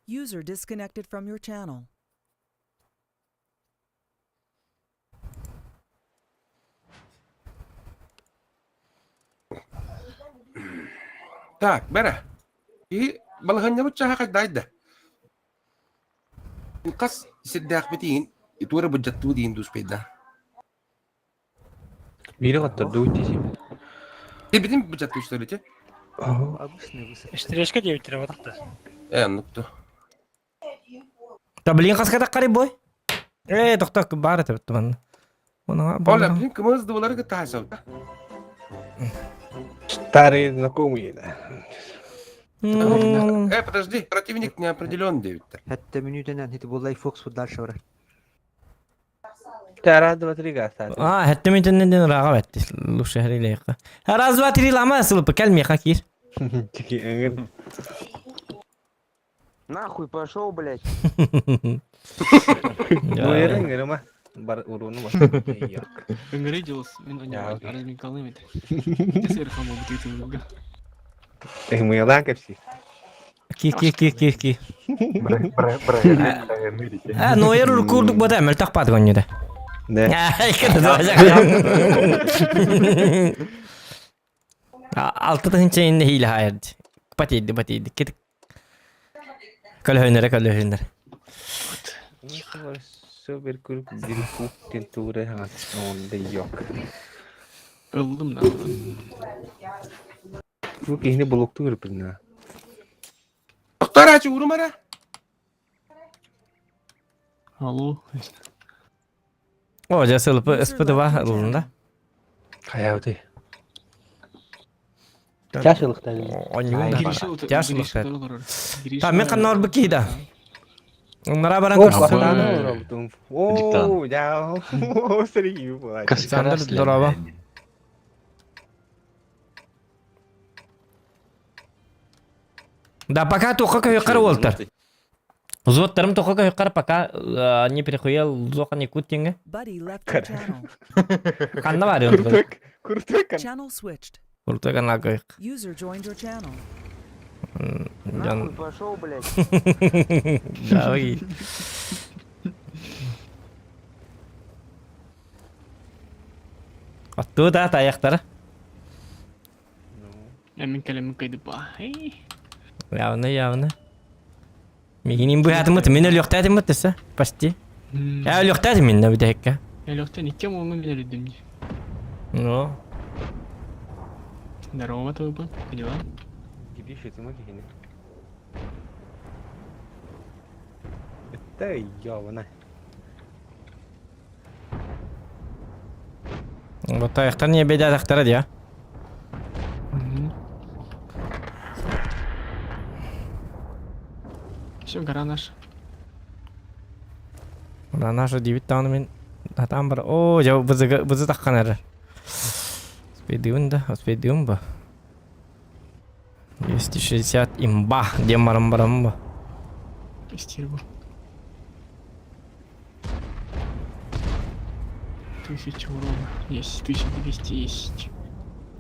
User disconnected from your channel. Так, бэрэ. Киһи балаһыанньабыт чааһа хайдаайда? Хас сирдээхпитиин туора быдьаттыы диин дуспайда. Биири хоттордубут дии. Тибитин быдьаттыы что ли? Стрижка диэбиттэрэ батахта. Э, оннукту. Да блин хаска таххарый бой? Э, тохтоо баар этэ манна. Оля, блин, кымыз дыбылары кытта хайсабыта. Старые знакомые, да. Э, подожди, противник не определен диэбиттэр. Хәтта мүнүүтэнэн ити буоллай Фокс дальше барар. Раз, два, три гаса. А, хәтта мүнүүтэнэн ден ыраға бәтти. Лучше хәрилейхка. Раз, два, три лама сылып кәл меха кир. Нахуй пошел, блядь. Ну, эрин, Бар уруну бар. Ыҥырыы дьылыс, мин Яа, окей. армикалым этэ. Сэр хамы бутыытылыга. Мыялаан кэпсии. Ки ки ки ки ки. А, ноер уркурдук бата мөлтөх пат гоннюда. Да. Алты тыһынча инне хиилэ хаайырды. Батийди батийди. Кит Көлөһүннэрэ көлөһүннэрэ. Супер курк дирку тентуре он да yok. Ыллым да. Бу киһини булукту көрүппүн. Доктор ачы урумара. Алло. О, дьэ сылпы СПД-ва ылында. Хайабыты. Чашылыктар. Онньугун да. Тяжелыктар. Та мен ханна орбу киһи да. Нара баран О, көрсө. О, я. О, сергей була. Александр здорово. Да, пока тоққа көйқар уолтар. Зоттарым тоққа көйқар пока не перехуел зоқа не кут теңге. Buddy left your channel. Қанна бар енді. Куртук, куртук. Channel switched. Куртук ана көйқ. User joined your channel. Нахуй пошел, блядь. Давай. Аттуу да таяқтары. Мен кэлэммин кыйдыпа. Явно, явно. Мигинин быһаатымыт, мин өлүөхтээтиммит десе, почти. Я өлүөхтээтим мин бүтэһиккэ. Өлөхтөн икки муҥун билэрдим дии. Ну, Здорово, тобой, как дела? Гибиши, ты киһини. Это ёбана. вот таяқтар не бедятақтара дия. Все, гора наша. Ура наша дебит тауны мен атам бар. О, жа бызы бызы таққан әрі. Успейдуын да, успейдуын ба. 260 имба, дем барам барам ба. Стерва. 1000 урона. Есть, 1200 есть.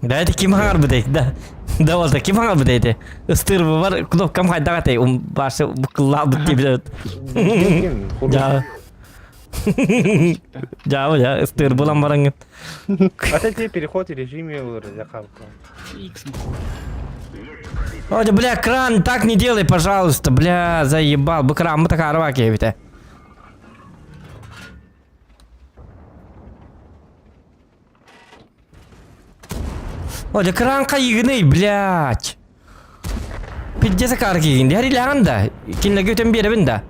Да, это ким хаңар бідейді, да. Да, ол да ким хаңар бідейді. Ыстыр бар, кнопкам хайдаға тей, ум башы бұқылла бұт деп Да. Ja, ja, ыстыр булан бараңын. А это переход в режиме закалка. Икс О, да, бля, кран, так не делай, пожалуйста, бля, заебал. Бу кран, мы такая рваки, ведь. О, да кран кайыгыный, блядь. Пиздец акар кийгин. Дәри ляган да. Кинлеге өтен беребин да.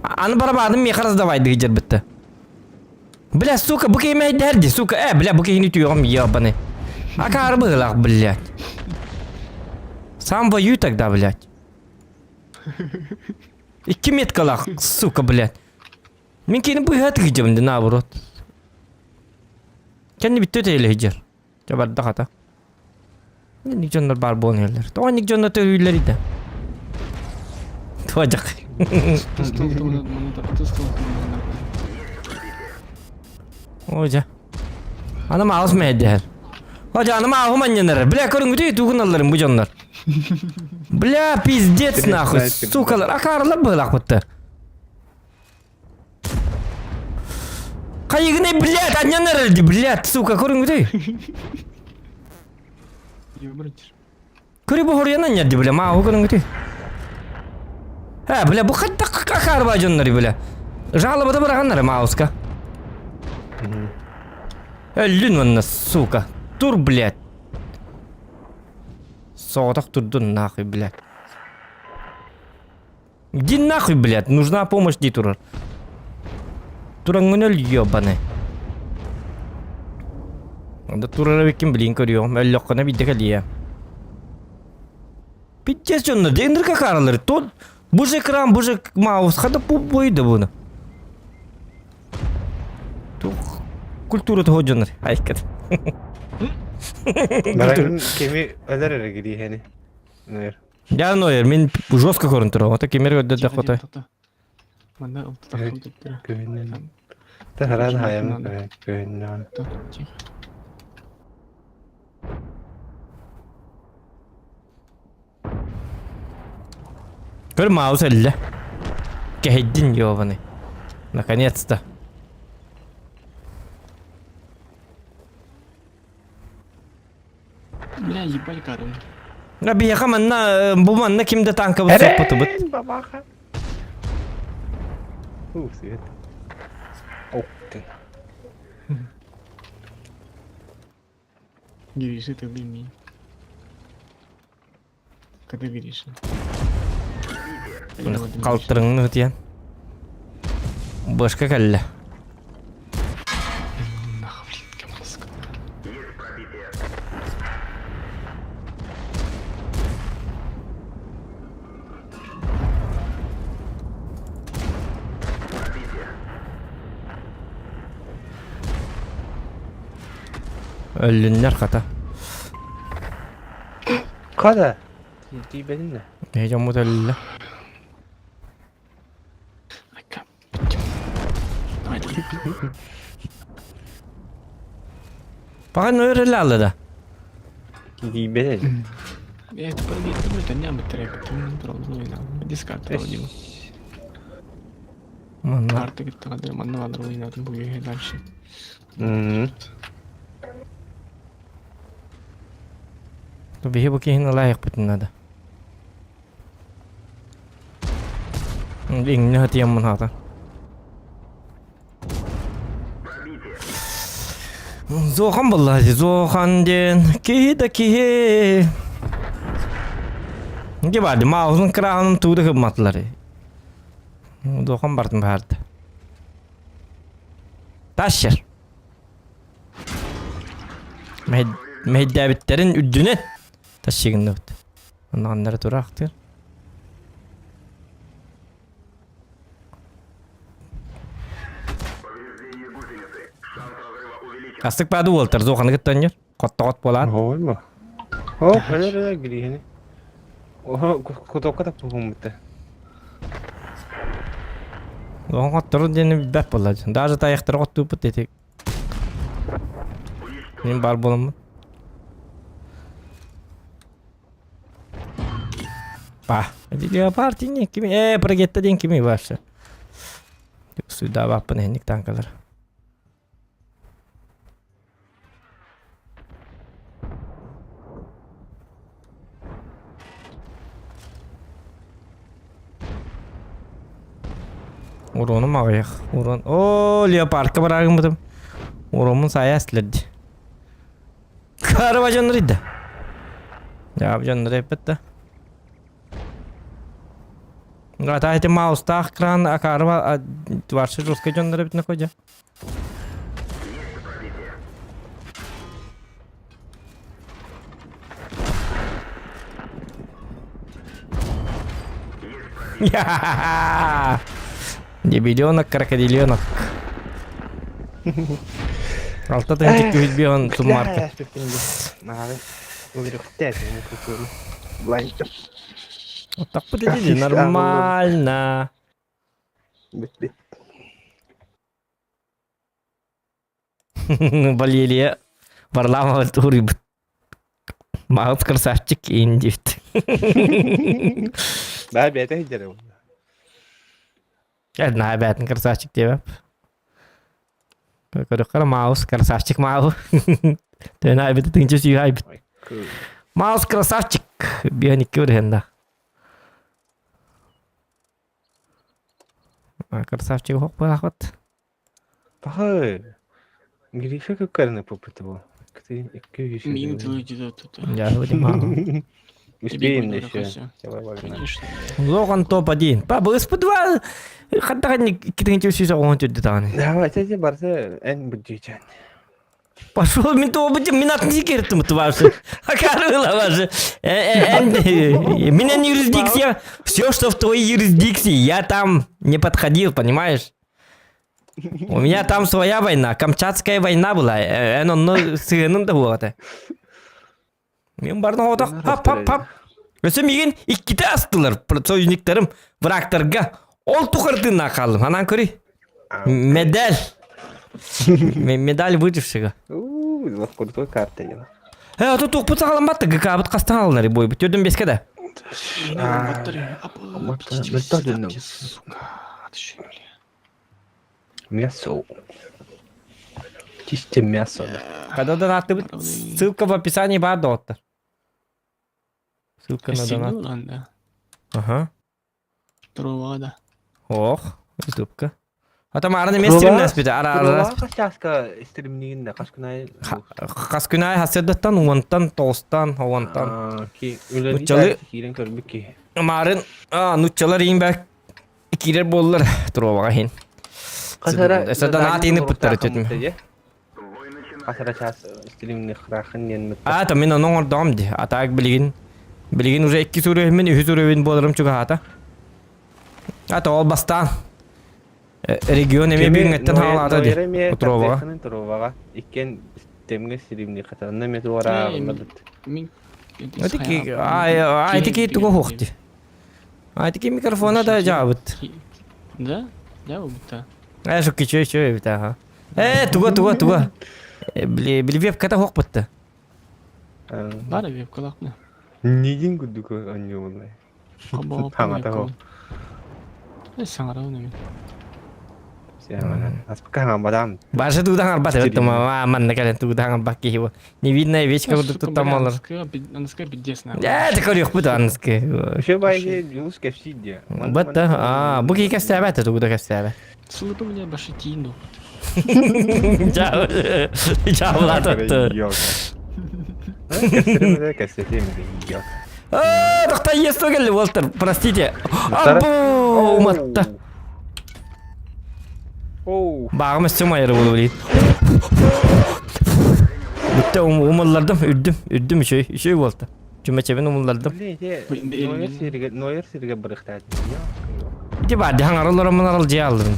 Аны барабадым мехар сдавай дыгыр бітті. Бля, сука, бу кеймей дәрди, сука. Э, бля, бу кейни түйегім ебаный. Акар быгылак, блядь. Сам воюй тогда, блядь. Икки меткалах, сука, блядь. Мен кейini быһат гидем, наоборот. Кенни битте өтейле хиджер. Жабарда хата. Ник жоннор бар болон еллер. Тоға ник жоннор төрүйлер иде. Туажак. Ожа. Анам алыс мәйдер. Ожа анам аху маннянар. Бля көрүң бүтүй тугун алларым бу жоннор. Бля, пиздец нахуй, сукалар, акаарылар быһылаахпытта. Хайыгынай, блядь, анньан эрэлди, блядь, сука, көрүҥүтэй. Көрү бу хоруйан анньарды, бля, мааҕы көрүҥүтэй. Э, бля, бу хайдах акаарба дьоннору, бля. Жалобата быраҕаннар мауска. Өллүн уонна, сука. Тур, блядь. Соҕотох турдун, нахуй, блядь. Иди нахуй, блядь, нужна помощь дии турар. Тураҥҥын өл, ёбаный. Онда турар эбиккин билин көрүөҕүм, өллөххүнэ биирдэ кэлиэ. Пиздец дьоннор, дьэ какаралары, тот бу же экран, бу же маус, хата бойда буну. Тух культура того дьоннор, айкат. Баран кими өлөр эрэ гириэһэни. Нойер. Я Нойер, мин жестко көрөн турар. Ото кимер көрдөрдөх хотой. Манна ылтытаххын туттара. Көһүннэн. Таһаран хайам көһүннэн. Көр маус эллэ. Кэһэйдин ёбаный. Наконец-то. Бля, ебать карым. А биһиэхэ манна бу манна ким да танкабыт соппутубут. Бабаха. Ух, свет. Ох ты. Гриша, ты убей Когда Гриша? Қалтырыңны өтиэн. Башка кэллэ. Нахуй, блин, камаск. Өллүннэр хата. Хата. Тиийбэтин да. Эһи дьоммут өллө. Айка. Давай, давай. Пахан өреле алды да. Тиийбэтин. Я это подойду, это не амтер, Дискарт родил. Манна. Карты говорит, манна надо будет дальше. Биһи бу киһини ылаайахпытын наада. Иҥнэ хатыйаммын хаата. Зохан буолла Зохан диэн киһи да киһи. Дьэ баады маалын кыраанын тууда кымматылар. Зохан бартын баарды. Тащер. Мэһэйдээбиттэрин үрдүнэн тащыгынныбыт. Оннаннары тураахтыыр. Астык баады уолтар зооханы кыттанньыр. Хоттоҕот буолаан. Оһоймо. О, кэлэр элэ гириһини. Оһо, кутокка таппыһыммыта. Оһон хоттору диэни билбэт буолла. Даже тайахтары хоттууппут ити. Мин баар буоламмын. Па. Леопард не кими? Э, прогетта диэн кими вообще? Суйдаабаппын эһинник танкалар. Уронум аҕыйах. Урон. Оо, леопардка бараагыммытым. Уроммун саайа эстилэр дии. Карыба дьоннор идда. Дьаабы дьоннор эппит да. Ата эти маустаах кран акарыба варшы жесткий дьоннор эбит накодя. Дебилёнок, крокодилёнок. Алта тыһынча күһүт бион суммарка. Вот так подойди, нормально. Валерия Варламова туруйбут. Маҕыс красавчик иин диэбит. Да, бэйэтэ сылдьар. Наһаа бээтин красавчик диэбэп. Көрөххө Маус красавчик Мау. Тэн айбыт тыынча сүүһэ айбыт. Маус красавчик. Биһэн икки бырыһынна. Красавчик хоқ баахпат. Пахай. Гриша көккәріне попыты бұл. Икки Мин тылы тут. Я говорю, Успеем еще. Конечно. Лоған топ-1. Папа, СП2 хаттаға китіңче сүйсе оған түрді тағаны. Давай, сәте барса, ән бүджейчан. Пошел мен топ-1, мен атын зикерттім тварсы. Акарыла ваша. Меня не юрисдикция. Все, что в твоей юрисдикции, я там не подходил, понимаешь? У меня там своя война, Камчатская война была. Эн онно сыгыным да буолата. Мен бардым отақ, пап, пап, пап. Өсө мигин икките астылар, союзниктарым, врагтарга. Ол тухардына қалдым. Анан көрей. Медаль. Медаль выжившего. Крутой карта дела. Э, а тут тухпут сағаланбатты, ГК-быт қастан алынар бой. Түрдім беске да. Сука, Мясо. Чисто мясо. Когда донаты быт, ссылка в описании бар доттар. Ссылка на донат. Да. Ага. Трувада. Ох, ютубка. А там араны мен стримнес бит, ара ара. Қашаска стримнигин қашкунай. Қас күнай хаседаттан, уонтан, тоғыстан, уонтан. Учалы. Кирен көрбүк ки. Марын, а, нуччалар иин бәк кирер боллар туруобаға хин. Эсэ донат ини путтары түтүм. Қасара час стримни храхын нен А, то мен оның ордам ди. А так билигин. Билигин уже икки сүрөһүн, үһү сүрөһүн боларым чугаата. А то ол бастан. Регион эме биңеттен хаалата ди. Утуруобаға. Туруобаға. Иккен темге стримни хатанна ме туара. Мин Атики, ай, айтики туго хохти. Айтики микрофона да жабыт. Да? Да, будто. Э, шо киче чө бит аха. Э, туга туга туга. Били били веб ката хох бутта. Бар веб калакны. Нигин күдүк аньё болай. Хамата хо. Э, саңара мен. Аспка бадам. Башы тугдан арбат это ма манна кален тугдан арбат ки его. Не видно овечка вот тут там алар. Аныска пиздец на. Э, ты көрүк бут аныскы. Ошо байге юлус кепсиди. Бат а, бу ки кәстәбәт тугда кәстәбәт. Сылыпы меня башы тиин Чао. Чао латты. А, тохта есть келди Уолтер, простите. Абу, уматта. Оу. Бағым үстім айыры болу білейін. Бүтті умыллардым, үрдім, үрдім үшей, үшей болды. Чүмәчебін умыллардым. Нойер сирге, нойер сирге бырыктат. Ити бар, дихан аралар аман арал жей алдым.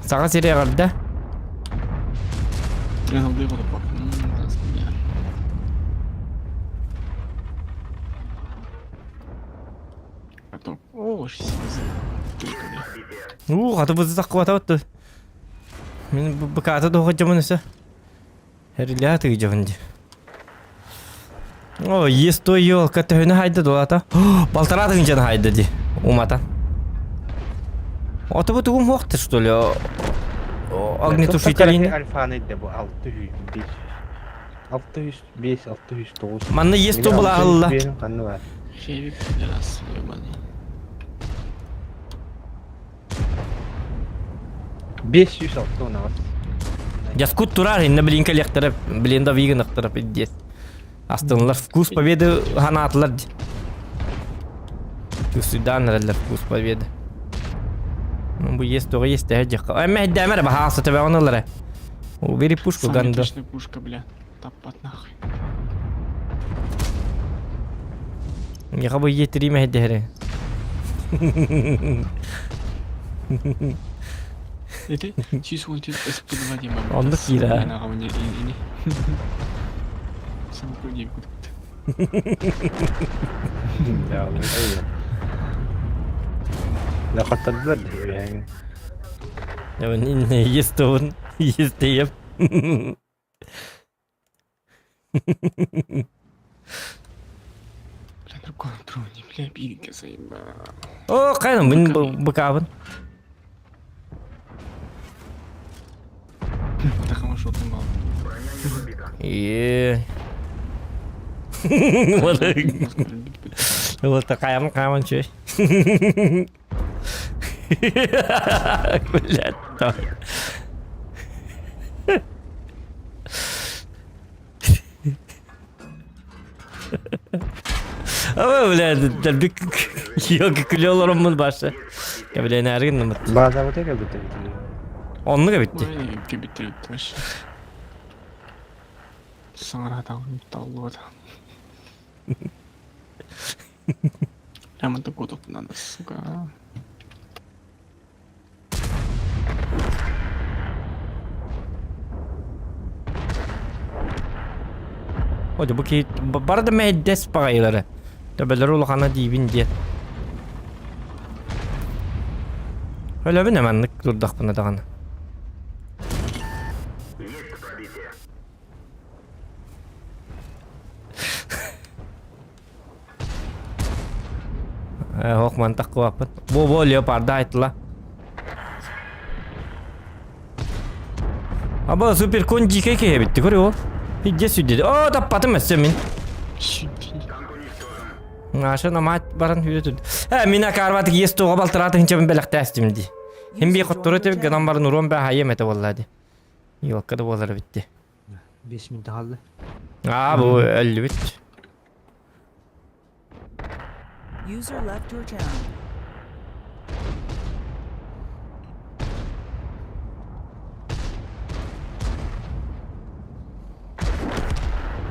Саға сире қарды. Я алды его пап. О, У, қаты бұзы таққы бата бітті. Мен бұқаты доғы жамын өсі. Әрілі аты жамын де. О, ес той елка төхіні хайды долата. Балтара тыгынчаны хайды ди. Умата. Аты бұ тугум хоқты, что ли? Огнетушитель. Альфаны де бу 605. 605, 609. Манна ес то була алла. Канны бар. Хевик пидорас, ебаный. 506 онабас. Яскут турар, инна блинка лектіріп, блинда вигін ықтырып, идес. Астынлар вкус победы ханатлар. Түсудан рәлләр вкус победы. Ну, бу есть тоғы есть тәһә жакка. Әммә дәмәр баһасы төбә онылары. Убери пушку Самая ганда. точная пушка, бля. Таппат нахуй. Я бу етири мәһдәре. Это чис он чис СП2 дима. Онда кира. Сам көдей күтті. Да каттадылар да. Есть он, есть теп. Бля, на контроле, бля, бирге заебал. О, қайдан мин быкабын. Тахама шотын бал. Е. Вот такая қайын чөй. Блядь, давай. Ama блядь, дэлби ёлки күлү башы. Кэбилэн эргин Баазабыта кэлбит. Оннук эбитти. Ой, кебиттер вообще. Саңара тағын таллы Прямо такой тут надо, сука. Оде бу ки бары да мэйдэс багайлары. Төбөлөр улахана диибин диэн. Өлөбүн эманнык турдахпына даҕаны. Ох мантах куаппын. Бу бу леопарда айтыла. Аба супер кон дикей кеһебитти көрө ол. Хидде сүдде. О таппатым өссө мин. Наша намат баран хүрөтүд. Э мин акарбатык ес туға балтыраты хинчебин белэхтээстим ди. Хим би User хоттору joined your теб гынан channel. барын урон бә хайым эте болла ди. Йокка да болар битти. 5 минут қалды. А бу өллү бит. User left your channel.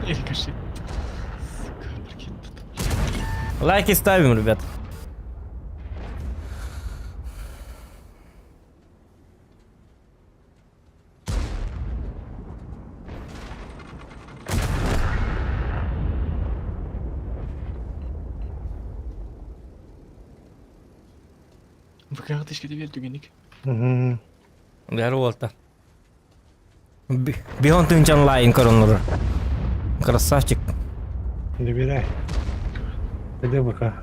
Рикошет. Сука, прикинь. Лайки ставим, ребят. ВК тышка бер түгенік. Бәрі болта. Бихон тынчан лайын коронлары. Красавчик. Добирай. Иди ВК.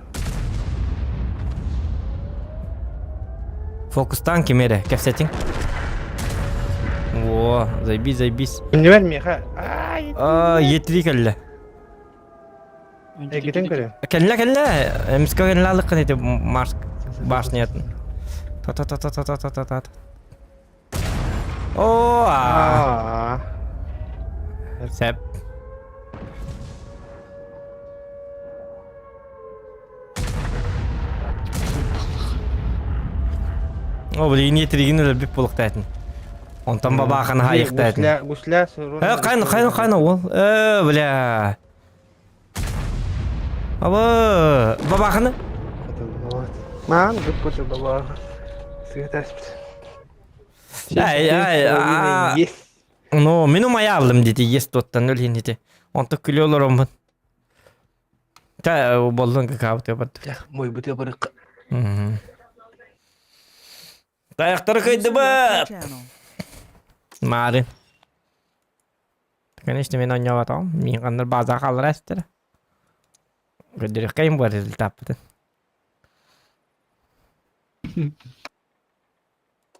Фокустан кемере, кәпсәтин. О, заебись, заебись. Не бер меха. Ай. А, етри кәлле. Эгитен көрө. Кәлле, кәлле. Эмске кәлле алыққын ете Марс башнятын. Та-та-та-та-та-та-та-та. О, а. Аа. Сәп. О, блин, етригин өлі бүп болықтайтын. Онтан бабақаны хайықтайтын. Гусля, гусля сурун. Э, қайны, қайны, қайны ол. Э, бля. Аба, бабақаны. Ман бүп баба. Светаспит. Ай, ай, а. Есть. Ну, мен умаялым деди, ес тоттан өлген деди. Онты күлі олар омын. Та, болдың какао деп барды. Мой бутя барык. Таяқтары қайды User ба. left your channel. Мары. Конечно, мен ойнап атам. Мен қандар база қалыр әстір. Көдірек қайым бар результат бітін.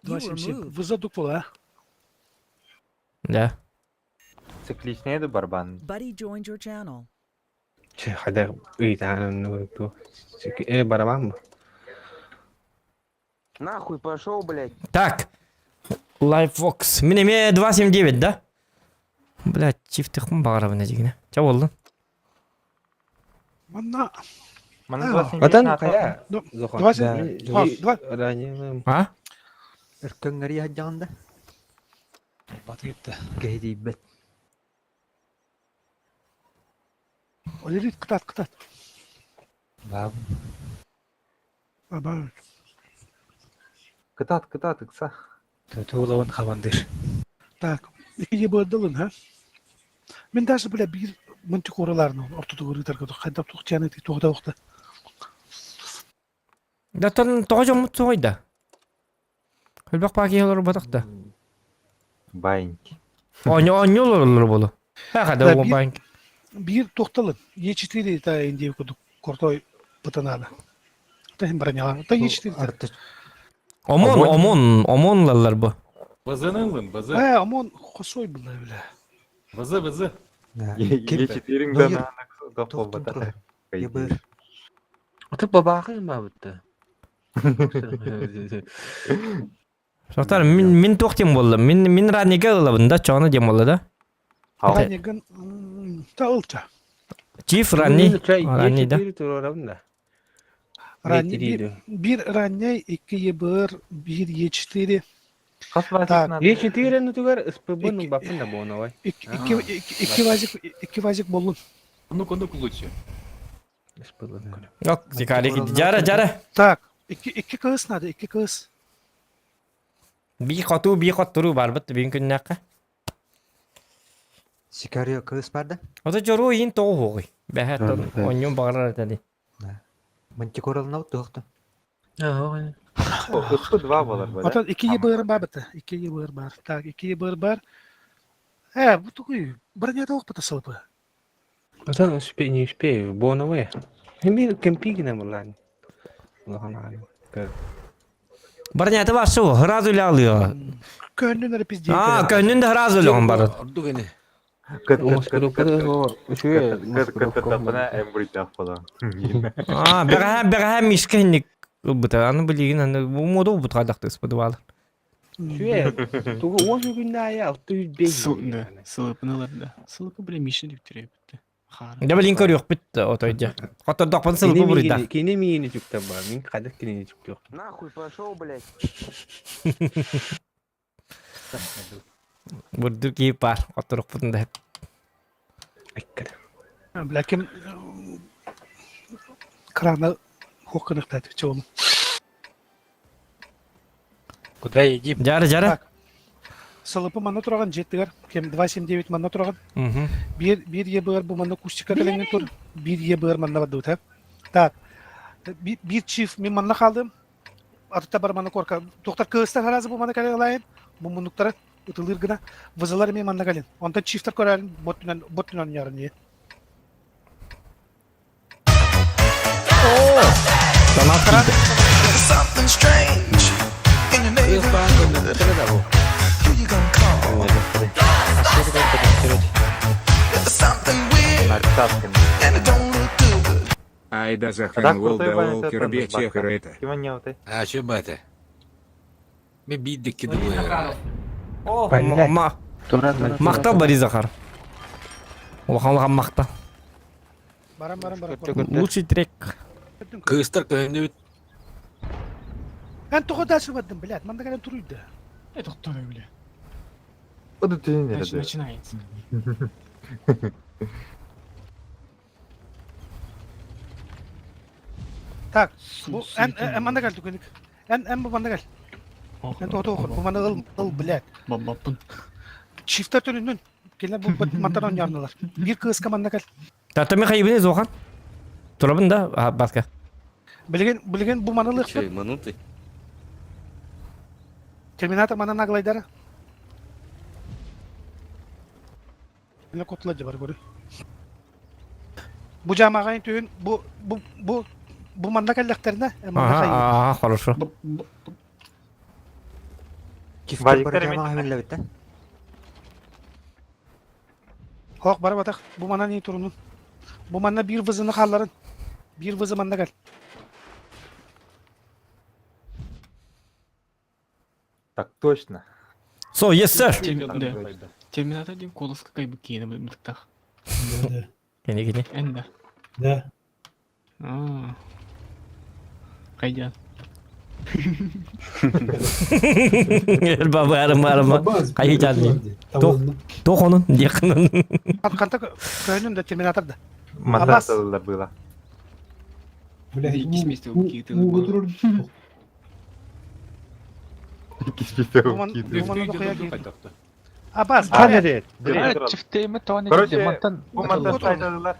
You were 277. moved. Вы а? Да. Цикличный еду барбан. Buddy joined your channel. Че, хада ыйтан ту. Э, барабан. Нахуй пошел, блядь. Так. Lifevox. Мен эме 279, да? Блядь, чифтихым бағарабын дегене. Ча болдun? Манна. Мана Ватан кая? Ну, Зохан. 20 два. Ранее. А? Өркөңгөрі хаджағында. Баты кетті. Кehdi бет. Олерит кытат, кытат. Да. Баба. Кытат, кытат, ыкса. Туулавын хабандыр. Так. Икиге быдылын, ha? Мен даже, бля, бир мантикораларын ортодо көрүтөр кайдап тухчаны тугда укты. Да тон тоға жомут соғайда. Хөлбәк паки олар батақта. Баиньки. Оня оня олар болу. Ха Да, да бир- банк. Биир туохталын Е4 та индия курдук крутой пытанаада. Та броняла. Та Е4. Арты Омон, ОМОН, ОМОН лаллар бу. ВЗ-ны ылын, ВЗ. Э, ОМОН хосой была, бля. ВЗ, ВЗ. Е4 Ну, да на Тоқтон тұрар. ЕБР. Аты бабахы ма бітті. Сохтар, мин мин туох диэн буолла? Мин мин раннига ылабын да, чоно диэн буолла да. Ранниган та ылча. Чиф ранни. Ранни да. Е4 турарабын да. Ранний бир, бир ранняй, 2 ЕБР, бир Е4. Хас вазик Так. надо. Е4 нутугар СПБ ну бапын да боновай. Икки, икки вазик, икки вазик боллун. Ну-ка, ну-ка лучше. СПБ. Ок, дикари Жара, жара. Так, икки, икки кыз надо, икки кыз. Би хоту, би хоттуру барбыт бин күннәккә. Сикарио кыз бар да. Ото жору иин тоҕу хугуй. Бэһэ онньун баҕарар этэ Мантикоралына тоқты. СП 2 болар бу, да? Отон икки ЕБР бар быта, икки ЕБР бар. Так, икки ЕБР бар. Э, бу такой броня тоқ быта сылпы. Atan успею, не успею, боновай. Мен кемпигіне бұлан. Улахан ағай. Барнята башы хразу лялыа. Көннүн эрэ пиздец. А, көннүн да хразу ляган бар. Ордук эне. Кыт А, бэҕэһээ бэҕэһээ мишка хинник ылбыта. Аны билигин аны бу мода бут хайдахты ыспыдыбаалар. Сүе, тугу 10 күндә ая 605. Су, да. Сылыпыналар да. Сылыпы бile Миша деп бітті. Хара. Дэ билин көрүөх бит отойдя. Хоттордохпун сылбы буруйда. Кини миини жүктә бар. Мин кадыр кинини жүктө. Нахуй пошел, блядь. Бурдур кийип бар. Хотторохпутун да. Айккар. Бля, ким крана хоккыныктады чоғын. Куда едим? Жара, жара. Так. Сылыпы манна тураган жеттигер. Кем 279 манна тураган. Мгм. Бир бир ЕБР бу манна кустика келенген тур. Бир ЕБР манна барды та. Так. Бир чиф мен манна калдым. Атыта бар манна корка. Доктор кыстар харазы бу манна кале алайын. Бу мунуктара ытылыр гына. Вызалар мен манна кален. Онда чифтер көрәрин боттунан боттунан ярын е. Донат кийди. Айда А так Захан крутой Волда баня, Волкер это Бетехер это. Ким не вот А, че бата? Мен биддик кидуе. О, ма. Мактал Борис Захар. Улахан улахан макта. Барам барам барам. Лучший трек. Кыстар көндү Мен тоғы дальше бардым, блядь. Манда кален туруйды. Это кто бля? Буду ты не Значит, начинается. Так, бу эн эн манда кал түкеник. Эн эн бу манда кал. Эн тоғы тоғы бу манда ыл ыл, блядь. Бабапын. Чифтер төнүнүн. Келен бу мантан ярнылар. Бир кыз команда кал. Тата мен хайбыны зохан. Турабын да, а, баска. Билген билген бу манылык. Че, мануты? Терминатор манан наглайдара. Мене котла бар көрү. Бу жамагайн түйүн бу бу бу бу манда каллактерине Ага, ага, хорошо. Чифтер Вазиктер бар мен- жамаға хәмеллә бит, Хок бар батак бу манан ни турунун. Бу манна бир вызыны халларын. Бир вызы манна кал. Так точно. So, yes sir. Да. Терминатор один голос какай бы кейні бітіктақ. Кene кene. Энді. Да. А. Қайда? Бабарым барым. Кайы жадны. Тох onun yakının. Канта көнүн да терминатор да. Мандаталар было. Икки сместе кейті. Бу ман бу манна дохуя ки. Абас. Ханерет. Короче, бу мантан сайталар.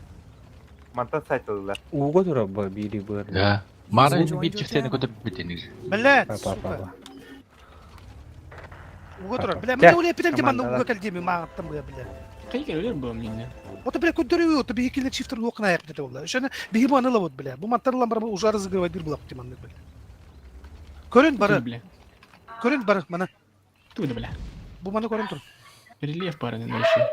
Мантан сайталар. Уго тура ба бири бар. Да. Мара бир чифтени көтөрүп битенир. Блядь, Па па сука. па. Уга турар. Бля, Жа, мен ойлап кетем, манна командалар. уга кел деймин, маған бля, бля. Кайга өлөр буом инне. Ото бля көддөрүү, ото биһи киллер чифтер луокна аяк дете болла. Ошоны биһи бу аны лабыт бля. Бу мантан барабы уже разыгрывать бир булак тиманнык бля. Көрүн бары, Бля. көрүн бары мана. Туда бля. Бу маны көрүн тур. Рельеф бар инде еще.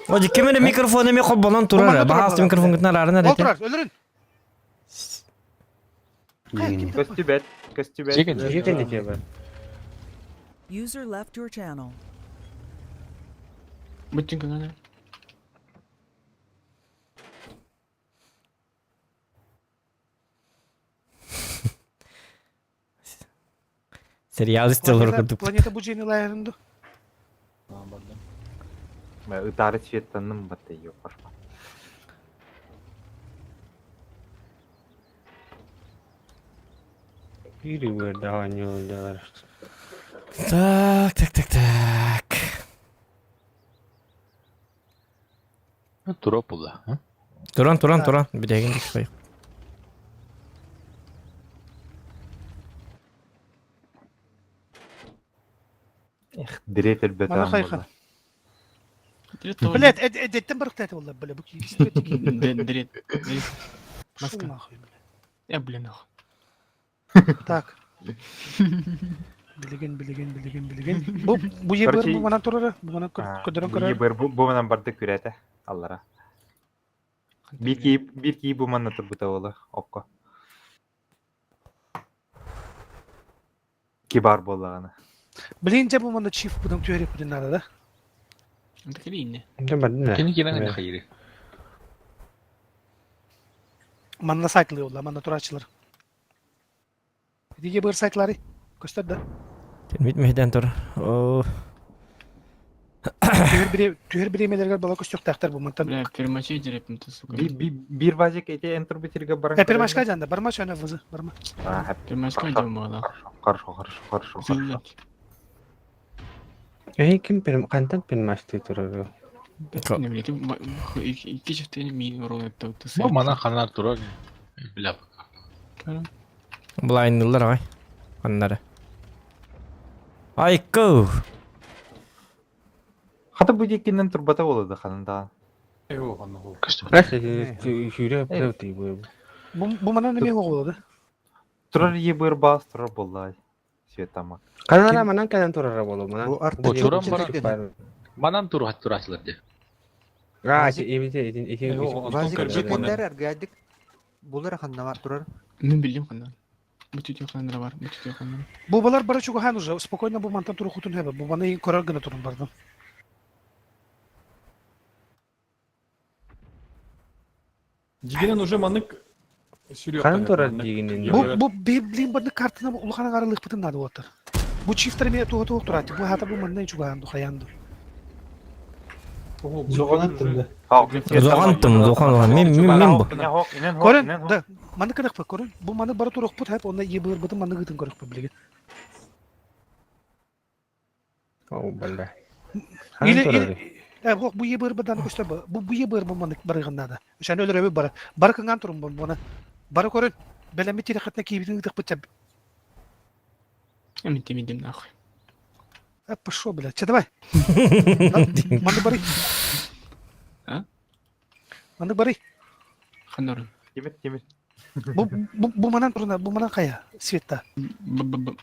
Оди ким эрэ микрофон эми холбонон турар. Бу манна турар Баһаас буолар. микрофон арааран Ол эрэ. турар, өлөрүн. Көстүбэт, көстүбэт. Жеке не тебе. User left your channel. Бүтүн кыңана. Сериал истелор Планета, курдук. планета бу жени лайырынды. Ытары цветтанным баты ее пошла. Бири быр не олдалар. Так, так, так, так. Тура була. Туран, туран, туран. Бидеген дик Эх, директор бетам. Мана хайха. Блядь, эдеттен бір қытайды олар, бля, бұл Дрет. Пошел нахуй, бля. Я блин нахуй. Так. Билеген, билеген, билеген, билеген. Бу бу ебер Короче, бу манан турары, бу манан көдөрөн көрөр. Бу бу бу манан барды күрәтә аллара. Бир ки бир ки бу манна турбута ола окко. Кибар боллагана. Блин, же бу манна чиф будан түһәреп бүтүн надо, да? Анда килинне. Да бардына. Кини кирен хайры. Манна сайтлы олар, манна турачылар. Диге бер сайтлары көстөр да. Бит мехден тур. О, Түһәр бире түһәр биремелерге бала көстөк тактар бу мантан. Бля, пермачей дереп ты сука. Би би бир вазик эти энтер битерге баран. Э, пермашка жанда, барма шана вызы, барма. Пермачка дем була. Хорошо, хорошо, хорошо, хорошо. Эй, ким пер кантан пер машты турар. Не, блядь, икки чифтени ми ролл это Бу мана ханар тура. Бля. Блайнлар ай. Аннары. Айку. Хата бу диккинен турбата болду ханында. Каш жүрө плөти бу. Бу бу манан неме болду да? Турар ебыр бас турар болду. Светама. Канара манан канан турар болу манан. Бу арт Бу туран бар. Манан тур турасылар де. А, эбите этин этин. Вазик жекендер аргадик. Булар ханна бар турар. Мен билдим ханнар. Бу түтө ханнар бар, бу түтө ханнар. Бу балар бара чугахан уже, спокойно бу мантан туру хутун хэбэ, бу маны көрөр гына турун бардым. Дигенен уже манык сүрү Кан турар дигенин. Бу бу блин баны картына улахана каралык бытын нады оттар. Бу чифтер ме туга туга турат. Бу хата бу маннан чугахан духаянды. Зоғантым, зоған, мен мен мен бу. Көрөн, да, маны кырык көрөн. Бу маны бара турук бут хэп, онда ебыр бытын маны гытын көрөк бу билген. О, бля. Или или Э, бу бу ебыр быдан көстө бу. Бу бу ебыр бу маны барыгын нада. Ошаны өлөрөбү бара. Бара кыңган турун бу маны. Бара көрөн. Белеми тире хатна кийбитин гытык бут. Я мен темидим нахуй. Э, пошел, блядь. Че, давай. Маны бары. А? Маны бары. Ханнар. Тимир, Тимир. Бу бу бу манан туруна, бу манан кая? Светта. Б б б.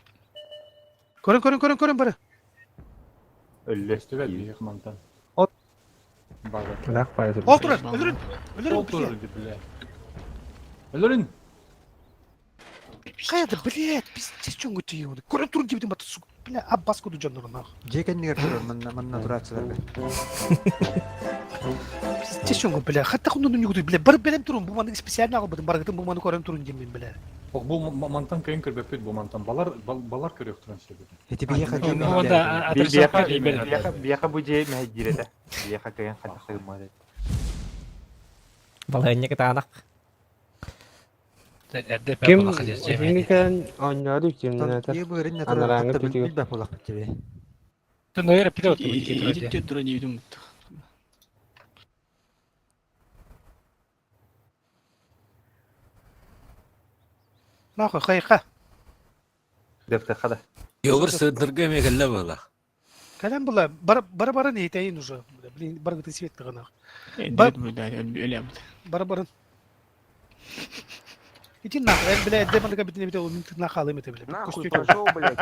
Көрөн, көрөн, көрөн, көрөн бары. Өллө. Көстүбэт биһиэх мантан. От. Бага. Рак бай тур. Ол турар, өлөрүн. Өлөрүн. Ол турар ди, бля. Өлөрүн. Каяда, блядь, пиздец, чоңго тийгени. Көрөн турун дебитин бат, сука. Бля, аббас куду жоннорун нахуй. Жекендер турар манна манна турачылар. Пиздец, чоңго, бля. Хатта кундун нүгү, бля. Бар белем турун, бу маны специально албадым. Баргытын бу маны көрөн турун деймин, бля. Ох, бу мантан кыйын көрбөппүт бу мантан. Балар балар көрөк туран себеби. Эти бияха Бияха бияха бияха бу же мехдирете. Бияха кыйын хата сыгмады. Балайны кытанак. Ким эһиги кэн оонньоору кимнэтэр. Ебырын Анараңы турар. түтүгү. Билбеп булак тебе. Идите тура дебитим. Нахуй, хайха. Дефтеха да. Йогур сыдырга эме кэллэ буола. Кэлэн була, бар бар барын итэйин уже. Блин, баргыты свет тыгынах. Бар өлөбүт. Бар барын. Иди нахуй, эн бля, эдде мандыга битине бите ол тына халым это бля. Нахуй пошел, блядь.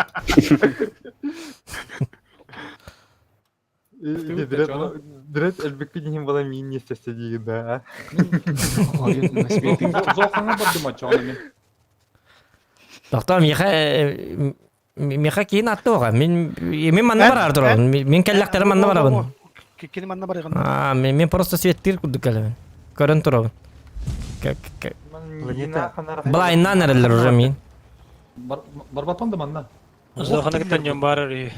Дред элбикки дихин була миин естесе диигин да. Зохаҥа бардым оччоҕуна мин. Тохтоо миэхэ миэхэ киин аттыаҕа. Мин мин манна бараар турабын. Мин кэллэхтэрэ манна барабын. Кини манна барыгын. Аа, мин просто светтиир курдук кэлэбин. Көрөн турабын. Былайынан эрэллэр уже мин. Барбатон да манна. Зохана кытта ньон барар үһү.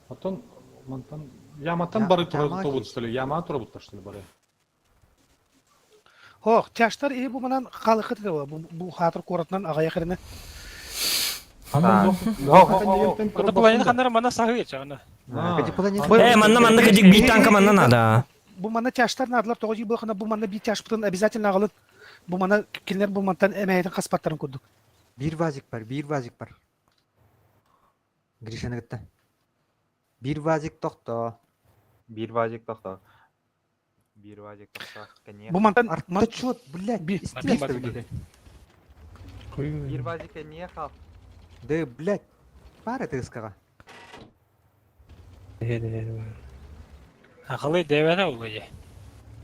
Оттон мантан яматтан бары турабыт что ли? Яма турабыттар что ли бары? Хох, тяштар и бу манан халыкыт да бу бу хатыр куоратынан аҕайа херine. Ото планета ханнара мана саһы чаҕына. Э, манна манна кыдьык биир танка манна надо. Бу манна тяштар надылар тоҕо дии буолхана бу манна биир тяшпытын обязательно аҕалын. Бу манна кинилэр бу мантан эмэһитин хаспаттарын курдук. Биир вазик бар, биир вазик бар. Гришаны кытта. Биир вазик тохтоо. Биир вазик тохтоо. Биир вазик тохтоо. Кэнниэ. Бу мантан Артачет, блядь, истиэхтэ Биир вазик кэнниэ хаал. Да, блядь, пара тыскаҕа. Ахылы дэвэдэ улуйе.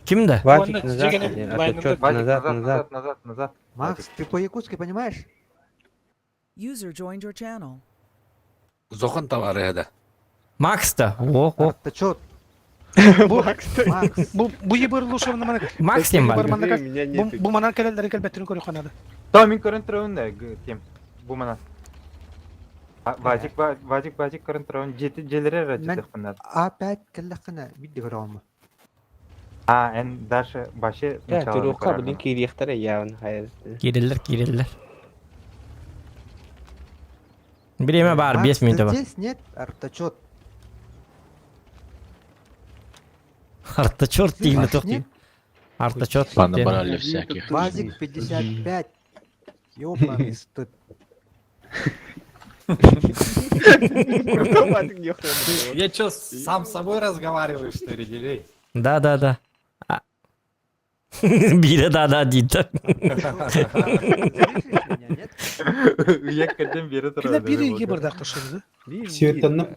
Ким да? Вазик назад, отчет Вазик назад, назад. назад, назад, назад. Макс, ты по-якутски понимаешь? User joined your channel. Зохан товары да. Макс да. О, о. Артачет. Бу Макс. бу бу ебыр лушевна мана. Макс кем бар? Бу бу манан кэлэллэрин кэлбэттэрин көрүөххэ наада. То мин көрөн турабын да кем. Бу мана. Вазик, вазик, вазик көрөн турабын. Жети желере Мен- рачытыхпын. А5 кэллэххинэ биир көрөҕүм. А, эн дальше башы Я, туруохха билин киириэхтэрэ явно хайыр. Киирэллэр, киирэллэр. Бириэмэ бар, 5 Макс, ты минут бар. здесь нет? Артачет. Арта черт тиийнэ Слышишь, туох нет? Арта черт Понабрали всяких. Вазик 55. Ёбаный стыд. Я чё, сам с собой разговариваю, что ли, Дилей? Да, да, да. А. Биирэ да да диир. Слышишь меня, нет? Уя кэрден биэре Кинилэр турабын. биир ебырдаах тушуну. Светтанна.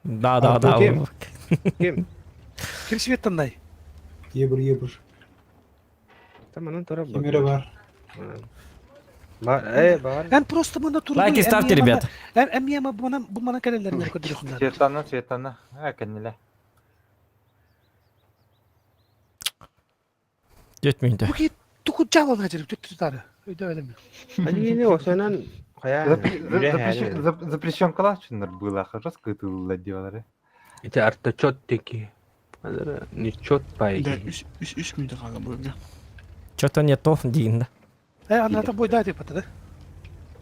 Да, да, да. Ким? Ким? Ким светтаннай? Ебір, ебір. Там анан турап. Кемере бар. Бар, э, бар. Эн просто мына турду. Лайки ставьте, ребята. Эн эмиэ бу манан бу манан кэлэллэрин көрдөрүөххэ наада. Светлана, Светлана. А, кэннилэ. 4 минут. Бу ки туку жалон хажыр түттү тары. Өйдөбөдүм. Они осонан хая. Запрещенкалар чыннар было, жестко это делали. Это артачет теки. Азыр ничет пай. Да, үс үс үс мүнөт хаалла буга. Что-то не то диин да. Э аната бойда деп атады.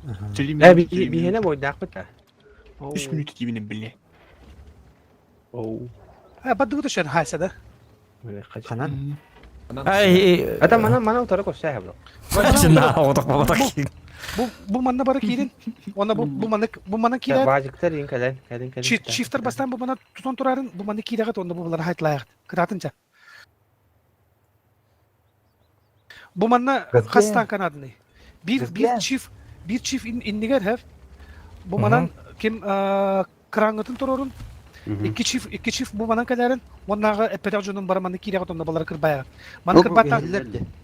Э, бихене бойдаак бит. Үс мүнөт тибине биле. Оу. Э бадды шен хайса да. Ханан. Ай, Ата мана мана утара косса бро. На, отак бабатак. Бу бу манна бары киирин. Она бу бу манна бу манна киирер. Вазиктер ин кэлэн, кэлэн кэлэн. Чифтер бастан бу манна тутан турарын бу манна киирэгет онда бу булар хайтлаягыт. Кытатынча. Бу манна Газге. хастан канадыны. Бир бир Газге. чиф бир чиф иннигер хев. Бу манан ким краңытын турорун. Икки чиф икки чиф бу манан кэлэрин. Оннагы эппетек жонун бар манна киирэгет онда булар кырбаягыт. Маны кырбаттан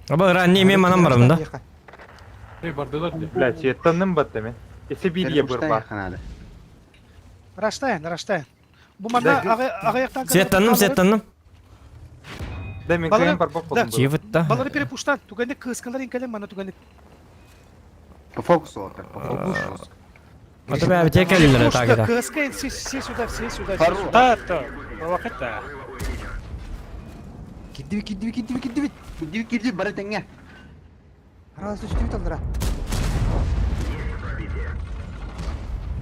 Аба ранний мен манан барам да. Эй, бардылар де. Бля, Светланым батты мен. Эсе биир ебір бар. Раштайын, раштайын. Бу манна агаяктан Сеттанным, сеттанным. Да, мен Балары- кыйын бар боп Да. болдум. Чивыт да. Балары перепуштан, түгенде кыскалар инкелен мана түгенде. По фокусу вот так, по фокусу. Ата бә бите кэллер так да. Кыска все все сюда, все сюда. все Пару. сюда. Та та. Вакыта. Кирдиби, кирдиби, кирдиби, кирдиби. Кирди, кирди, бары теңге. Раз, үч, түбүт алдыра.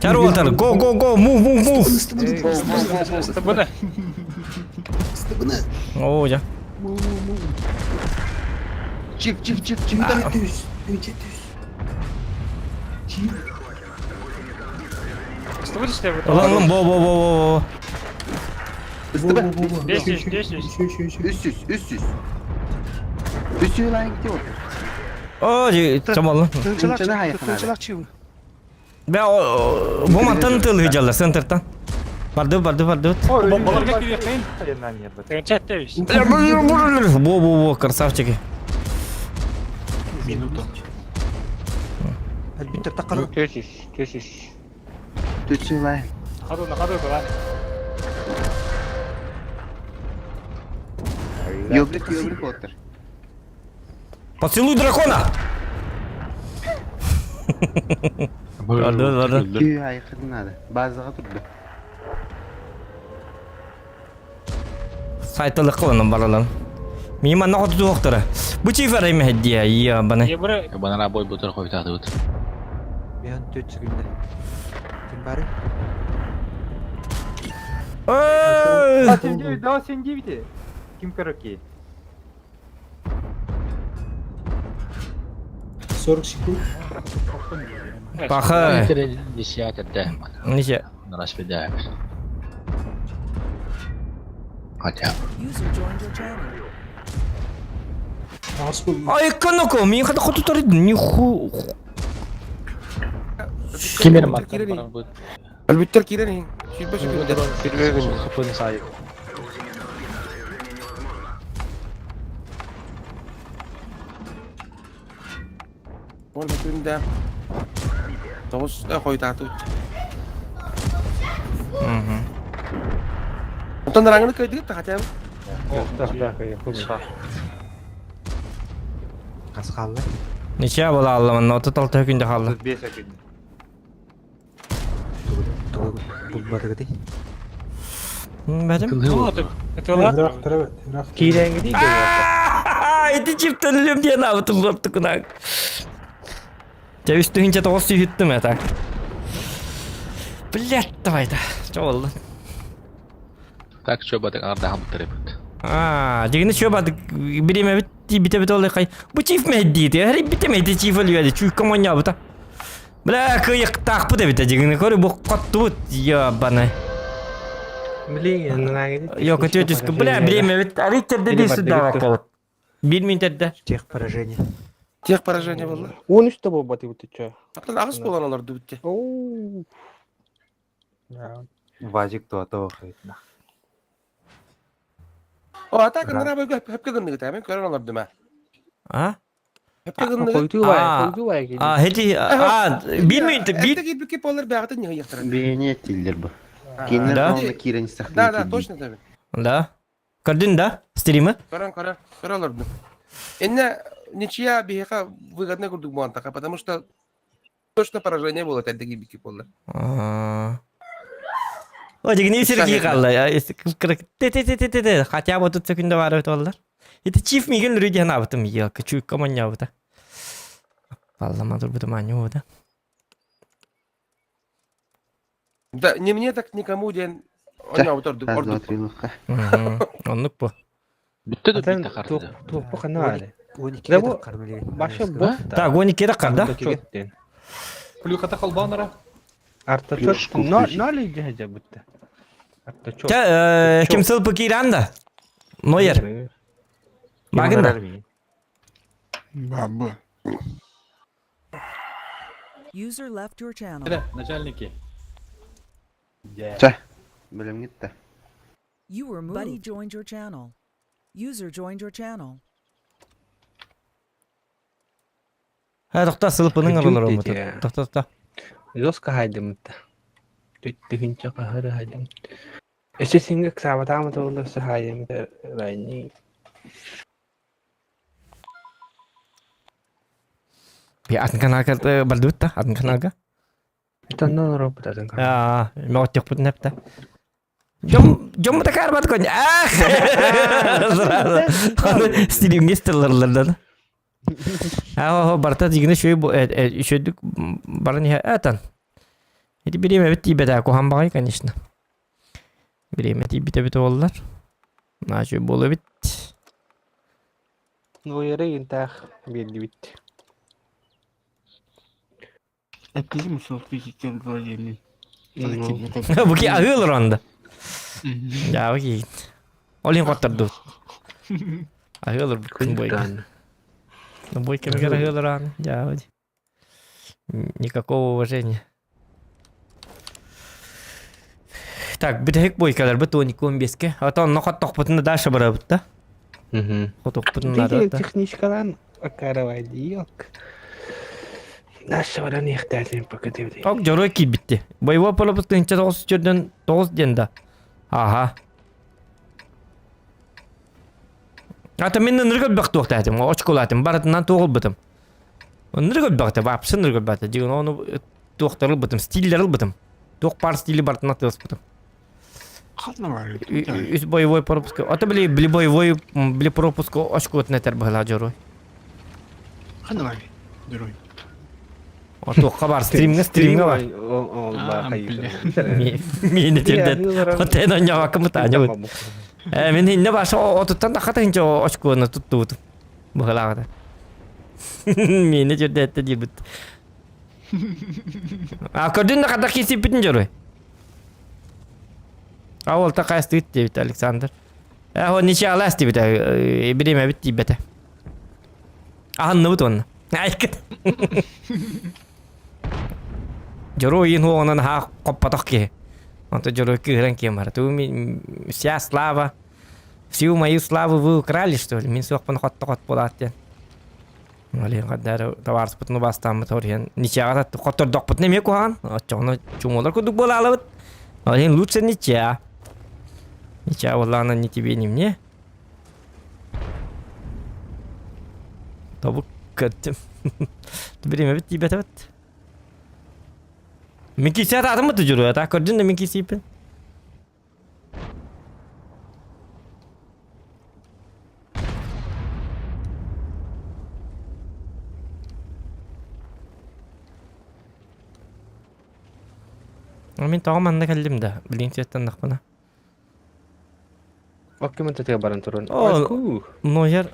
Чар отар. Go go go, move move move. Буна. О, я. Чип, чип, чип, чип. Ылан ылан бо бо бо бо. Ыстыба. 500, 500. 300, 300. 300 лайын кити отыр. О, чамаллы. Тыынчалаах чивы. Бә бу мантан тыл хыжалар центртан. Барды барды барды. Баларга кириэххин. Бо бо бо красавчики. Минута. Өлбүттэр таққар. 300 лайын. Ёблик, ёблик отыр. Поцелуй дракона. Барды барды. Күй айқырын ады. Базаға тұрды. Сайтылык кылынып баралар. Мин манна хоту туохтара. Бу чифер эме хеддия я бана. Банара бой бутыр хойтады бут. Мен төт сүгүндө. Ким бары? Эй! Да, сен девяти. Ким караки? 40 секунд. Паха. Десятый да. Ниче. Распределяем. Хотя. User joined your channel. Ас бұл. Ай канако, мин хата хоту тарид ниху. Кимер маттан будет. Әлбеттер кирен. Сүрбе сүрбе. Хапын сайып. Ол күндә. Тоғыз қойтаты. Онтон раңны көйдүк та хотя бы. Қас қалды. Ниче була алламан, оты талты күндө халды. 35 секунд. Булбадыгы Бәдем. Ырақ тұрабет. Ырақ. Кииреңги дии Ити чиптен үлем диэн абытым лопту кунак. Жа үстүһүнче тоҕус сүүһүттүм это. Блять, давай да. Чо болду? Так, что бы так арда бутыр бут. Аа, дигини чө бады биреме бит бите бит олай кай. Бу чиф медди те, хри бите медди чиф олюяды, чүй комоня бута. Бля, кыйык тахпы да бите дигини көрү бу коттубут я баны. Блин, нагиди. Yok өтөтүс бля, биреме бит ариттерде Или дейсі барды да битти. калып. Бир минуттерде. Тех поражение. Тех поражение было. 13 та болбаты бут чө. Аттан ағыс болан олар дүбітте. Оу. Вазик то то хайтна. О, атака нара бөг хөпкө гынны гыта. Мен көрөн олар дүмә. А? Хөпкө гынны. Койду бай, Аа. койду бай. А, хети, а, бир минут, бир Эттеги бүки полар бягыты не яктырат. Бейне тиллер бу. Да? Кинер оны кирен сахны. Да, да, точно tabii. Да. Көрдүн да? Стримы? Көрөн, көрөн, көрөн олар дүм. Энне ничья биха выгодно курдук бу антака, потому что точно поражение было эттеги бүки полар. А. О, дигини сирги калды. Те те те те те те. Хотя бы тут секунда бар өтө олар. Ити чиф миген үрү диэн абытым я кычу команья бута. Паллама тур буту маню да. Да, не мне так никому ден. Да. Он орду Раз, два, орду. три, лука. Оннук бу. Бүтті да Атын битті қарды. туох канаалы. 12 Да бу таққар мөлеген. башы бот. Так, они керек кар да? Чөттен. Плюхата холбанара. Арта Плюшку чөт. Но включи. ноли жеже бутта. Арта чөт. Та ким сылпы киранда? Нойер. Багында. Бабы. User left your channel. Эре, начальники. Ча. Билем гитте. You were moved. Buddy joined your channel. User joined your channel. Ха, тохта сылпының аралары Күтү бу. дети. Тохта тохта. Жестко хайдым та. Түттүгүнчө кахары хайдым. Эсе синге ксабатамы толдырсы хайдым райни. Би атын канага барды бутта, атын канага. Тоннон робот атын канал. Аа, мага тек бутын хепте. Жом жом такар бат кон. Ах! Сразу. Стилинге стиллерлерден. Аа, барта дигине шөй бу шөйдүк барын атан. Эти биреме бит тибе кухан багай, конечно. Биреме тибите бит оллар. На шөй болу бит. Ну ере интах белди бит. Бу ки аһыы олоронда. Дьаабы киит. Ол иһин хоттордубут. Аһыы олорбуккун бойга. Бой кэмигэр аһыы олорон дьаабы. Никакого уважения. Так, бүтэһик бойкаларбыт 12-15-ке. А то онно хоттохпутуна дальше барабыт да. Хотохпутун надо. Техничкалан акаравайдиок. Дальше баран иэхтээтин пока дебди. Ок, дьоруой киирбитти. Боевой полопут 1909 диэн да. Аха. Ата мин ынырык өлбөх туохтаатым, очколаатым, барытынан туоҕулбутум. Ынырык өлбөхтө, вообще ынырык өлбөтө. Дигин ону туохтар ылбытым, стиллер ылбытым. Туох пар стили барытынан тыаспытым. Үс боевой пропуск. Ата били били боевой били пропуск очкотун этер быһылаа дьоруой. Ханна бар? Дьоруой. Туохха бар? Стримҥэ стримҥэ бар. Миини тирдет. Хотен онньоҕокко мутааньабыт. Э мин инне баша отуттан тахата инче очкону туттубутум. Быһылааҕыта. Миини тирдетте диирбит. А көрдүн да хадах киирсиппитин дьоруй. А ол та хайастыгыт диэбит Александр. Э ол ниче алаас диэбит бириэмэбит тиийбэтэ. Аһынныбыт уонна. Айкыт. Дьоруой иин хуоҕунан аһаа хоппотох киһи. Онто дьоруой кыыһыран киэн бара. Туу вся слава, всю мою славу вы украли, что ли? Мин суохпун хотто-хот буолаат диэн. Олиһин хаддары табаарыспытын убаастааммыт ориһин ничьяҕа хоттордохпутун эмиэ куһаҕан. Оччоҕуна чумолар курдук буолаалабыт. Олиһин лучше ничья. Ничья буоллаҕына ни тебе ни мне. Тобук көрдүм. Биримэбит тиийбэтэбит. Мин киирсэ атаатым быты дьуруя, так көрдүн да мин киирсииппин. Мин тоҕо манна кэллим да, билигин сиэттэннэхпинэ. Оккиман тэтигэ баран туран. О, Нойер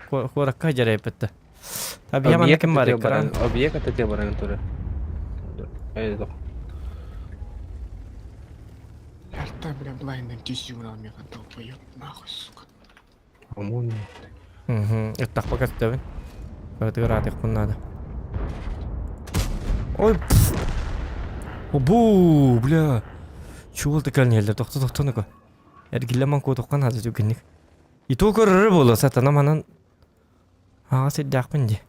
куоракка дьарайбытта. Абия манна ким бар экран? Объект тэтигэ баран турар. Эй, дох. Арта, бля, блайндом тизюрал меха долбоёб, нахуй, сука. Омун. Угу, ыттахпа көстөбүн. Барытыгар аатыахпын наада. Ой, Обу, бля. Чуол тыкалнеллер, тохто тохто ну-ка. Эргиллэмэн куотухха наада түгэнник. И то көрөрө буолуо, сатана манан Аҕа сирдээхпин дии.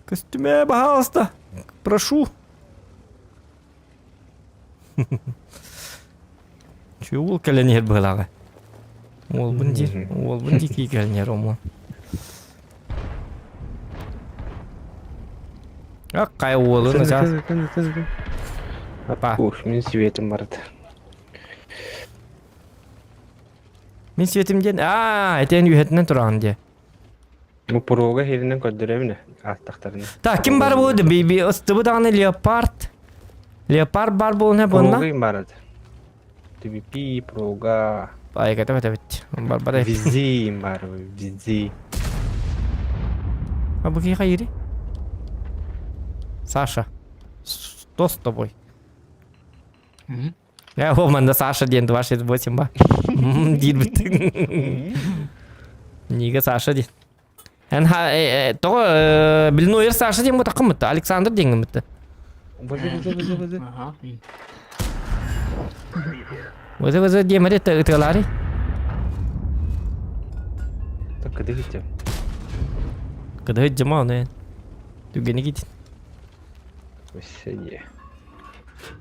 Көстүмэ, пожалуйста. Прошу. Чуул кэлэн иһэр быһылааҕа. Уолбун диир, уолбун диэки кэлэн иһэр омуон. Аккай уолун ачаас. Апа. Ух, мин светим барыт. Мин светим диэн, аа, этэн үһэтинэн тураҕын диэ. Бу порога хиринэн көрдөрөбүнэ ааттахтарына. Так, ким бар буолду? Би би ыстыбы даҕаны леопард. Леопард бар буолуна буонна. Прога им барат. ТВП, прога. Айгата бит. Бар бар. Визи им бар, визи. А бу киһи хайыри? Саша. Что с тобой? Я о, манда Саша диэн 268 ба. Диирбит. Нига Саша диэн. Эн ха тоҕо Блинойер Саша диэн бутаккыммытта, Александр диэҥҥиммитте. Вызы, вызы, вызы, вызы. Ага. Вызы, вызы диэмэри ытыалаары. Так кыдыгытя. Кыдыгыт дьыма оны. Түгени кит. Өссө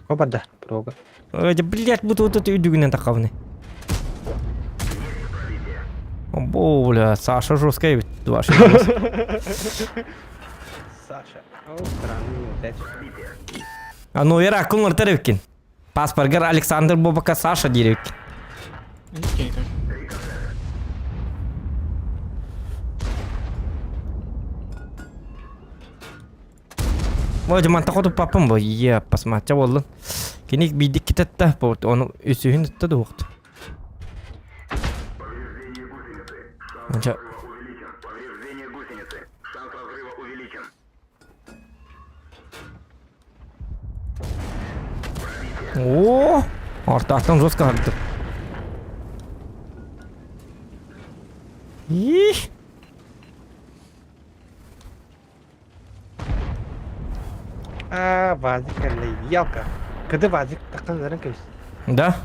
Опа да, прога. Ой, блядь, бу тут үрдүгүнэн таххабыны. Бо, бля, Саша жесткая ведь. Саша. О, странный опять. А ну, Ира, кун ыртар Паспоргар Александр Бобака Саша диир Окей, так. Вроде манта хоту папам бу е посмотря боллун. Кини биирдик китетта ону үсүһүн ытта дуохт. Анча О, ортақтан жестко артып. Их. А, вазик кэллэ, ялка. Кыды вазик таххан кэбис. Да?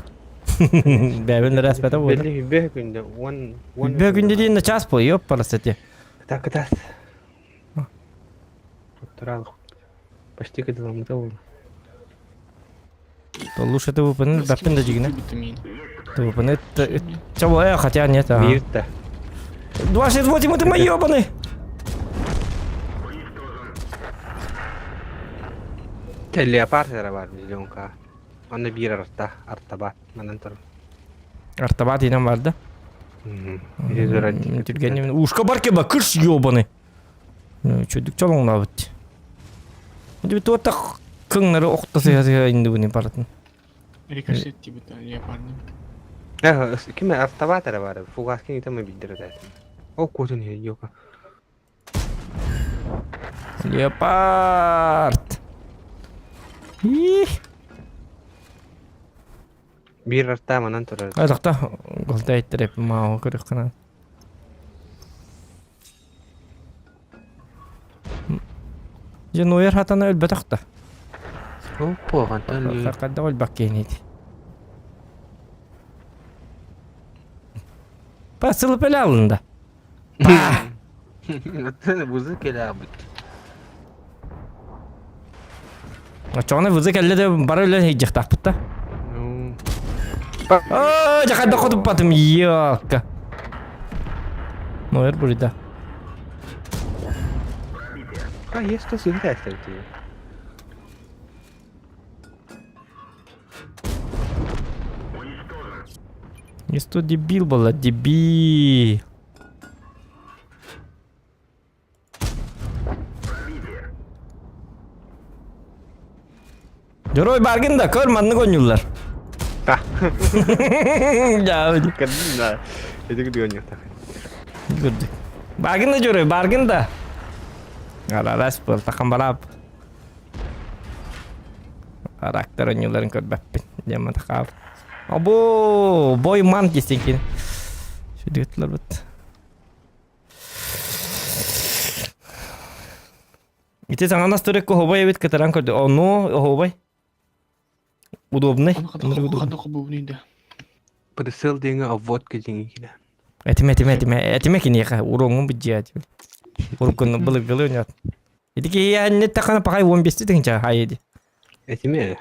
Бэбин распята болды. Белли бе күндө, он он Бе күндө дейін час бол, ёп, парасати. Кыта кытас. Турал. Почти кыдыламыта болду. То лучше ты выпаны, бәппин да жигине. Витамин. Ты выпаны, чего, хотя нет, ага. Бирта. 268, ты мой ёбаный! Леопард бар миллионка. Аны бир арта, артаба. Манан тур. Артабат инем бар да. Түргенмен ушка бар кеба кыш ёбаный. Чөдүк чолоңлабыт. Диби туотта кыңнары оқтасы языга инди буни баратын. Рикошет типа да, леопардный. Ким артаба тара бар. Фугаскин итеме билдир да. О, котун ёка. Леопард. Их. Бир арта манан турар. Айдакта голда айттереп маа көрүк кана. Же нойер хатана өлбөтөкта. О, погантан. Кадда өлбак кейнит. Басылып эле алында. Бузы келе бит. Чоғына вызы кәлле де бара өлі хейджақтақпыт та. Ну. О, жақада қотып батым, ёлка. Нойер бурда. А, есть что сюда ты. Есто дебил была, дебил. Дөрой баргын да көр манны гонюлар. Та. Я Кадна. Это где у так. Көрдүк. Баргын да жөрөй, баргын да. Арарас бол, тақан барап. Арактар өнюларын көрбәппин. Жама тақап. Або, бой ман десең кейін. Шүдігітлер бит. Ите саңанас төрекко хобай эбит кытаран көрдү. О, ну, хобай. Удобный. Хада хобу да. Присыл деньги, а водка деньги кида. Этиме, этиме, этиме, этиме кинеха, уроңун бу жиа. Уруккун былык гылы өнят. Итики я не такана пахай 15 тыгынча хайди. Этиме.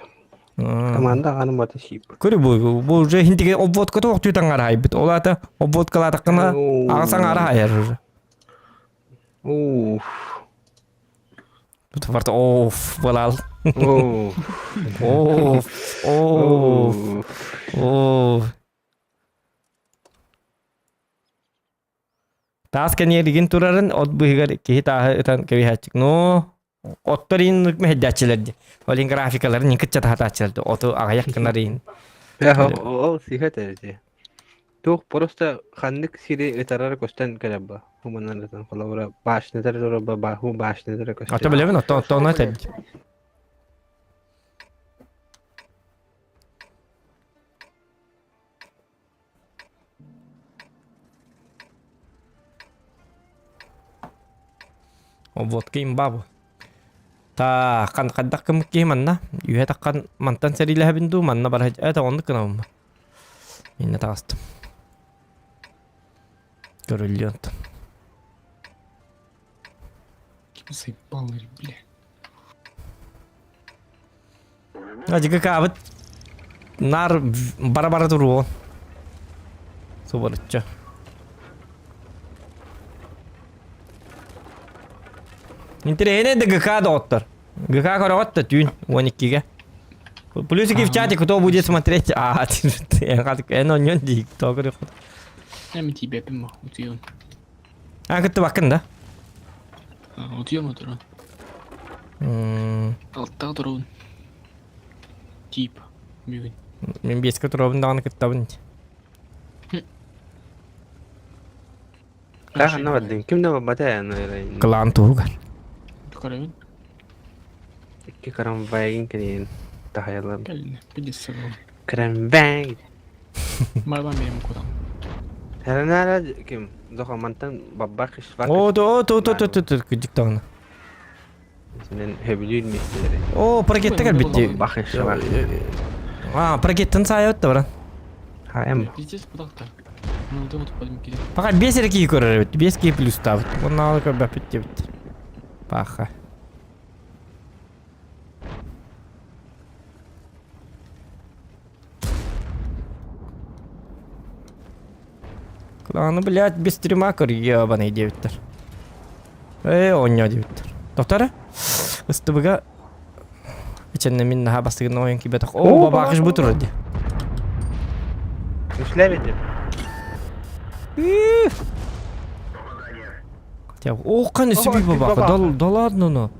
Команда аны бата шип. Көрү бу, бу уже хинтиге обводка то октуй таңар хайбит. Олата обводкалар такына агасаң ара хайар уже. Уф. Тут варта оф, балал. Оф. Оф, оф, оф. Таас кэниэригин турарын от быһыгар киһи тааһы ытан кэбиһээччик. Ну, отторин мэһэддээччилэр Олин графикаларын кытча таһатааччылар оту аҕайах гынарын. Ол сиха тәрде. Тух просто ханнык сири ытарар көстөн кэлэбба. Хуманарытан холобура башнытар тураба баху башнытар көстөн. Ата билебин отто оттоона тэбит. Обводка имба бу. Та қан қаддақ кім ки манна. Үйе таққан мантан сәриләһәбин ду манна бар это онны кынабым. Инне тағастым. Көрүллү онтон. Заебал, бля. Ажыгы кабыт нар бара-бара туру. Субарычча. Интересно да ГК доктор. ГК көрөҕөт түүн 12-ге. Плюсики в чате, кто будет смотреть? А, эн оньон дик, то көрөх. Эми тибепим утуйон. А, кытты бакын да? Утуйон отырон. Алтта турун. Тип. Бүгүн. Мен беске туробун даҕаны кыттабын. Таах анна бардын. Ким да барбата аны. Клан туһугар. Көрөбүн. Икки карамбайгын кэлин тахайалар. Кэлин. Пидессе бол. Карамбай. Марбан бэйэм кутам. Херенара ким? Зоха мантан баббах ишвак. О, то, то, то, то, то, то, кыдьык даҕаны. Синен хөбүлүүр миэстэлэри. О, паркетта кэлбит. Бах ишвак. А, паркеттан саайбыт да баран. Хаем. Пиздец кудахтар. Ну, ты вот подим кире. Пока 5 эрэ киһи көрөр эбит. 5 киһи плюстаабыт. Оннааҕы көрбөппүт диэбит. Паха. Кланы, блядь, без стрима көр, ебаный диэбиттэр. Э, оонньоо диэбиттэр. Доктора? Ыстыбыга Ичэннэ мин наһаа бастыгын ойон кибэтэх. О, бабаакыш бу турар дии. Үшлэбит. О, каны сүбүй бабака. Дал, да ладно, но.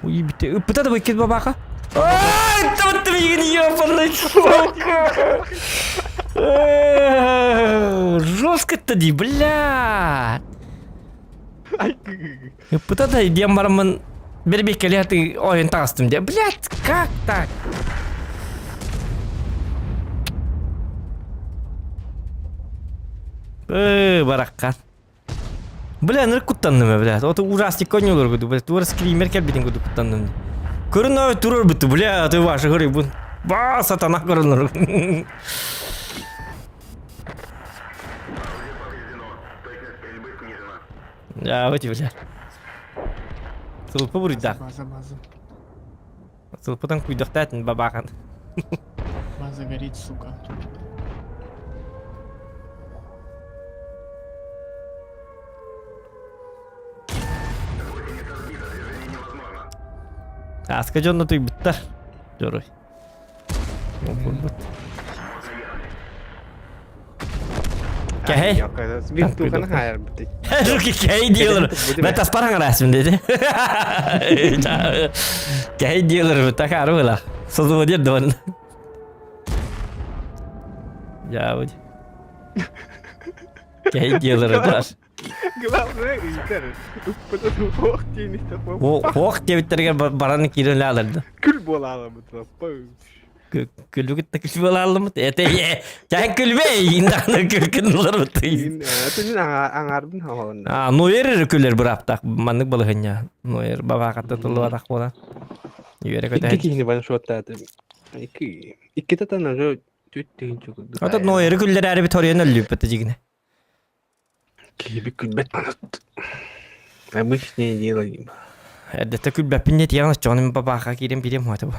Ой, бите. Ыппыта да быккет бабака. Ай, таптым егін ебаный, сука. Жестко-то ди, блядь. Ыппыта да диэн бараммын бэрбиэккэлиэ ойон таҕыстым дии. Блядь, как так? Э, бараккан. Бля, ныр куттанным, блядь. Вот ужастик конюлар куду, блядь. Тура скример кэлбитин куду куттанным. Көрүн турар буту, бля, ты ваша говори, бун. Ба, сатана көрүнөр. Я вот бля. Сылпы буруйдах. База, база. Сылпытан куйдахтаатын бабахан. База горит, сука. Аска дьонно туйбуттар. Дьоруй. Булбут. Кэһэй. Бир тухан хайар бит. Руки кэһэй диэлэр. Мен таспар хаҥараасым деди. Кэһэй диэлэр такары была. Созума дед дон. Я вот. Кэһэй диэлэр даш. Главное ыйтар. Ыппыта ох диэн Ох диэбиттэригэр баран киирэн аларды. Күл буолаалабыт. Күлүгүт да күл буолаалымыт. Это чай күлбэ индааны күлкүн уларбыт. Этин аңарбын хавалында. А, нойер күлер быраптак маннык балыгыня. Нойер бабакатта тулуатак буолан. Үөрэ Икки көтө. киһини бан шоттааты. Икки икки татан уже түт тыгын чукурду. Ото нойер күллер әри бит хорыян өллүп жигине. Киһи күлбэт манат. Обычное дело. Эрдете күлбэппин нет яғын чоным бабаха киирен бирем хуата бу.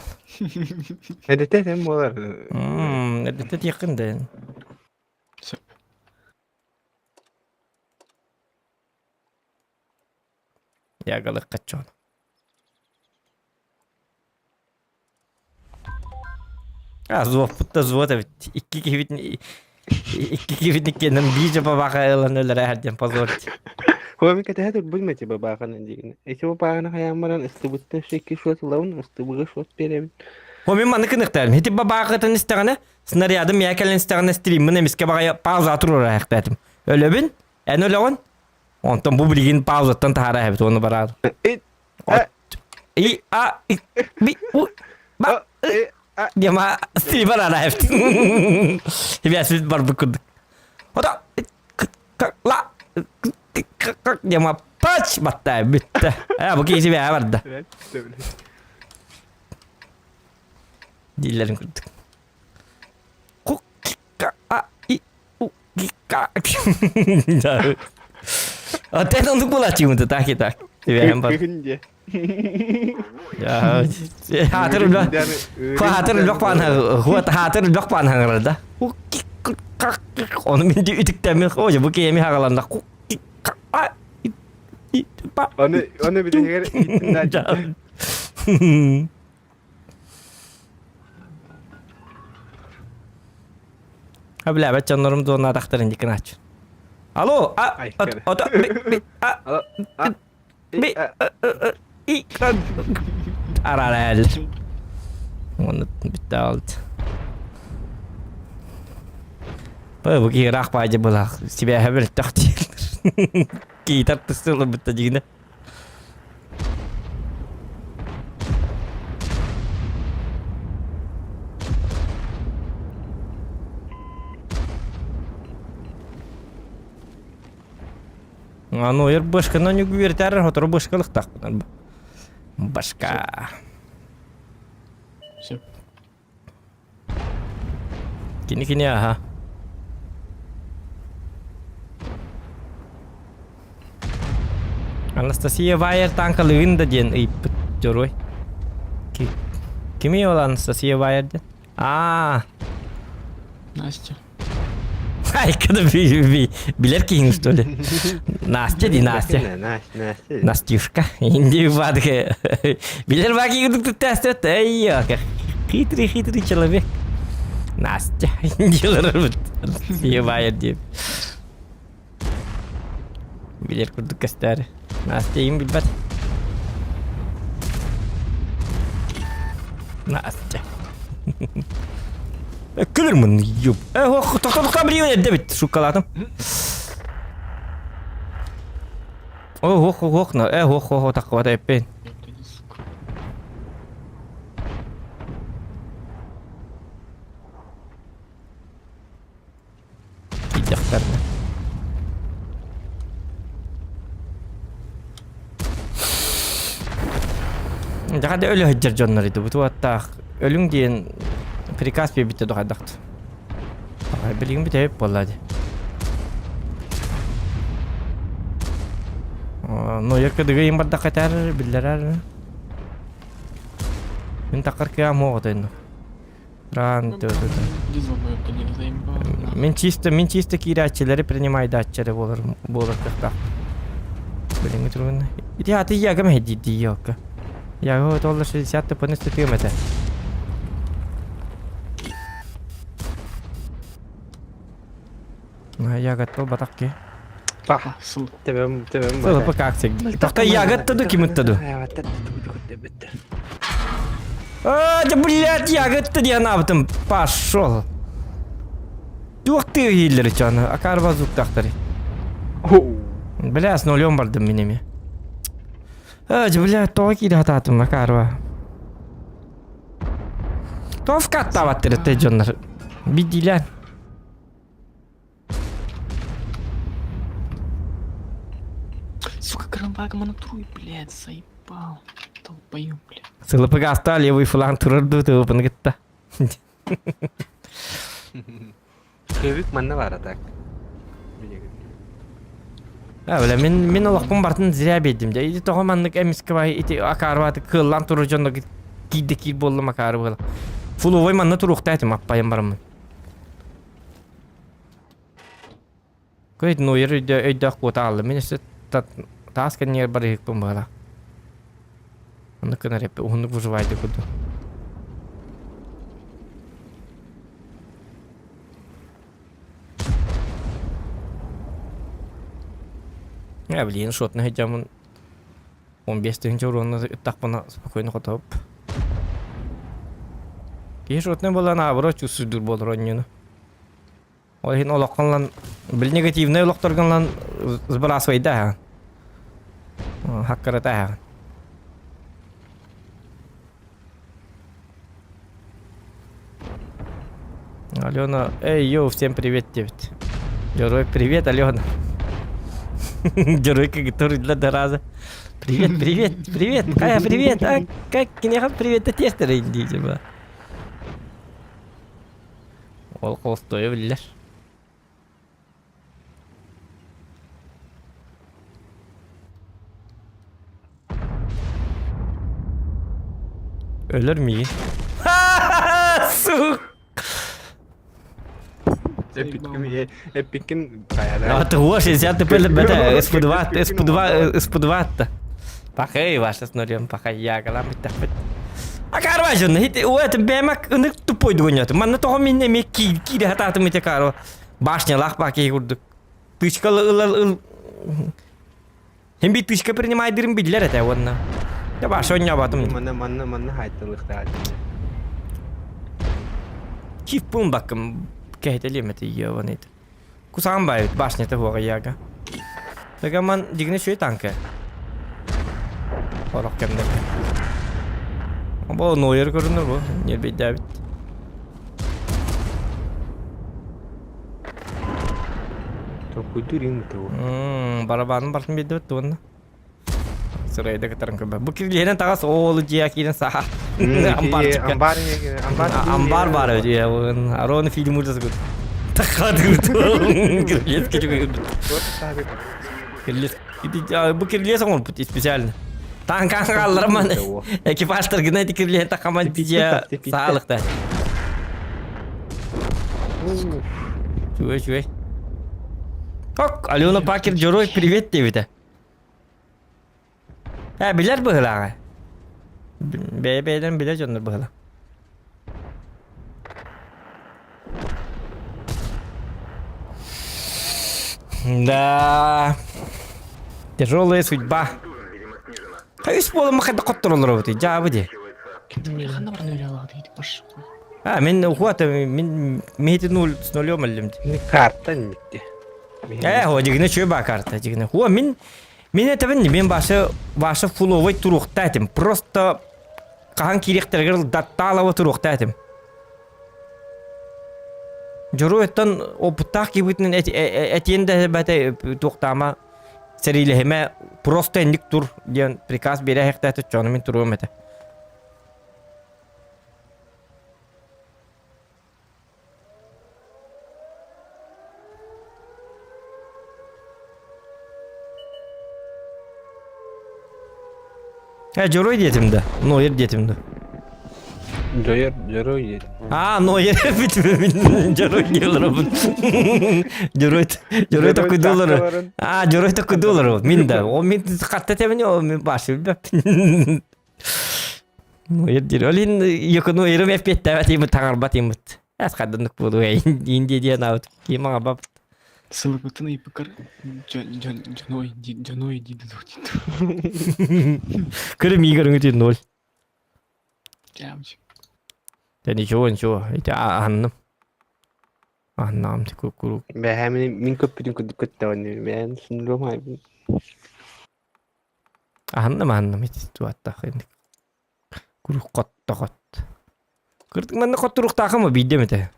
Эдете сен болар. Эрдете тиякын да. Сөп. Ягалык качон. А, зуоппут да зуот эбит. Икки киһибитин икки киһибитин кенен биир бабаха ылан өлөрө эрден позорить. Хуами кэтэ турбут тиба баахана дигин. Эти баахана хаян баран ыстыбыттан шекки шот лаун ыстыбыга шот беребин. Хо мен маны кыныктарым. Хити бабаахытын истэҕинэ снарядым миэкэлэн истэҕинэ стриммин эмискэ баҕайы пауза туруора айахтаатым. Өлөбүн, эн өлөҕүн. Онтон бу билигин паузаттан таһаара эбит уону бараар. И а и би у ба Дима стример ара эбит. Хибиэс барбыт курдук. Ото ла Дима пач батта бүттэ. Э бу киһи бэйэ барда. Дииллэрин курдук. Ку ка а и у ги ка. Отен оннук буолааччыгын так и так. Бэйэм бар. Күнде. Я хаатыр хаатыр лөх паан хуат хаатыр лөх паан хаҥарда. Ону мин үтүктэммин о бу киэми хагаланна. Оны оны билигер иттин А бля, баччаннарым дуона тахтарын дикин ач. Алло, а ото би а би и арарал. Оны битте алды. Бу бу киһи ыраах баайдьа былаах. Сибээһэ бөлтөх дииллэр. Киитар тыстылыбытта дигинэ. Аны ойор башканан үгүөртээр хотору башкалыктаахпын. Башка. Сөп. Кини кини аха. Анастасия Вайер танкалыгын да диэн ыйыппыт дьоруой. Кими ол Анастасия Вайер диэн? Аа. Настя. Айкада билер киһиҥ что ли? Настя ди Настя. Настя. Настюшка. Инди бадыгы. Билер баки курдук туттаастыбат. Эй, хитрый хитрый человек. Настя. Индилер Ебайыр дип. Билер курдук көстөр. Настя им билбэт. Настя. Күлөрмүн, юп. Э, тоқта тоқта бір эрдэ бит, шуккалаатым. О, ох, ох, на, э, ох, ох, таққыбата эппен. Тиийдэхтэринэ. Дьэ өлө сылдьар дьоннор ити бу туаттаах өлүҥ диэн приказ биэрбиттэ дохайдахт. Билигин бүтэһик буолла дии. Ну, якы дыгы бардах этэр биллэрэр. Мин такар кыам оҕотойну. Ран Мин чисто, мин чисто киирээччилэри принимайдааччылары буолар буолар кыахтаах. Билиҥҥи туругунна. Ити аты ягам хэдиирдии ёлка. Яго толла 60 тыпаны сытыам этэ. Ягаттал батак ки. Пах. Тебем, тебем. Сылыпы как Тохта ягатта ду кимытта ду. А, да блядь, ягатта диэн аабытым. Пошел. Туох ты иһиллэр чаны, акарба звуктахтары. Бля, с нулем бардым мин эми. А, бля, тоҕо киирэ хатаатым акарба. Тофка аттаабаттыр этэ дьоннор. Бидилэн. Сука, крамбага монотруй, блядь, заебал. Долбоёб, блядь. Сылыпыга аста левый фланг турар дуу тыыпын кытта. Көбүк манна бара так. А, бля, мин мин олохпун бартын зря биэрдим дьэ. Ити тоҕо маннык эмискэ бай ити акаарбааты кыыллаан турар дьонно киирдэ киир буоллум акаары буола. Фуловой манна туруохтаа этим аппайан бараммын. Көйт нуйар өйдө өйдөөх куота аалла. Мин өссө таас кэннигэр барыһыкпын быһала. Оннук гынар эппи уһуннук выживайды курдук. Я, блин, шотно сылдьаммын 15 тыһыынча уруонна ыттахпына спокойно хотоп. Киһи шотный буолан наоборот чувствуйдуур буолар оонньууну. Ол иһин олоххун били негативнай олохторгун сбрасывайда хаккарата Алена, эй, йоу, всем привет, диэбит. Герой, привет, Алена. Герой, который для раза. Привет, привет, привет, а, привет, а, как, кинеха, привет, тестеры, типа. Ол холостуойа биллэр. Өлөр миигин. Сук! Эппиккин хайа А ты 60 тепер бете СП2, СП2, СП2-та. Пахай ваша с нулем, пахай я галам бит. А карважын, хит уэт бэмак ынык тупой дугунят. Манна тоҕо мин эмиэ киирэ хатаатым ити каро. Башнялаах баки курдук. Тычка ыл ыл Хим би тычка принимайдырым биллер этэ уонна. Я баша онньообатым. Манна манна манна хайтылыктаа. Киф баккым кэһэтэлиэм этэ иеван ит. Кусаан баайбыт башнята хуаҕа яга. Тагаман дигне шуй танка. Хорох кэмнэргэ. Бу нойер көрүнөр бу. Нербейдээбит. Толкуйдуур иҥ бу. Барабанын бартын биэрдибит туонна. Сырайда кытарын көрбө. Бу кирилиһинэн таҕас оолу дьиэ киирэн саха. Амбарчыкка. Амбар амбар Амбар бар эбит. Арон фильм ужас гыт. Тахадыр. Кирилиэс кичүгү. Кирилиэс. Бу кирилиэс оҥорбут специально. Танкан хаалларман. Экипажтар гына ити кирилиэһин тахаман тиже саалыкта. Чуй чуй. Ок, Алена Пакер Джорой привет диэбитэ. Э, билэр быһылааҕа. Бэйэ-бэйэлэрин билэр дьоннор быһыла. Да. Тяжелая судьба. Үс буолан хайда хоттороллор эбитий, дьаабы дии. Ханна баран өлө дейді баш. А, мен ухуата мен мети нуль с нулем өллүм. Карта нитти. Э, хо дигине чөй ба карта дигине. Хо мин мин этебин мен башы башы фуловой туруохта этим. Просто хаһан киириэхтэригэр даттаалаба туруохта этим. Дьоруойтан опыттаах киһибитинэн этиэн да бэтэ туохтаама сэриилэһимэ просто инник тур диэн приказ биэрэ иһэхтээтэ чону мин туруом этэ. Э, дьоруой диэтим да. Нойер диэтим да. Дьойор, дьоруой диэтим. А, Нойер бүтүбүн дьоруой диэлэрбин. Дьоруой дьоруой такуйдулар. А, дьоруой такуйдулар. Мин да. О мин хатта тебини о мин башы билбэппин. Нойер диир. Олин йокуну ирым эппиэттээбэт имит таҥарбат имит. Эс хаддынык буолуо Индия диэн аабыт. Ким аҕабабыт. Сылыгытын ыйпыкар дьоной дьоной диди дии Көрө миигэр үҥүтүн ноль. Кямчик. Да ничего, ничего. Ити аһанным. Аһаннаҕым куруук. Бэһээ мин көппүтүн курдук көттөҕүн бэйэн синдром айбын. Аһанным аһанным ити туаттах Куруук хоттохот. Кырдык манна хотторуохтаахым биирдэм этэ.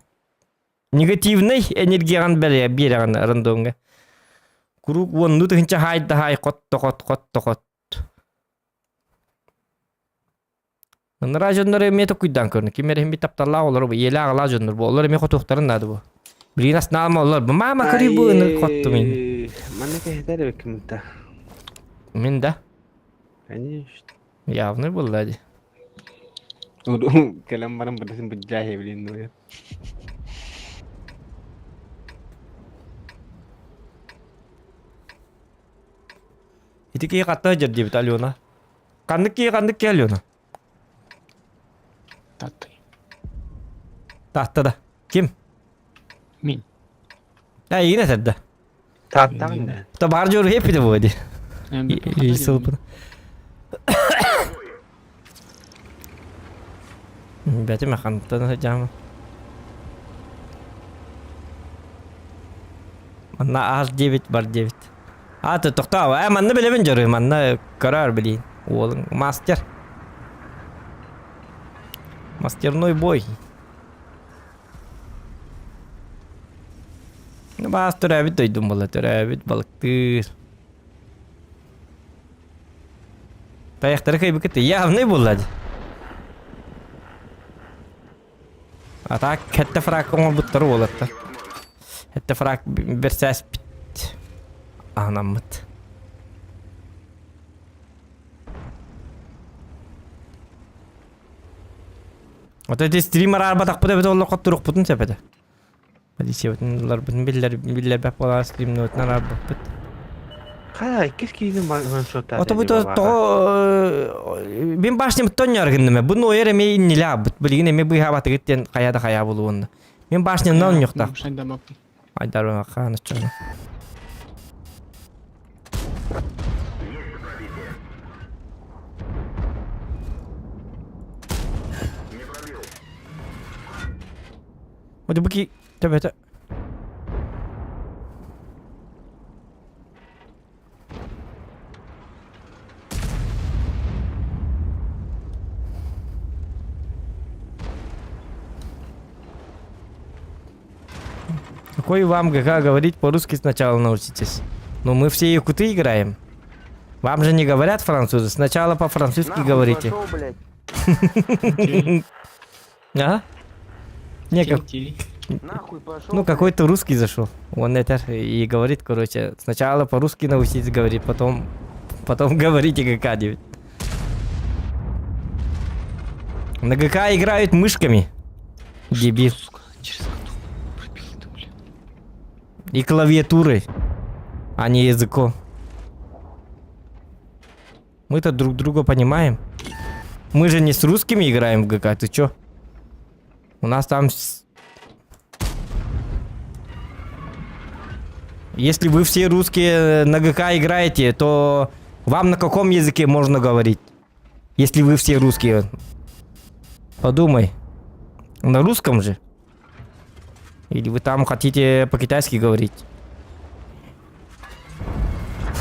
Негативнай энергияҕын бэрэ биэрэҕин рандомҥа. Куруук уоннуу тыһыынча хаай да хаай хот-тохот хот-тохот. Ыныраа дьоннор эмиэ токуйдаан көрүнэ. Ким эрэ иһин тапталлаах олор бу ийэлээх аҕалаах дьоннор бу. Олор эмиэ хотуохтарын наада бу. Билигин аснаама олор. Мама көрүй бу ынырык хоттум ин. Манна кэһэтэр эбиккин да. Мин да. Конечно. Явный буолла дии. Кэлэн баран быдасын быдьаа билин дуо. Ити киһи хатта сылдьар диэбит Алена. Ханнык киһи ханнык киһи Алена? Татты. Таатта да. Ким? Мин. А, эйигин этэр да. Тааттаҕын да. То баар дьоруй эппитэ буо дии. Сылпын. Бэтим хантан сылдьаама. Манна аас диэбит бар диэбит. А то тохтоо. Э манна билэбин дьоруй манна көрөр билиин. Уолуҥ мастер. Мастерной бой. Баас төрөөбүт дойдум буолла, төрөөбүт балыктыыр. Тайахтары кыйбыкыт явный буолла дии. А так хэтте фрак оҥорбуттар уолаттар. Хэтте фрак бэрсээспит. Аһынаммыт. Ото ити стрим араарбатахпыт эбит олло хотторукпутун сөп этэ. Полициябытын ыларбытын биллэр биллэрбэт буолаа стримнуутун араарбаппыт. Хайа иккис киһини маншота. Ото бу тоҕо мин башням тонньор гынным. Бу нойер эмиэ иннилээ Билигин эмиэ быыһаабатыгыт диэн хайа да хайаа булуонна. Мин башнямнан онньуохтаах. Айдарбын хааныччаны. Вот бу төбөтө. Какой вам ГК говорить по-русски сначала научитесь? Ну мы все якуты играем. Вам же не говорят французы, сначала по-французски Нахуй говорите. пошел, блядь. А? Не, как... Нахуй пошел. Ну, какой-то русский зашел. Он это и говорит, короче, сначала по-русски научитесь говорить, потом, потом говорите ГК-9. На ГК играют мышками. Дебил. И клавиатурой, а не языком. Мы-то друг друга понимаем. Мы же не с русскими играем в ГК, ты чё? У нас там... Если вы все русские на ГК играете, то вам на каком языке можно говорить? Если вы все русские. Подумай. На русском же? Или вы там хотите по-китайски говорить?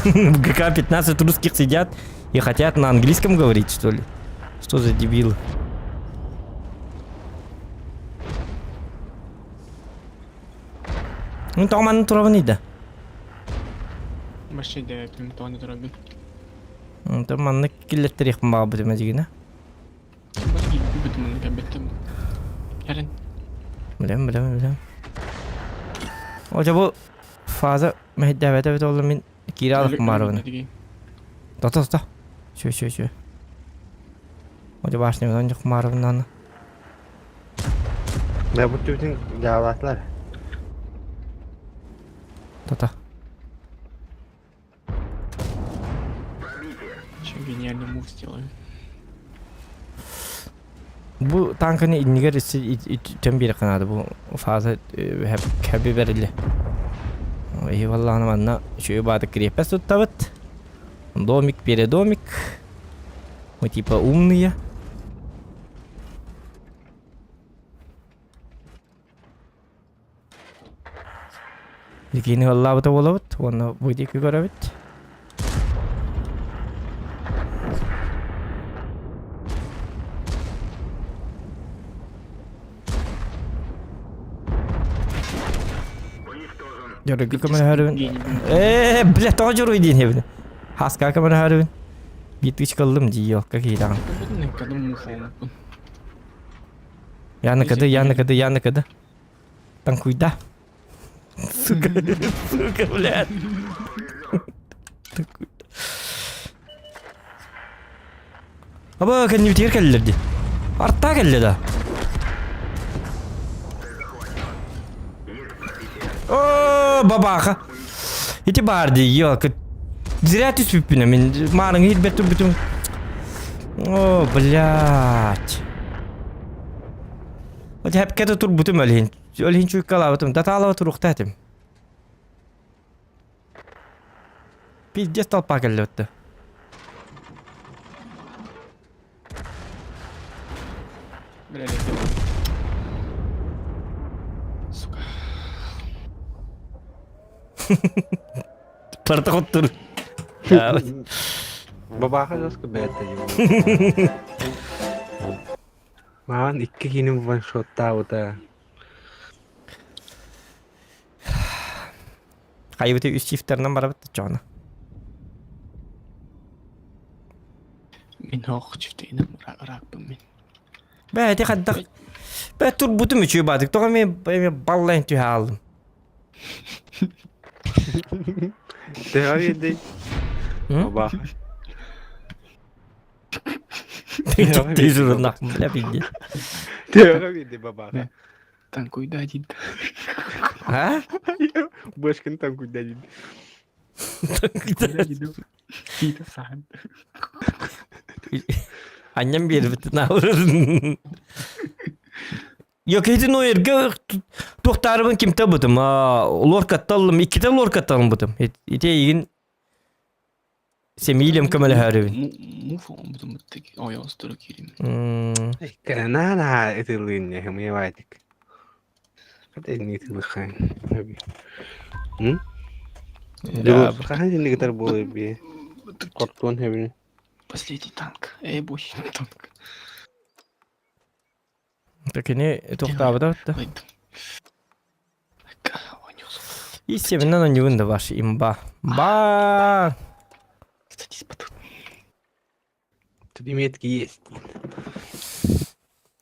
В ГК 15 русских сидят и хотят на английском говорить, что ли? Что за дебилы? Ну, там манна турабын да. Вообще да, тони турабын. Там манна киллеттерих баабытым дигина. Билем, билем, билем. О, бу фаза мэһдээбэтэ бит олла мин киирэ алых марыбын. Тото, тото. Чү, чү, чү. О, башня онжук марыбын Да бу түбүтүн жаалаатылар. Тото. Че гениальный мув сделали. Бу танканы иннигер тем бир канады бу фаза хэби берилли. Ой, валлахны манна чөй бады крепость туттабыт. Домик, передомик. Мы типа умные. Дикини аллабыта болабыт, оны бу дики көрөбүт. Дөрөгү көмөр хөрүн. Э, бля, тоҕо дьоруй диэн эбин. Хаска көмөр хөрүн. Биир тычкаллым дии, ёлка киидаҕын. Яны кыды, яны кыды, яны кыды. Танкуйда. Сука, сука, блядь. Танкуйда. Аба, кэннибитигэр кэллилэр дии. Артаа кэллэ да. О, бабаха. Ити баар дии, ёлка. Зря түспүппүнэ мин маарыҥы иһирбэт турбутум. О, блядь. Вот хэпкэ турбутум өлүһүн. Өлүһүн чуйкалаабытым. Датаалаба туруохта этим. Пиздец толпа кэллэ өттө. Бля, Сука. Барыта хоттур. Бабаха жестко бэт. Маан икки киһини ваншоттаабыта. Хайыбыты үс чифтеринэн барабыт чоҕуна. Мин хоох чифтейнем ракпын мин. Бээ ити хайдах Бээ турбутум үчүгэй баатык. Тоҕо эмиэ эмиэ баллайын түһэ хааллым. Төһө биэрдий? Бабаха. Ты же нахуй, бля, пиздец. Төһө биэрдий бабаха? Танкуйда один. А? Башкын танкуйда один. Кита сахан. Анньан биэрбит наалыр. Yok эти ну эргэ туохтаарыбын кимтэ бутум лоркатталлым иккитэ лоркатталым бутум ити эйигин сэмиилем көмөлөһөөрүбүн Муфон бутум ойоостура киирим. Канана ытылыын хымыябаатик. Хата итылыхан. М? Хахан синни буолуй би. Кортуон хэбини. Последний танк. Эй, бой, танк. Кини туохтаабыта. И семена на него да ваш имба. Ба! Садись потом. Тут метки есть.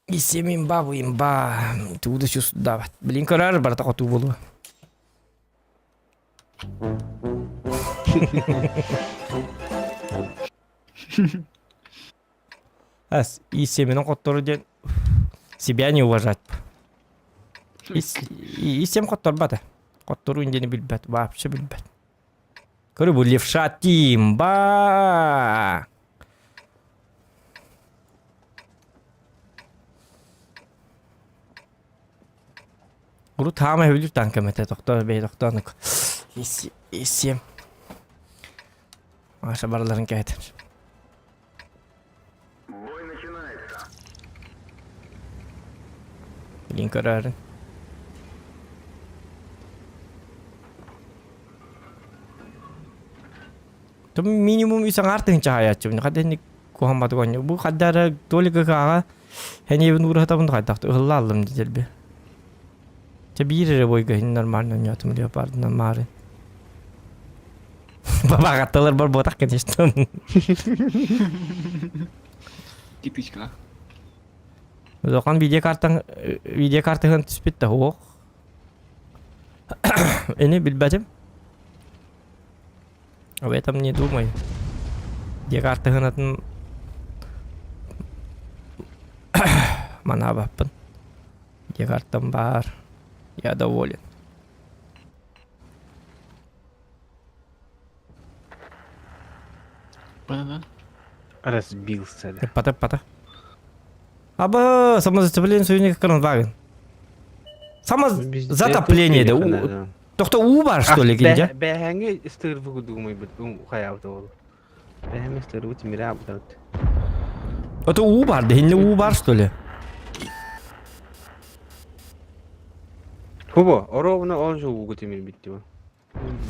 И семь имба бу имба. Туда сюда. Блин, корар барта хоту булу. Ас, и семена хоттору диэн себя не уважать. И, и, и сем хотторбата. Хоттору диэни билбэт, вообще билбэт. Көрү бу левша тимба. Урут хаама өбүлүр танкам этэ тохтоо бэй тохтоонук. Исиэм. Маша барыларын кэһэтэр. Билин көрөөрүн. Тум минимум үс аҥаар тыһыынча хаайааччыбын. Хадда инник куһамматы гонньу. Бу хадда эрэ Толика кааҕа Хэньиэбин уураһатабын хайдах ыһылла аллым дьэлби. Чэ биир эрэ бойга иһин нормально ойноотум леопардынан маарын. Бабаҕатталар бар буотах конечно. Типичка. Улахан видеокартан видеокартаһын түспүт да суох. Эни билбэтим. Об этом не думай. Видеокартаһын атын манаабаппын. Видеокартам баар. Я доволен. Банан. Разбился, да. Пата пата. Аба, самозацепление союзника Кронваген. Самозатопление, да. Тохто уу бар, что ли, киндя? Бэһэҥи ыстыырбы думай бит хайаабыта ол. Бэһэҥи ыстыырбы тимире абытабыт. Это уу бар, да хинне уу бар, что ли? Хубо, оровна ол же уугу тимир битти бу.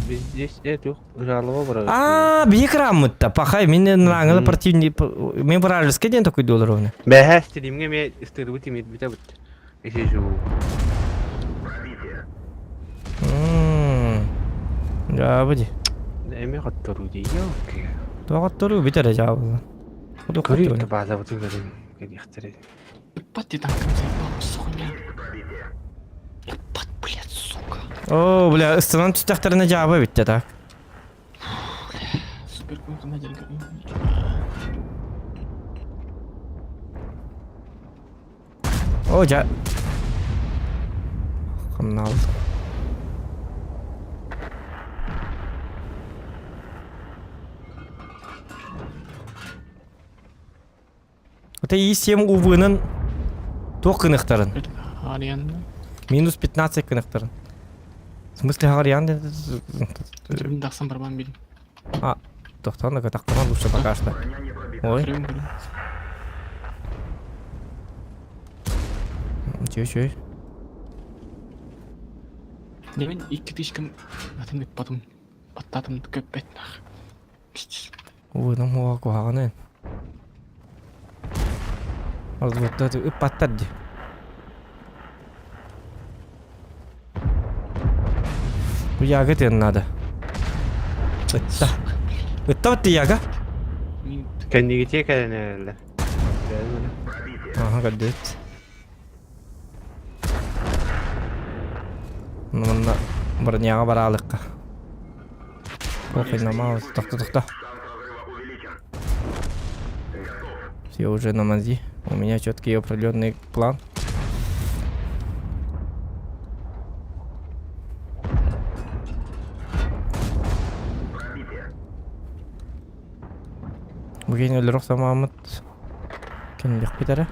Здесь это жалоба бар. А, биһи кырааммытта. Пахай, мин нааңылы противник, мен вражеский ден такой доллар оны. Бэһэ стримҥэ ме ыстыырбы тимир битэ бит. Isi жуу. Жаабы ди. Эми хотторуу дии окей. Тоҕотторуу бүтэрэ жаабы. Көрүү бааза бутун көрүн кэлиэхтэрэ. Ебать ты танком заебал, сука. Ебать, блядь, сука. О, бля, ыстанан түстэхтэринэ жаабы бүттэ так. Супер кунка О, дьэ. Хамнаабыт. Это И7 УВ-нын туох кыныхтарын? Минус 15 кыныхтарын. В смысле Хариан? Тахсан барбан билим. А, тохтон тахтан лучше пока что. Ой. Чё, чё? Мен икки тишкем атын потом баттатым көппет нах. Ой, нам хуа куһаҕаны. Албытта ыппаттар ди. Бу яга тыан надо. Ытта. Ытта бытты яга. Кэннигитиэ кэлэн эрэллэр. Ага, көрдүт. Манна броняга бараалыкка. Ох, намал, тохто, тохто. Все уже на мази. У меня четкий определенный план. Бүгін өлөрөх самаамыт кэннилэх бүтэрэ.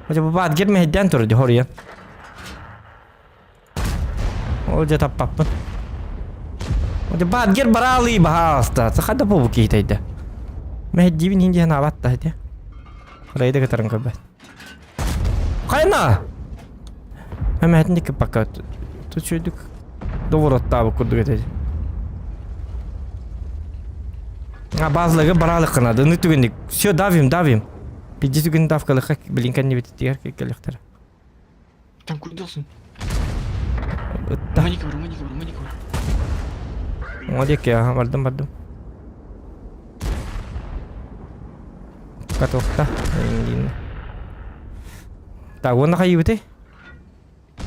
Хотя бу баат гермеһиддэн туру хоруйан. Ол дьэ таппаппын. Хотя баат гер бараалыы баһаалта. Сахада бу киһитейде. Мэһиддиибин иһин диэн аабатта ити. Рейде кытарын көрбөт. Хайна! Мэһэтин дикки пока Тут довороттаабыт курдук этэ. А базлыгы баралык кынады. Ны түгенник. Все, давим, давим. Пиди түген давкалыха блин кэннибит тигэр келехтер. Там курдылсын. Ытта. Маник бар, маник бар, маник бар. Оҥо диэки, аха, бардым, бардым. Катокта. Эйиҥ Так, уонна хайыыбытый?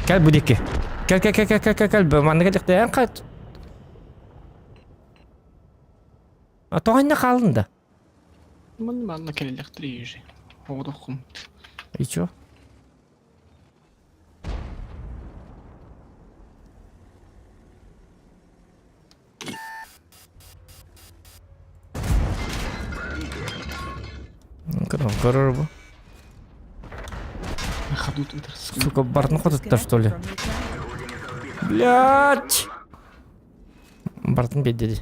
Кэл бу диэки. Кэл, кэл, кэл, кэл, кэл, кэл, кэл. Манныга дьахтайан хат. А тоҕо иннэ хаалын да? Манна манна кэлэлэхтэр же. Оҕодоххум. И чё? Көрөр бу. На ходу тут Сука, бартын хотуттар, что ли? Блять! Бартын беддеди.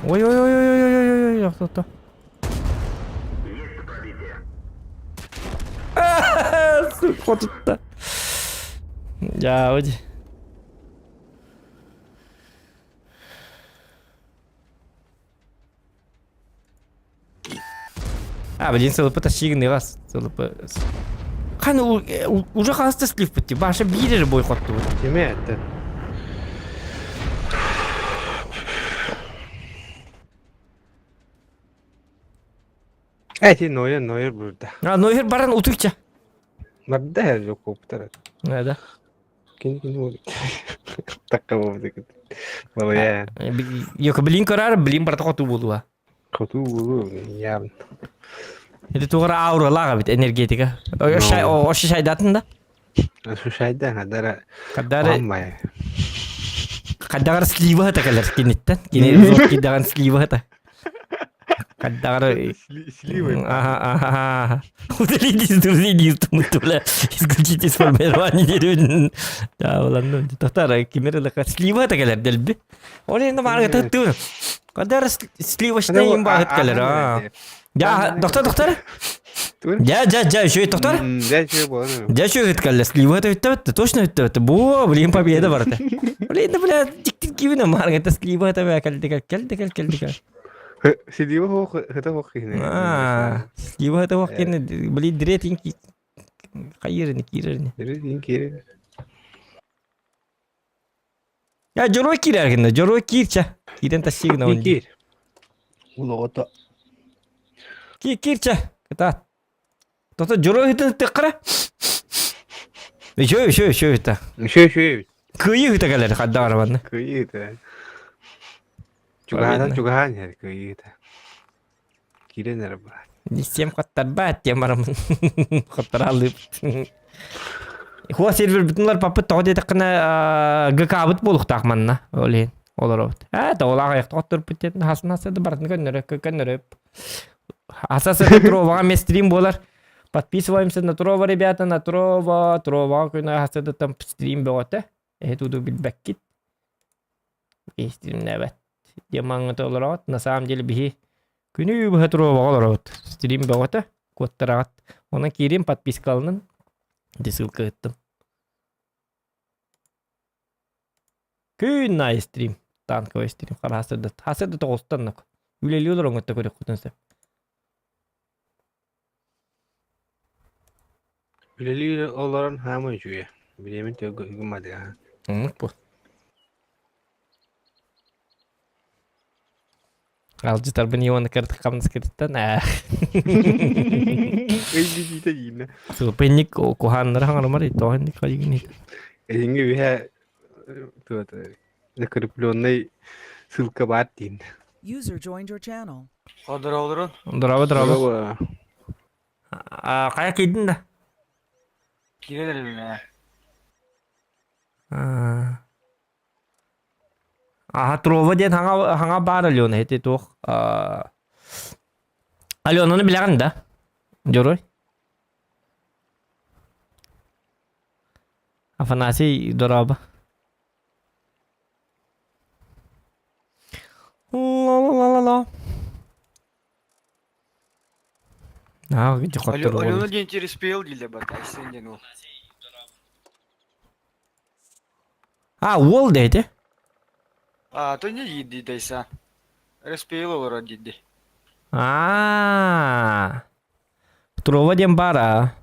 Ой ой ой ой ой ой ой ой ой Сука, хотутта. Я, А, блин, сылыпы тащигын ығас. Сылыпы... Хан, уже хаста слив бітті. Баша биир бой хотту. Кими этти? Эти Нойер, Нойер burada. А, Нойер баран утуйча. Барда her yok koputar. Да. Кини кини болду. Такка болду. Балая. Йока блин көрөр, блин барта хоту болуа. Хоту болу, явно. Это тугара аура лага бит энергетика. Ошо шайдатын да? Ошо шайдан, хадара. Хадара. Хаддагар слива такалар киниттен. Кини зор кидаган слива та. Хаддагар Сливы. Ага, ага. Удалите из друзей бля. Исключите из формирования деревни. Да, ладно. Тохтар, кимер лака слива такалар дэлби. Ол енді маған тыттыр. Кадар сливочный им багыт кэлэр. А. Я, доктор, доктор. Я, я, я, еще и доктор. Я еще болар. Я еще и кэлэр. Слива это это точно это это. Бо, блин, победа барда. Блин, бля, диктин кивина маған это слива это бля, кэлди кэлди кэлди кэлди. Слива хох, это хох кихне. А, слива это хох кихне. Блин, дретин ки. Хайырны кирерни. Дретин кирер. Я дьоруой киирэр гынна, дьоруой киирчэ. Киирэн тахсыы гына Киир. Улоҕото. Киир киирчэ. Кытаат. Тото дьоруой ыытын тыккара. Еще, еще, еще это. Еще, еще. Кыйыы ыта кэлэр хаддаҕар манна. Кыйыы ыта. Чугаһаан чугаһаан иһэр кыйыы ыта. Киирэн эрэ брат. Всем хоттарбат тем барамын. Хоттаралып. Хуа сервер бүтүнлар папы тоҕо диэтэххинэ ГК-быт буолуохтаах манна. Ол иһин олоробут. Ээ тоҕолаах айах тоҕотторбут диэн хасын хасады барытын көннөрө көннөрө. Асасы Троваҕа эмиэ стрим буолар. Подписываемся на Трова, ребята, на Трова. Троваҕа күнэ хасады там стрим бөҕөтө. Эһи туду билбэккит. Стримнээбэт. Диамаҥҥыта олороҕут. На самом деле биһи күнү быһа Троваҕа олоробут. Стрим бөҕөтө. Куоттараҕыт. Онон киирин подпискаланын. Ити ссылка ыыттым. Күн аайы стрим. Танковый стрим. Хараастырдат. Хасырда тоҕустан нок. Үлэлии олороҥҥутта көрүөххүтүн сөп. Үлэлии олорон хаама үчүгэй. Билиэмин төгө гымматыга. Оннук бу. Алжытарбын Иван кыртык хамнаскытыттан ээ. Өйдүтүүтэ диинэ. Сылпынник куһааннара хаҥарымар тоҕонник хайыгын Эһиҥҥи үһэ туota закрепленный ссылка баар диин. User joined your channel. Здорово, Здорово, здорово. А, хайа киирдин да? Киирэн эрэллэр. Аха, Трова диэн хаҥа хаҥа баар Алена ити туох Аленаны билэҕин да? Дьоруой. Афанасий дорообо. Ла-ла-ла-ла-ла. Аа, хоттору Алена диэн тереспел дииллэр барта, Айсен диэн уол. А, уол да ити? А, то не диир Дайсан. Респел олорор диирди. Аа. Трова диэн баар аа.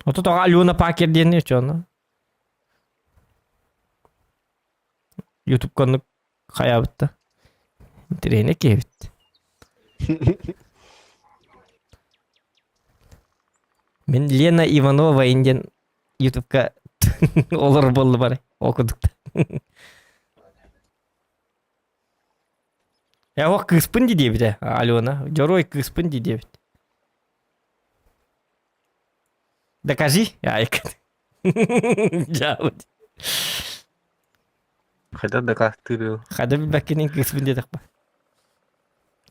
Ото тоҕо Алена Пакер диэн чону. Ютуб коннук хайаабытта. Интэриэһинэй киһибит. Мин Лена Иванова индиан Ютубка олор боллу бары. Ол курдук. Я ох кыыспын ди диэбитэ Алена. Дьоруой кыыспын ди диэбит. Докажи, Айк. Дьаабыт. Хайдах дакаастыыр Хада билбэккинин кыыспын диэтэхпэ.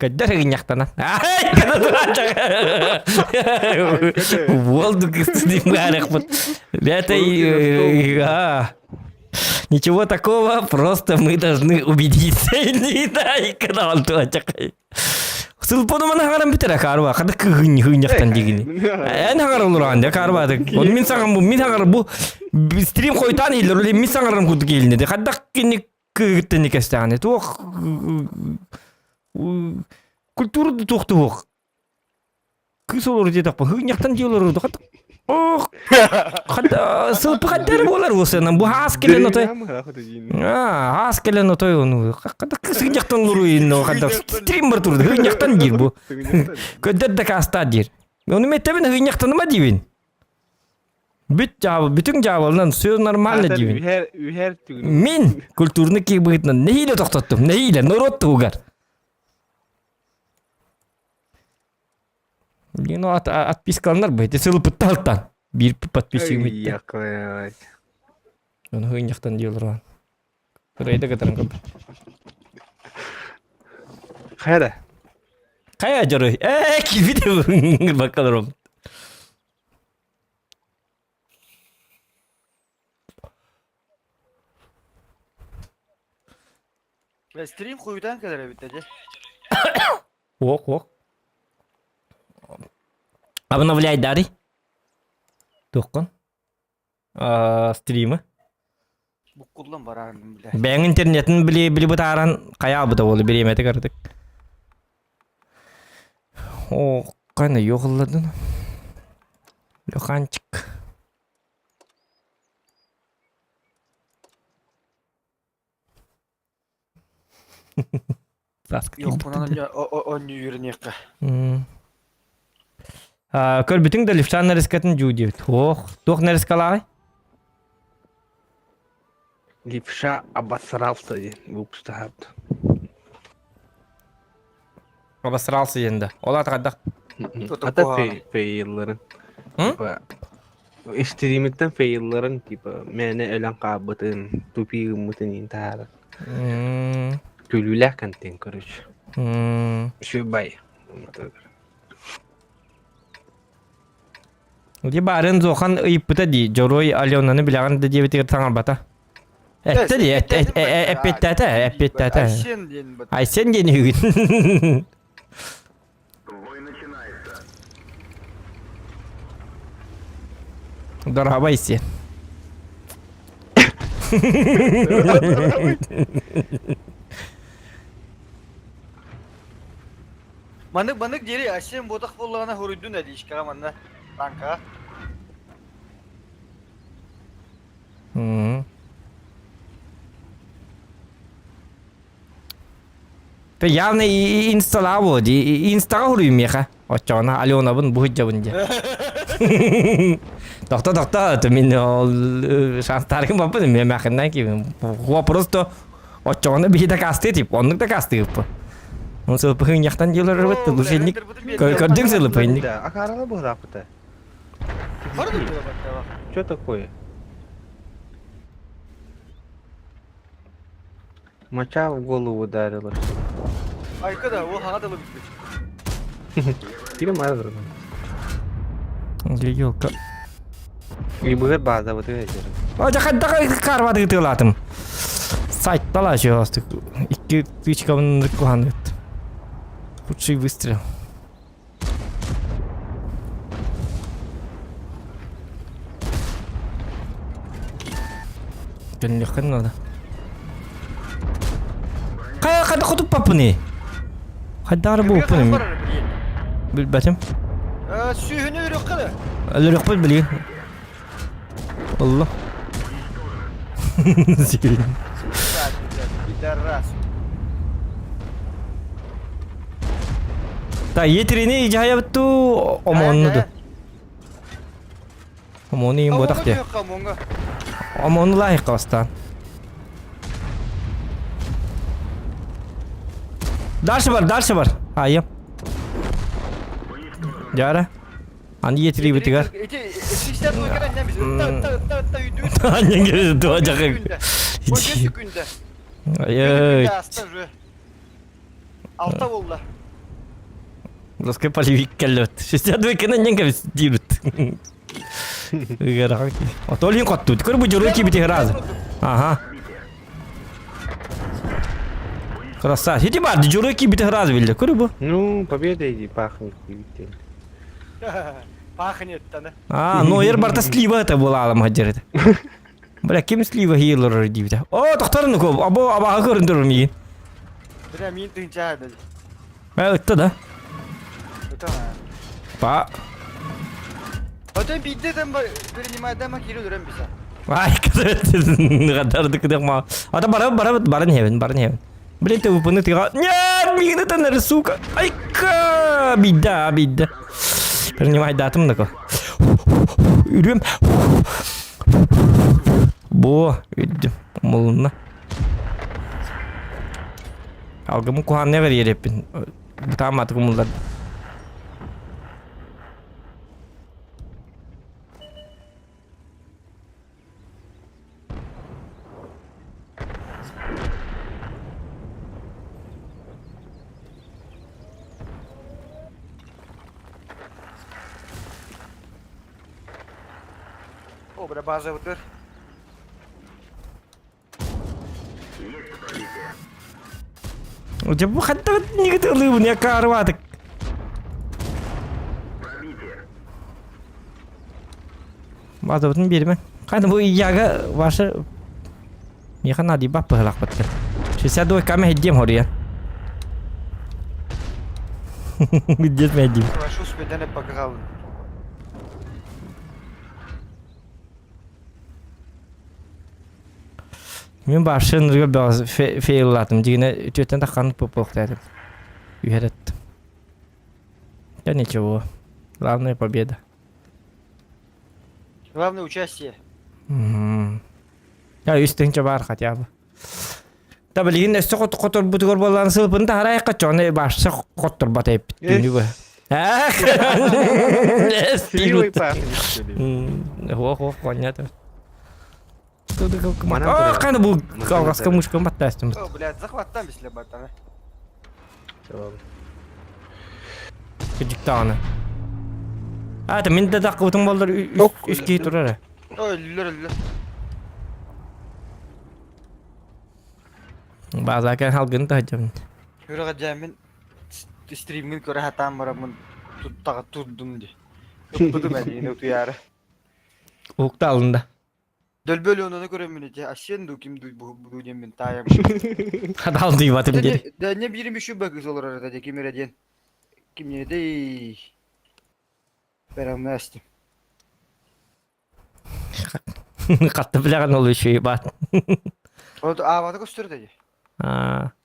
Көддөр ыгынньахтана. Уол кыыс дим Это Ничего такого, просто мы должны убедиться. Сылпону мана хагаран бүтэрэ карба хада кыһынньахтан дигини. Эн хагар олоран де карба Он мин сагам бу мин хагар бу стрим хойтан иһиллэр мин саҥарарым курдук иһилинэ де хаддах кини кыгыттан кэстэҕини туох культура да туох туох кыыс олору диэтэхпэ хыгынньахтан дии олору Ох, сылпы хаддар буолар уосанан бу хаас кэлэн отой хаас кэлэн отой ону сыгынньахтан олору инно хаддар стрим бар турду хыгынньахтан диир бу көдөр да каастаа диир ону меттэбин хыгынньахтаныма диибин Бүт дьаабыл, бүтүҥ дьаабылынан все нормально диибин. Үһэр, үһэр түгүн. Мин культурный киһи быһыытынан нэһиилэ тохтоттум, нэһиилэ, норуот туһугар. Ну, от, отпискаланар бы, сылыпытта алтан. Биир подписчигым итте. Оны хыынньахтан диэлэр Кырайда кытаран көрбүт. Хайа Хайа дьоруй? Ээ, кибит бакаларым. Стрим хуйтан кэлэр эбит дии. Ок, ок. Обновляй дари. Туоххун? Стримы. Буккуллан бараарым билэ. Бэйэҥ интернетин били били бытааран хайаабыта буолу бириэмэтэ кырдык. О, кайна йоҕулладын. Лёханчик. Йохпунан онньу үөрэниэххэ. Көрбүтүҥ да левшан нарезкатын дьуу диэбит. Ох, туох нарезкалааҕый? Левша обосрался диэн выпустаһаабыт. Обосрался диэн да. Ол аата хайдах? Ата фейлларын. Типа истиримиттэн фейлларын типа мээнэ өлөн хаалбытын, тупи гыммытын иин таһаарар. Күлүүлээх контент, короче. Үчүгэй. Ди баарын Зохан ыйыппыта дии, Дьоруой Аленаны билэҕин да диэбитигэр саҥарбата. Эттэ дии, эппиэттээтэ, эппиэттээтэ. Айсен диэн бат. Айсен диэн үһүгүн. Дорогой Айсен. Манык манык диэри Айсен буотах буоллаҕына хоруйдун Алишкаҕа манна танкаҕа. Ты явно инсталаабы ди инстаҕа хуруйум миэхэ оччоҕуна Аленабын бу сылдьабын диэн. Тохто тохто мин ол шанстаргым баппын мен махыннан киибин просто оччоҕуна биһи дакаастыы тип оннук дакаастыыппын. Он сылпыһыҥньахтан диэлэр лучше көрдүҥ сылыпыһынник. Акаарала быһылааппыта. Что такое? Моча в голову ударила. Айка да, ол хаҥа дылы бүппүт. Ким мазыр? Елка. Ибыгыр бааза бытыга этер. Ой, карвады тылатым. Сайттала еще Икки тычкабын куханыт. Худший выстрел. Көннүөххэ надо. Хайа хайда хотуппаппыный? Хайдаары бууппун? Билбэтим. Сүүһүнү үрүөххэ да. Өлөрүөхпүт билигин. Ылла. Пидорас. Та етерини жаябытту омонну ду. Омону им ботах те. Омону лайық бастан. Дальше бар, дальше бар. Айым. Жара. Аны етири битигар. Аннен келе туа жакы. Ай. Алта болды. Доска полевик келлет. 62 кенен ненге дирут. Ыгара. Отолин котту. Көр бу журу ки бити раз. Ага. Красавчик. Хити бар, журу ки бити раз билде. Көр бу. Ну, победа иди, пахнет. видите. Пахнет тана. А, ну ер барта слива это была алам хаджерет. Бля, ким слива хилор дибите. О, тохторны коб. Або аба көрүндүр миин. Бля, мин тынча да. Э, ытты да. Па. Ото бидден принимайдама кире дүрен биса. Ай, кадарды кыдык ма. Ата бара бара барын хебен, барын хебен. Блин, ты выпаны ты. Нет, мигни тенер, сука. Айка, беда, беда. Принимай датым тако. Үрүм. Бо, үддүм. Мулунна. Алгымы куханна бер ереппин. Бутааматы кумулдар. О, бля, база вот Дьэ бу хантан нигытылыыбын я каарыбаатык. Базабытын биэримэ. Хайда бу яга ваша Миэхэ наадыйбат быһылаахпыттар. 62 каме хэддиэм хоруйан. Дед мэйдиим. Хорошо, спидане пограл. Мин башын нырга бөҕө фейллаатым дьигинэ үтүөттэн таххан пупуохтаатым. Үһэрэттим. Да ничего. Главное победа. Главное участие. Я үс тыһыынча баар хотя бы. Та билигин өссө хоторбутугар буоллаан сылпын таһарайыққа чоны башса хотторбат эппит түүнү бу. Сливой пахнет. Ох, ох, понятно. А, қаны бұл алғасқа мышканы баттастым. О, блядь, захваттан бисле баттан. Күдүктааны. А, это мен да даққыбытың балдар үс кей турар. Ой, үллер, үллер. Базакен халгын тахжам. Хүрөҕө дьэ мин стриммин көрө сатаан бараммын туттаҕа турдум дии. Ыппытым эдиин утуйаары. Уһукта алында. Дөлбө Ленаны көрөммүн ити Асен дуу ким дуу бу диэммин таайабын. Хадал дыйбатым дири. Да не биирим үчү бакыс олорор этэ дии ким эрэ диэн. Кимнээтэй Бэрэҥнээстим. Хатты билэҕин ол үчүгэй баат. Вот аабата көстөр дии.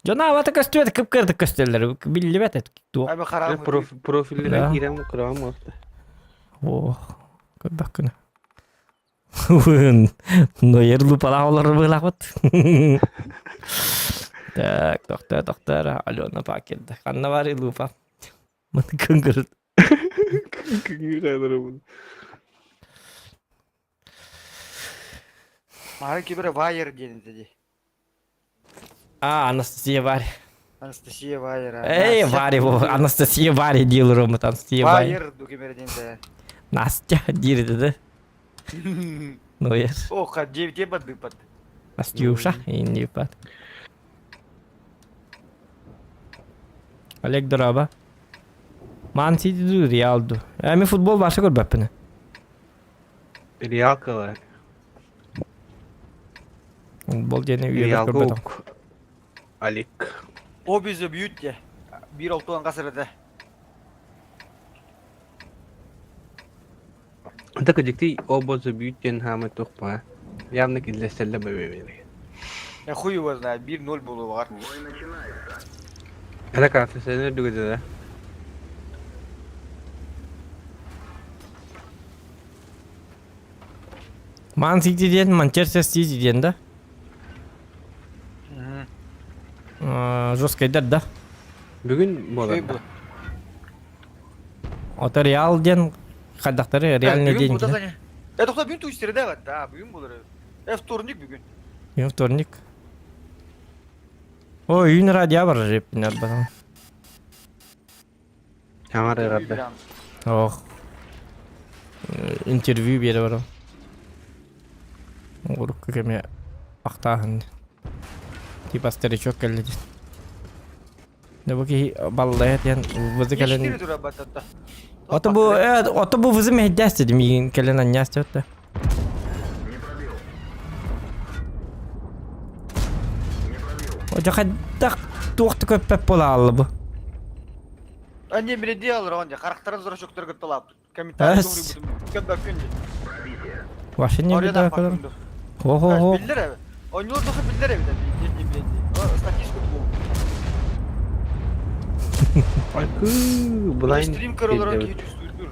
Дьон аабата көстүбэт кып-кырдык көстөллөр. Биллибэт эт. Профилдера киирэн кыраҕам буолта. Ох, көрбөккүнэ. Нойер лупалаах олорор быһыылаахпыт. Так, тохтоо, тохтоо, Алена Пакерда. Ханна баарый лупа? Маны кыҥгырыт. Кыҥгырыт. Мары кибер Вайер диэн этэ дии. А, Анастасия Варя. Анастасия Вайер. Эй, Варя, Анастасия Варя диир ромут, Анастасия Варя. Вайер ду кимер диэн да. Настя диир да. Ну, yes. Ох, девять бады пад. Настюша, инди пад. Олег дорообо. Man City ду, Реал ду. Э, мен футбол башы көрбөппүн. Реал кала. Футбол диэни үйэбэр Реал көрбөтөм. Олег. Обизы бьют те. Бир олтуан касырыда. Это кыдьыктый обозу бүүт диэн хаамай туох баа. Явно киллэстэллэ бэбэбэбэ. Я хуй его знает, 1-0 буолуоҕар. Это кафесенер дүгүдэ. Ман Сити диэн Манчестер Сити диэн да? Жесткайдар да? Бүгүн буолар да. Ото Реал диэн хайдахтары реальный Бүгүн день. бу да тохто бүгүн туйстерде да, бүгүн булар. Э вторник бүгүн. Бүгүн вторник. О, үйүн радио бар репинер батам. Саҥар ыгарда. Ох. Интервью бере барам. Урукку кеме ахтааһын. Типа старичок кэллэ диэн. Да бу киһи баллайа диэн вызы кэлэн... Ото бу ото бу вызы мэһдээс дедим миигин кэлэн анньаас диэбит Ото хайдах туох да көппөт буола хаалла бу. Анне биле алыр онде харахтарын зрачоктар кытталап. Комментарий көбөккүн ди. Вообще не биле Хо-хо-хо. Биллер Ойнуур доху биллер эбит. Статистика бу. Айкы, Стрим көрөлөр ки түстүрдүр.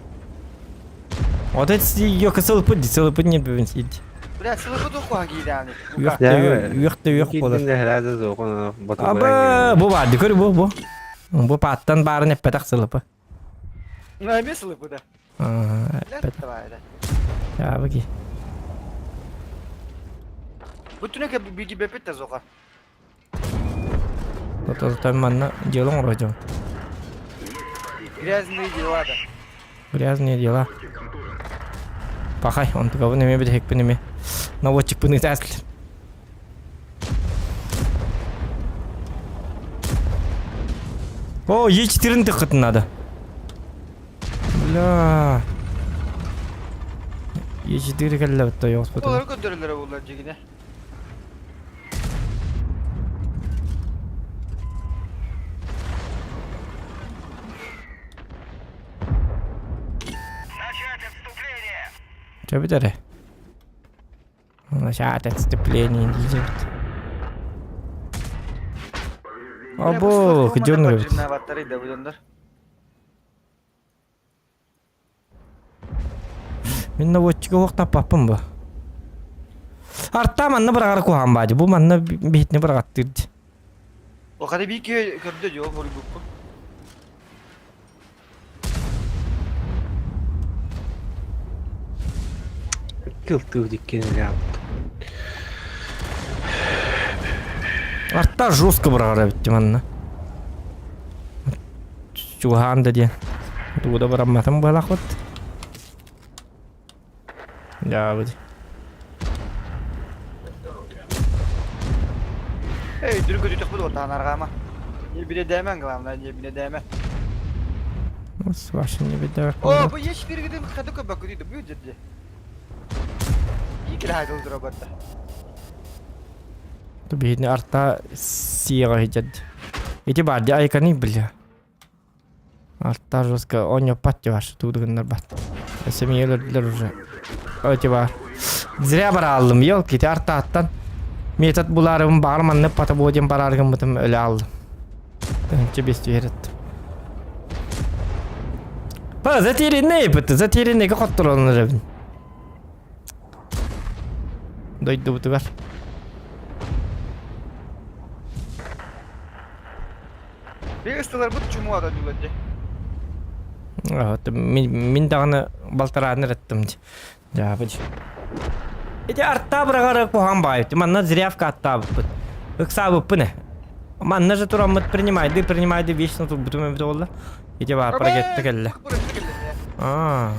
Вот это ее сылпыт, сылпыт не бивин сидит. Бля, сылпыт доху гиданы. Үөхтэ үөх болар. Аба, бу бар, көр бу бу. Бу паттан барын эппетах сылпы. Ну, эме сылпы да. Эппетах. Я баки. Бу түнөкө биги бепет да зока. Тото манна делом вроде. Грязные дела да. Грязные дела. Пахай, он такого неме бит хек неме. Наводчик пыны тәсл. О, Е4 тыкыт надо. Бля. Е4 кэллэ битта ёс бит. Олар көдөрөлөр булар жигине. Чё битәре? Начать отступление идет. Або, где он говорит? Мин наводчика уохтаппаппын бу. Арта манна быраҕар куһаан баадьы. Бу манна биһитини быраҕаттыыр дии. Охада би ки көрдө жок хоргуппу. Кылтыы диккен Арта жестко быраҕар эбит манна. Чугаан да диэн. Тугу да барамматым буолахпыт. Дьаабыт. Эй, дүрү көтүтөх бу таанаргаама. Не биле дәмән главное, не биле дәмә. Вообще не беда. О, бу еш биргиден хады көбөк диде бу жерде. Икиле хайдыл тура барда. Тубиһини арта сиэҕэ сылдьар. Ити баар дии айканы бля. Арта жестко оонньоппот дии тугу гыннарбат. Өссө миигин өлөрдүлэр уже. Ити баар. Зря барааллым, елки, ити артааттан метод булаарыбын баҕар маннык пата буо диэн бараары гыммытым өлө ааллым. Тыһыынча биэс түһэр Па, затерянный быты, затерянныйга хотторон эрэбин. Дойдубутугар. Бир ыстылар бут чумуа да дулат Мин, мин даҕаны балтарааны эреттим дии. Дьаабы дии. Ити артаа быраҕары куһаҕан баҕайы. Манна зрявка аттаабыппыт. Ыксаабыппын ээ. Манна же тураммыт принимайды, принимайды вечно турбутум эбит буолла. Ити баар прогетта кэллэ. Аа.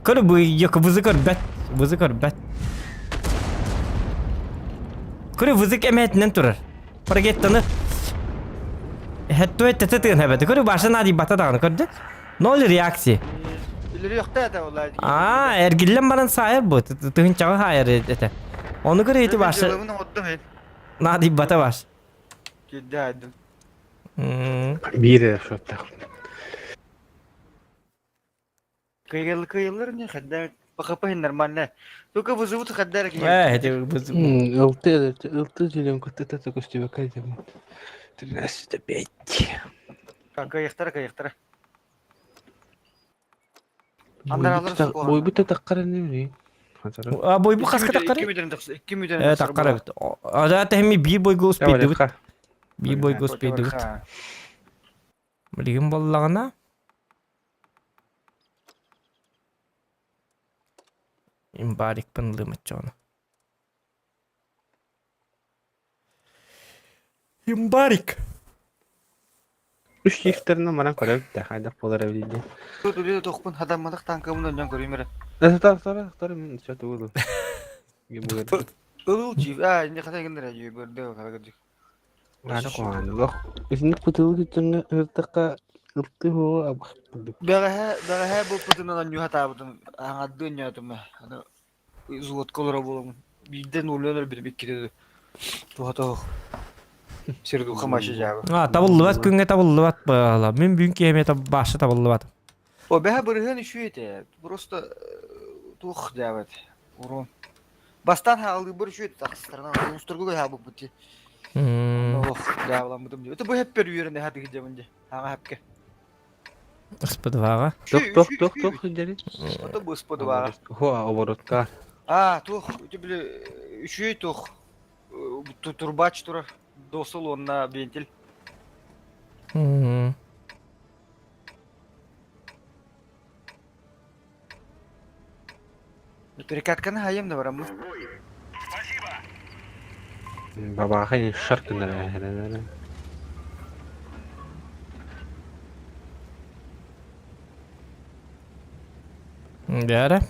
Көр бу вызы көрбөт. Вызы көрбөт. Көрө вызык эмээтинэн турар. Прогеттаны Хеттуэ тете тыын хэбэти. Көрө баша нади бата даҕаны көрдө. Ноль реакции. Аа, эргиллэн баран саайар бу. Тыһынчаҕы хаайар этэ. Ону көрө ити баша нади бата баш. Биир эрэ шоттах. Кыайыл кыайыллар не хадда ПХП нормально. Только вызовут хадда Э, эти вызов. Ылты, ылты жүлем кытта көстүбэккэ дем. 13,5. Кыайыктара кыайыктара. Андаралар Бойбут таққар не билейин. А бойбу хаска таққар? Э, таққар эбит. Ада тэһми биир бойго успейдыбыт. Биир бойго успейдыбыт. Билигин боллаҕына имбарикпын ылыым оччоҕуна. Имбарик! Үс чифтеринэн баран көрөбүт да, хайдах буолар эбит диэн. Тут тохпун хадамматах танкабын онньон көрүүм эрэ. Тар тар тар мин чё тугу Ылыл чиф, а, не хата гыннар жүй бөрдө халагырдык. Наада куһаҕан олох. Итинник кутулу күттүҥҥэ ыһыртахха ылты хуо абах курдук. Бэҕэһээ бэҕэһээ буолбутунан онньуу хатаабытым аҥардыы онньоотум аны взводка олоро буоламмын биирдэ нуолунан өлбүтүм иккитэ туһа тоһох сирдуха маша дьаабы А, табыллыбат күҥҥэ табыллыбат баала. Мин бүгүн киһи эмиэ баша табыллыбат. О бэһэ бырыһыан үчүгэй этэ просто туох дьаабат урон Бастаан хаалыыбар үчүгэй тахсыстарынан улуустарга хаалбыппыт дии. Олох дьаабыламмытым дии. Это бу хэппер үөрэнэ хатыгы дьабын дии. Аҕа хэпке. Сподваҕа. Тух тух тух тух дери. Это бу сподваҕа. Хо оборотка. А, тух, ити били үчүгэй тух турбач турар досул уонна вентиль. Перекатканы хайым да бараммын. Бабаха шар гыннар Бәрі.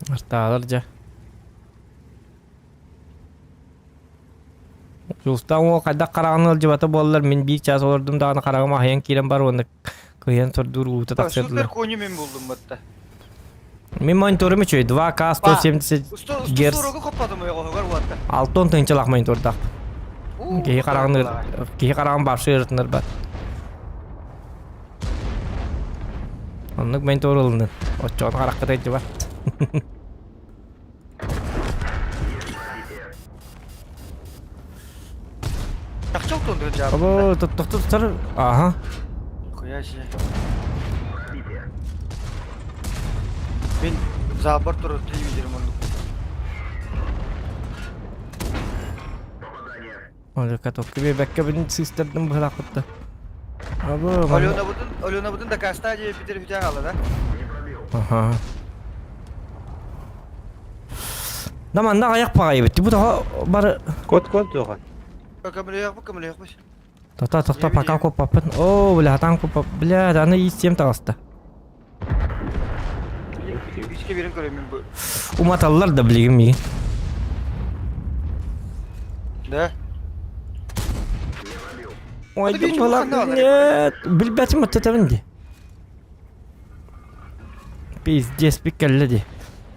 Артаалар дьэ. Дьулустаан уол хайдах хараҕын ыалдьыбата буоллар, мин биир чаас олордум даҕаны хараҕым аһыйан киирэн бар уонна кыйан сордуур уута тахсыардылар. Супер коню мин булдум батта. Мин мониторум үчүгэй 2К 170 Гц. Алтон тыһыынчалаах монитордаахпын. Киһи хараҕын киһи хараҕын баапшы ыарытынар бар. Оннук монитор ылынын. Оччоҕуна харахха тайдыбат. Або, тохтор, ага. Хуя себе. Мин забор турар телевизорым оннук. Оле каток бэккэ бин сыыстардым быһалаахпытта. Або, Алена бутун, Алена бутун дакаста диye битер бүтэ хаалла да. Аха. Да манна аяк пағайбыт. Бу тоҕо бары Кот кот туохан. Көмөлөйөх бу көмөлөйөх бу. Тота тоқта пока коппаппын. О, бля, атаң коппап. Бля, аны иистиэм таҕыста. Үскэ берин көрөмүн бу. Уматаллар да билигин миигин. Да. Ой, нет, билбэтим оттотабын ди. Пиздец, биккелле ди.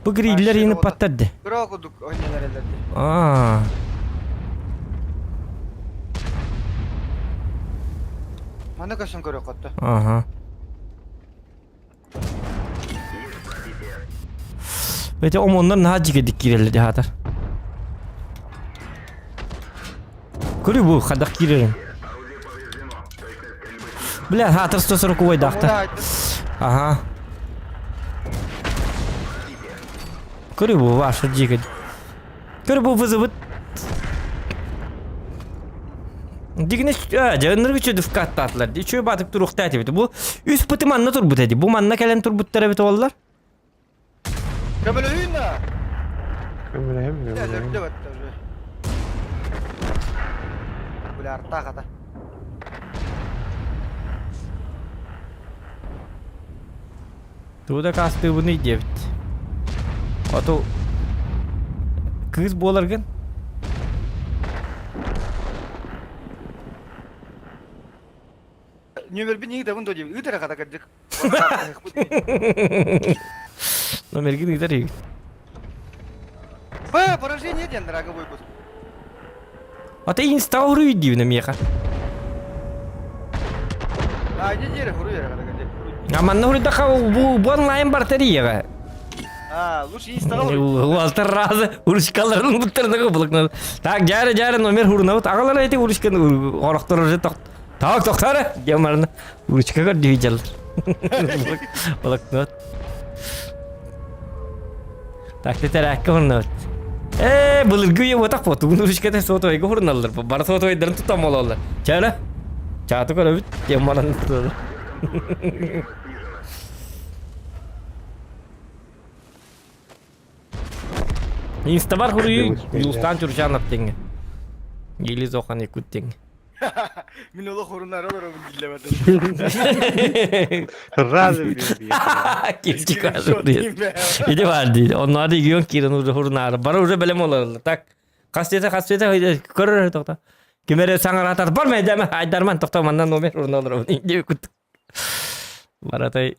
Бу гриллер ини паттар ди. Бирок кудук ойнанар элер ди. Аа. Маны көсөн көрө котто. Ага. Бете омоннор наһаа дьигэдик киирэллэр дьаһаатар. Көрү бу хадах киирэрин. Бля, хаатар 140 убайдаахтар. Ага. Көрү бу ваша дьигэд. Көрү бу вызовыт. Дигине дьэ ынырык үчү вкаттаатылар. Үчү батып туруохтаа этибит. Бу үс пыты манна турбут эди. Бу манна кэлэн турбуттар эбит оллар. Көмөлөһүүн да. Көмөлөһөм, көмөлөһөм. Өлөрдө батта уже. Бля, арта хата. Тугу да кастыыбыный диэбит. Оту кыыс буоларгын? Нөмербин ыытабын до диэбит. Ыытара хата кырдьык. Номергин ыытар игит. Б, поражение диэн дорогой будет. Ата инста уруй диибин миэхэ. А, не диэри хуруй эрэ А манна хуруйдаха бу бу онлайн бар тэрийэҕэ. А, лучше инстаға Уолтар разы уручкаларын буттарына блокнот. Так, жары жары номер хурунабыт. Агалар эти уручканы орохтор уже ток. Так, токтары. Демарны уручка көр дүйжел. Блокнот. Так, тетэрээккэ хурунабыт. Э, былыргы үйе отақ вот. Угун уручката сотовойга хуруналлар. Бар сотовойдарын тутам олалар. Чара. Чааты көрөбүт. Демарны туталар. Инстабар хуруйу Юлстан Чурчанов теңге. Или Зохан Якут теңге. Мин олох урунары олоробун диллебетим. Разы билбиир. Кирчик Иди бар дейді. Оннары регион кирен уже хурунары. Бары уже белем олар. Так. Хас дете көрөр тоқта. Кимере саңаратар бар ма дәме айдарман тоқта маннан номер урун олар. Иди күт. Баратай.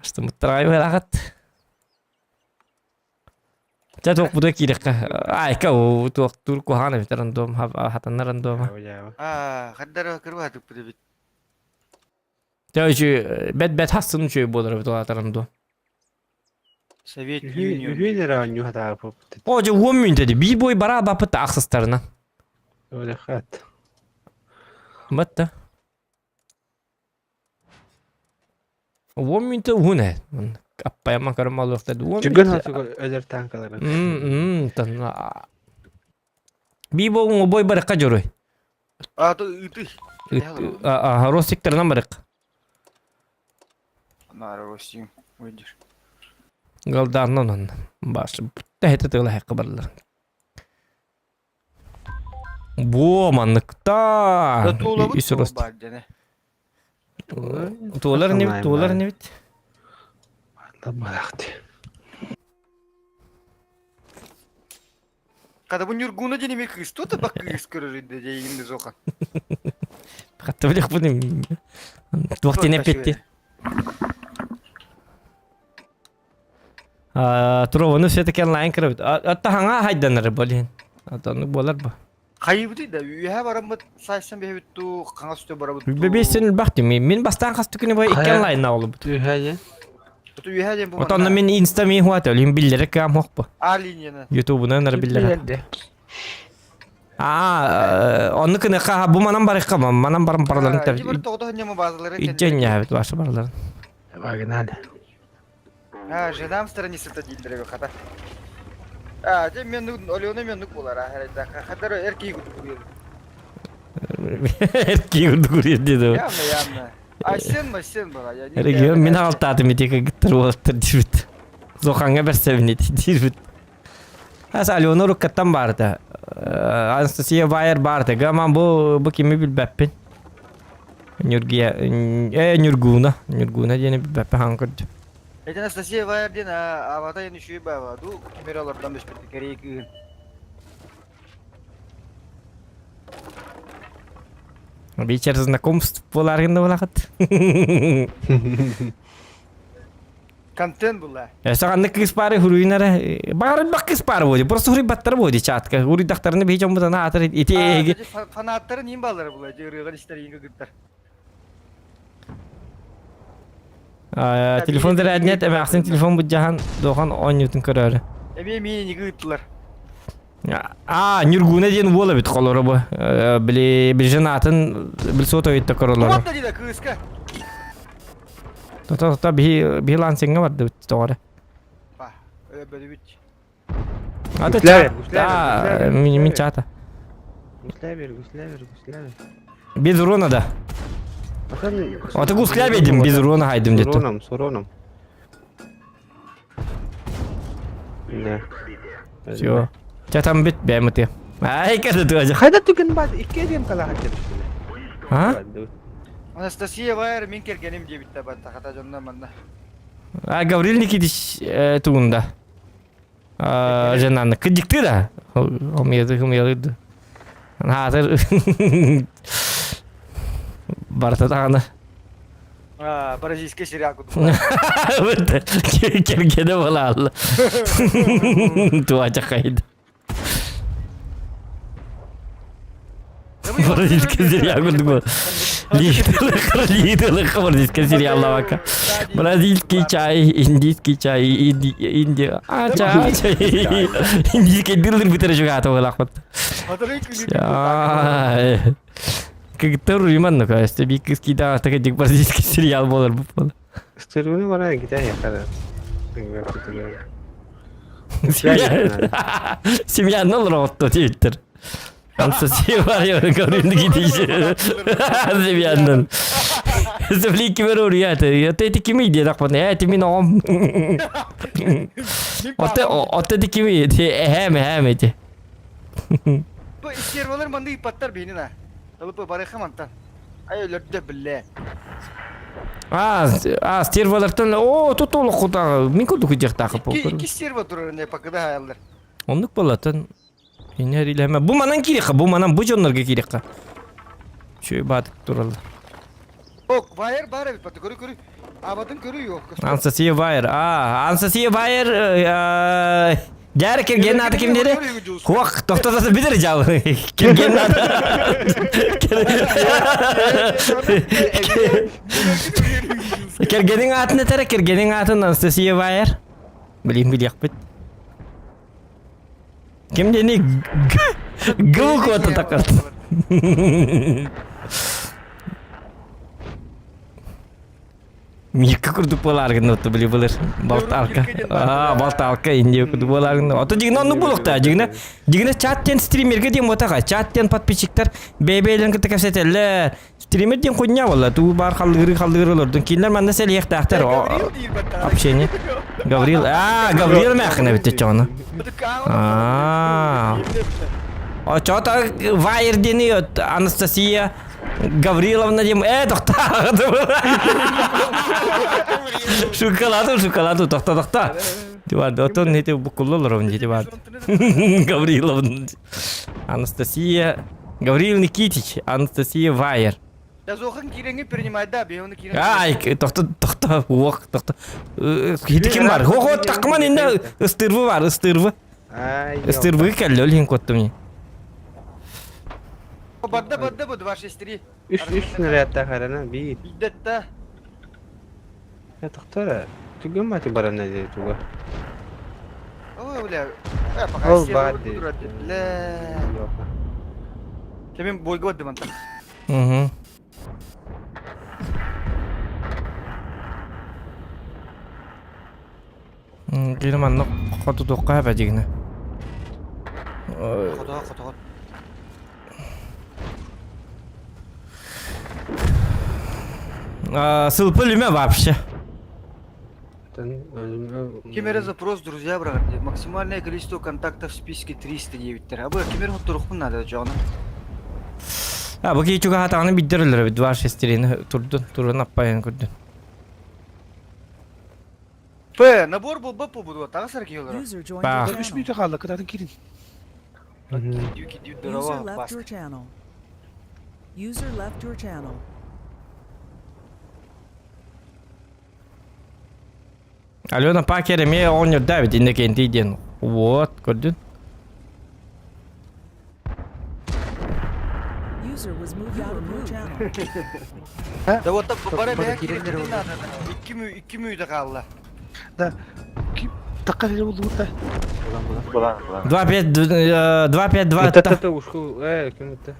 Астымыттарай барахат. Ча туох буда киирэххэ айка уу туох тур куһаҕан эбит рандом хатанна рандома. Аа, хаддара кырба туппут эбит. Ча үчү бэт бэт хассын үчү буолар эбит улаата рандом. Совет Юнион. Үһүн эрэ оонньуу хатаабыппыт. О дьэ уон мүнтэ ди бии бой бараа баппыт ахсыстарына. Оле хат. Батта. Уон мүнтэ уһун ээ. Аппайаман көрөн малыахта уон Чүгөн мүнтэ. хотугу өлөр танкаларын. Бии бой бой барыкка дьоруй. А, то ыты. Ростиктарынан барык. Нара Ростик, выйдешь. Галдаанна онон баш тэһэтэ тыла хэкка барлар. Бу манныкта. Туолабыт Үс рост. баар дьэне. Туолар не бит, туолар не бит. Балахты. Когда бу Нюргуна дени ми кыз, то бак кыз көрөр иде дейин зохан. Хатта билек бу. Туох тине петти. Турованы все-таки онлайн кырабыт. Атта хаңа хайданар болин. Атаны болар ба. Хайыбыты да үйә барамыт сайсан бэбит ту каңа сүтө барабыт. Бебесен бахты мен мен бастан хас түкүнү бай икки онлайн олубут. Үһәйе. Ту үйә ден бу. Отонно мен инста мен хуат олин биллере кам хокпу. А линияны. Ютубунан ар биллере. Аа, онну кыны ха бу манан барыкка манан барым параларын Ти бар тогда нема базалары. Иджен я башы бараларын. Погнали. А, женам страница дилдере хата. А, те мен Алена мен булар, а хатар эрки гудур. Эрки гудур деди. Явно, явно. А сен ма сен бала, я не. Регион мин алтатым итеке гыттыр болаттыр дирбит. Зоханга берсебин дирбит. Ас Алена руккаттан барды. Анастасия Байер барды. Гаман бу бу кими билбәппин. Нюргия, э Нюргуна, Нюргуна диэни билбәппин хаҥ көрдүм. Это Анастасия Байер ден авата яны шуй баба. Ду камералардан бешпетти керек. Вечер знакомств боларгында болақыт. Контент була. Сағанны кыз пары хуруйнара. Бағарын бақ кыз пары болды. Просто хуруй баттар болды чатка. Хуруй дақтарны бей жомбудан атыр ити эги. Фанаттары ним балары була. Жырыган иштер инге гыттар. Телефон дәрәднет, әмәқсін телефон бұд дохан 10 ньютон көрәрі. Эми мени неге ыттылар. А, Нюргуна диэн уола бит холоро бу. Били били бил сото итте королоро. Куматта дида кыска. Тота тота би би лансинга барды бит тоҕоре. Па, бөлү бит. Ата Гуслявер, чат. гуслявер, Да, гуслявер, мин мин гуслявер. чата. Гуслявер, гуслявер, гуслявер. Без урона да. Ата гусля бедим, без урона хайдым С деді. уроном, с уроном. Да. Все. Чатам бит бәмыты. Ай, кәді туажа. Хайда түген бад, икки дем кала хатыр. А? Анастасия Байер мен келгеним дебит та батта хата жонна манна. А Гаврил Никитич тугунда. Женаны кыдикты да. Омеды, омеды. Хазыр. Барта тағаны. А, бразильский сериал куту. Кергене бола алла. Туача қайды. Бразильский сериал курдук. Лидерлык бразильский сериал лавака. Бразильский чай, индийский чай, Индия. А, чай, чай. Индийский дылыр битер жугата олақпыт. Кыгыттар уйман ну кажется, биккиский да, так бразильский сериал болар бу. Стыргыны бара ките якара. Семья ныл ротто дейттер. Анастасия Варьевна Гавриловна Гидич. Семьяннан. Землики беру я это. Это эти кими де так вот. Это мин ом. Оте оте ти кими де эхэм эхэм эти. Бу сервалар манды ипаттар бейнин а. Алып барыха мантан. Ай өлөрдө билле. А, а стервалартан о тут олох кутагы. Мин курдук жактагы. Икки серва турар не покада хаяллар. Оннук болатын. Инер илеме. Бу манан кириха, бу манан бу жоннорго кириха. Чөй батык туралы. Ок, вайер бар эбит баты көрү көрү. Абатын көрү yok. Анастасия Вайер. А, Анастасия Вайер. Жары кирген аты ким деди? Хуак, токтотасы бидер жал. Кирген аты. Киргенин атын этере, киргенин атын Анастасия Вайер. Билим билиякпит. Ким дени? Гыл кота такат. Микка курдук боларгын оту били булыр. Балталка. А, балталка инде курдук боларгын. Ото дигин онну булукта, дигине. Дигине чаттен стримерге дем отага. Чаттен подписчиктер бебелен кытта кепсетеллер. Стример дем хуйня болла. Ту бар халдыры халдыры олордун. Кинлер манда сел яктактар. Общение. Гаврил. А, Гаврил мяхна битте чону. А. О, чо-то Вайер дени Анастасия Гавриловна дем. Тохта. Шоколаду, шоколаду, тохта, тохта. Диварды, отон не букуллар он диварды. Гавриловна. Анастасия Гаврил Никитич, Анастасия Вайер. Я зохан киреңи принимай да, бе оны кирен. Ай, тохта, тохта, ох, тохта. Хити ким бар? Хо, такман инде ыстырвы бар, ыстырвы. Ыстырвы келді, өлген котты мне. Бадда бадда бу 2 6 3. Үш үш снарядта харана бир. Биддетта. Я тохтара. Түгөн мати барана де туга. Ой, бля. Э, пока Ол бар де. Бля. Кемин бойга бадды мантан. Угу. Кире манна хоту тоққа бә дигне. Хоту хоту. Сылпы лүмә вообще. Кемере запрос, друзья, брат. Максимальное количество контактов в списке 309. А бы кемер хотурухпун надо, жона. А, бу кичуга хатаны биддерлер 2 6 3 турдун, турун аппайын көрдүн. П, набор был бы побуду, тагы сарки олар. User joined Bah. your 3 channel. минута қалды, кытатын кирин. User left your channel. User left your channel. Алена Пакер эме оонньор Давид иннекенти диэн. Вот, көрдүн. User was moved out of your channel. Да вот так бара Бара бә киреннер кирен надо. 2 мү 2 мү қалды. Да. Такка эле болду да. Булан, булан. 2 5 2 5 2 Это это ушку, ким это?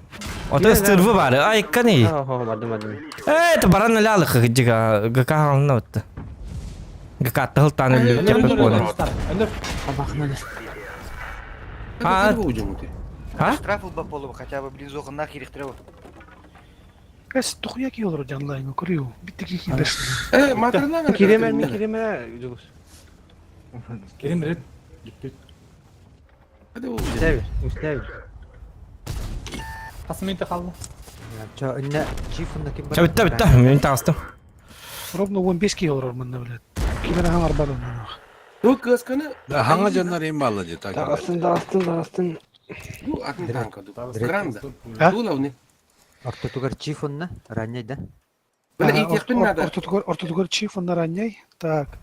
Ото стырвы бар. Ай, кани. А, хо, бардым, бардым. Это баран лялы хыджига ГК алына отты. ГК тыл таны лүп понял. А, а? Штраф был полу хотя бы блин зохан нахер их треба. Эс тухуя ки олор жанлайын көрү. Битти ки беш. Матырына Киреме, ми киреме, Жулус. Керем рет. Бүппүт. Үстәбир, үстәбир. Касы минутта калды. Чо, инне чиф онна ким бар? Бітті, бітті, мен тағыстым. Ровно 15 ки олор мында билет. Кимер хаңар бар онна. Бу кысканы Да, хаңа жаннар эм балла же так. Тағыстын, тағыстын, тағыстын. бу атын танка ду. Гранда. А? Дулавны. Ортотугар чиф онна, ранняй да? Бile итекпин надо. Ортотугар ортотугар чиф онна ранняй. Так.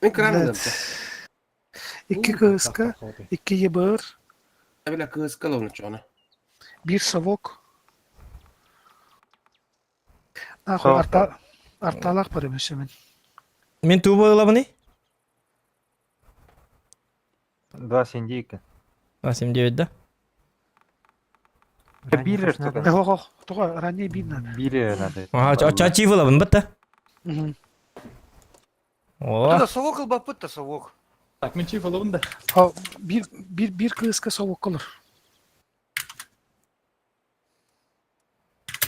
Мен кранда. Икки кыска, икки ебыр. Бile кыскалавны чона. Биир совок. Нахуй арта арталаах бар эмес мен. Мин тугу ылабыный? 2,79. 2,79 да? Биир что-то. Ох, тоҕо ранее биир надо. Биир надо. Ага, чачи ылабын бытта. О. Да совок ылбаппыт да совок. Так, мен чиф ылабын да. Биир биир биир кыыска совок ылар.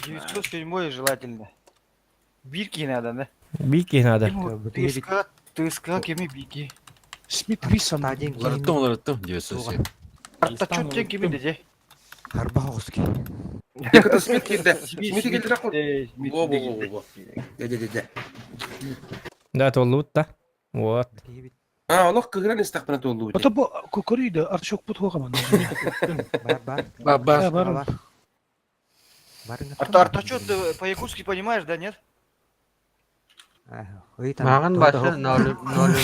907 желательно. Бирки надо, да? Бирки надо. ТСК, ТСК кеми бики. Смит Виссон. Уларыттым, уларыттым, 907. Артачот тен кими деде? Арба оҕуски. Это Смит килде. Смит килде ракул. Во, во, во, во. Де, де, де, де. Да, толлубут да. Вот. А, олох кыгыран истахпына туоллубут. Ото бу кукурүйдө артишок бут хуга Бар, бар. Бар, бар. Бар. Арта, Артачот, ты по-якутски понимаешь, да, нет? Маған башы ноль ноль.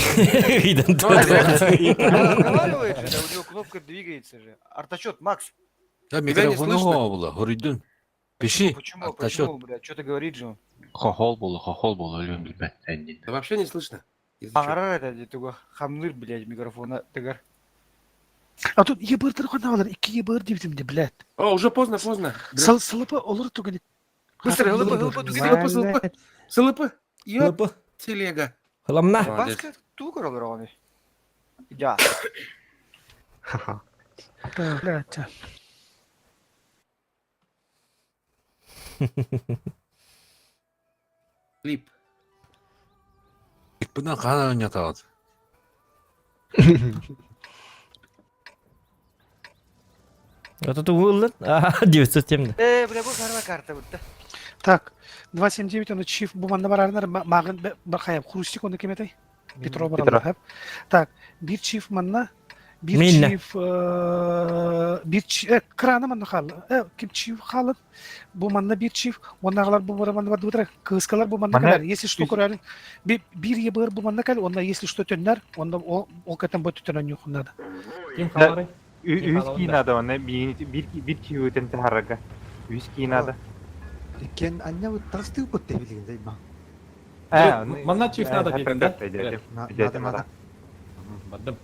Разговаривает же, да, у него кнопка двигается же. Артачот, Макс. Да, Тебя не микрофон слышно? оҕо Хоруйдун. Пиши. Почему, Артачот. почему, блядь, что ты говорит же он? Хохол болу, хохол болу, өлүм билбет. Да вообще не слышно. Если чё. Аңарар это, туга хамныр, блядь, микрофона, тыгар. А тут ебырдыр хоналар, икки ебыр дибитим де, блядь. О, уже поздно, поздно. Сыл сылыпы олор тугани. Быстро, ЛП, ЛП, СЛП, СЛП. СЛП. Ёп, Лыпы. телега. Хыламна. Молодец. Баска тугар олор Я. Блядь. Клип. Бұдан қана ойнаталады. Это тугу ыллын. Ага, 907. Э, бля, бу карма карта бутта. Так, 279 оны чиф бу манна барарынар мағын бақайып хрустик оны кеметей? Петро баралар хап. Так, бир чиф манна, бир Минна. чиф бир краны манна хал. Ким чиф халын? Бу манна бир чиф, оннағылар бу бара манна барды бутыра. Кыскалар бу манна Манна калар. Если что көрәрин, бир ебыр бу манна кал, онна если что төннәр, онда ол ол катан бу төтөнөн юк надо. Ким халары? Үс кии надо, оны бир бир кии өтен тахарага. Үс кии надо. Кен анна вот тастыы бут билигин займа. Манна чиф надо дейдин да? Надо, надо. Бардым.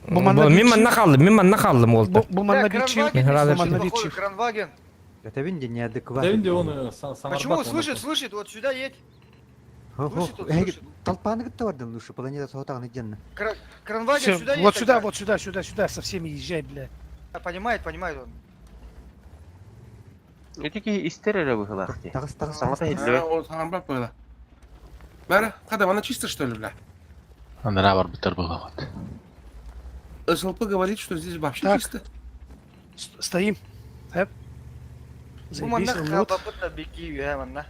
Бу манна Мин манна қалдым, мин манна қалдым олды. Бу манна бир чиф, Мен бу разы манна бир чиф. Кранваген. Это винде неадекватно. Дэвинде оны Почему? Слышит, слышит, вот сюда едь. Слышит, он слышит. Толпаны кытта бардым лучше, планета соғытағын иденна. Кранваген Всё, сюда едь. вот сюда, тогда. вот сюда, сюда, сюда, со всеми езжай, блядь. Понимает, понимает он. Этики истер эле быһылаах дии. Тағыс, тағыс, Саҥата тағыс. иһиллибэт. А, вот хамбак было. Бара, кадам, она чисто что ли, бля? Андара бар бутар болот. СЛП говорит, что здесь вообще Так. чисто. Стоим. Хеп. Бу Заебись, манна лут. халбапыт бики юхэ манна.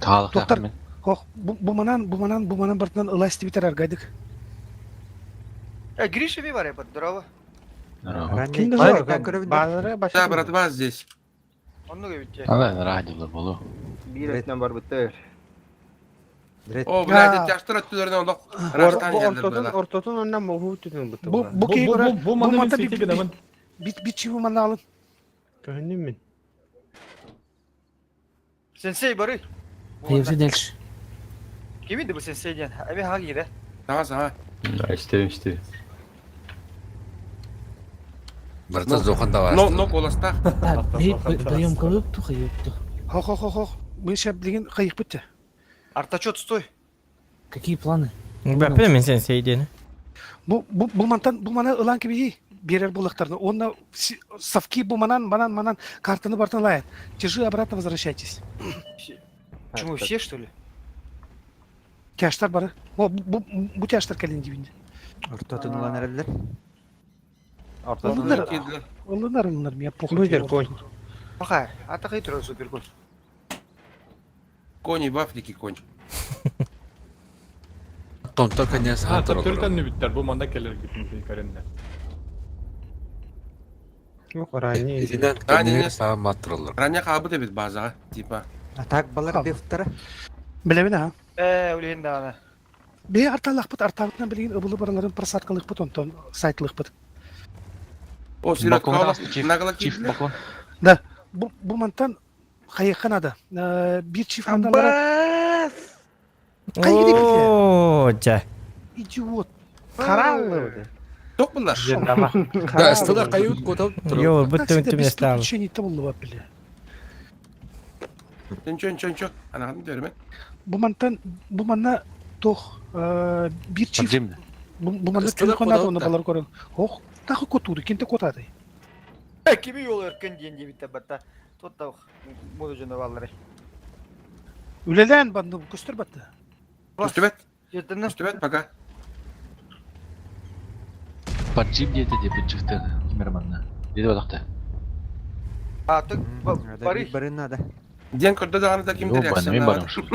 Таалык Доктор. мен. Хох, бу манан, бу манан, бу манан бартынан ылас тибитер аргайдык. Э, Гриша ми бар епат, здорово. Кимде Ранее- бар? Баары башы. Да, братва здесь. Онну кебитте. Ана радио болу. Бир өтнен бар быттыр. О, блядь, это тяжтыр өттүлөрүнөн олох раштан келдир Ортотун было. ортотун оннан могу түтүн буту. Бу бу кей Бу көрөр. бу Бу манна мен манта сети бит гынамын. бит бит чиву манна алын. Көһүнүм мен. Сенсей бары. Поехали дальше. Киминди бу сенсей ден? Эми хага кире. Сага, сага. Истебим, истебим. Братан зохан да Но, но колостах. Так, даем коробку, ёпта. Хох, хох, хох, хох. Мы сейчас билген кайык битте. Артачот, стой. Какие планы? Бәпе мен сен сейдені. Бу бу бу мантан бу мана ылан кеби берер булыктарны. Онна совки бу манан манан манан картаны бартын лайт. Тяжи обратно возвращайтесь. Почему все, что ли? Тяжтар бары. О, бу бу тяжтар келин дибинде. Ортотун улан эрелер. Ылынар, ылынар, ылынар, меня похуй. Бу конь. Баха, ата кай турар супер конь. Кони в Африке конь. Тонто конец А, төртөн нүбүттер, бу манда келер китин көрүндө. Yok ранее. Итинен А, не, кенер не. саа маттырылар. Раня кабы дебит базага, типа. А так балар бефтара. Билебин а. Э, улehen да ана. Бе арталах бит, артабытынан билген ыбылы бараларын просадкалык бит, онтон сайтлык бит. О, сиротка Балконда нагло чиф кидлер. балкон. Бу, бу мантан хайыахха надо. Биир чиф мандалара. Оо, дьэ. Идиот. Харааллы. Ток буллар. Да, стыла кайут котал. Йо, бут Без түмүс таал. приключений табыллыбат биле. Нчо, нчо, нчо. Анаҕын дөрүмэ. Бу мантан бу манна тох биир чиф бу бу манна Стыла түнүк надо оны котал. балар көрөн. Ох, тахы котуду, кинте котады. Kimi yol өркөн диэн диэбиттэр батта. Тут да буду дьоно баллары. Үлелән банды көстөр батты. Көстүбэт. Жеттеннем. Көстүбэт пока. Поджим диэти диэбит чыктын. Кимер манна. Диэти батахта. А, так бары. Бары надо. Диэн көрдө даҕаны да ким Йо, реакция мен барам шул.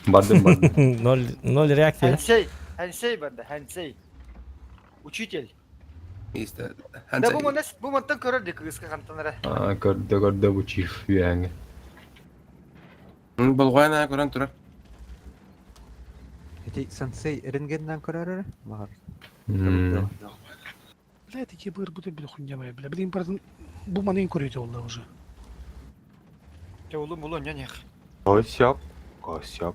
Бардым бардым. Ноль, ноль реакция. Хэнсей. Хэнсей барда, хэнсей. Учитель. Истэ. Да бу манас бу мантан көрөр дик кыска хантанара. Аа көрдө көрдө бу чиф үөҥ. Болҕойон көрөн турар. Эти сенсей рентгеннан көрөр Маар. Бля, такие быр буду бля хуйня моя, бля. Блин, братан, бу маны көрөйдө олла уже. Те улун булун нянях. Косяк. Косяк.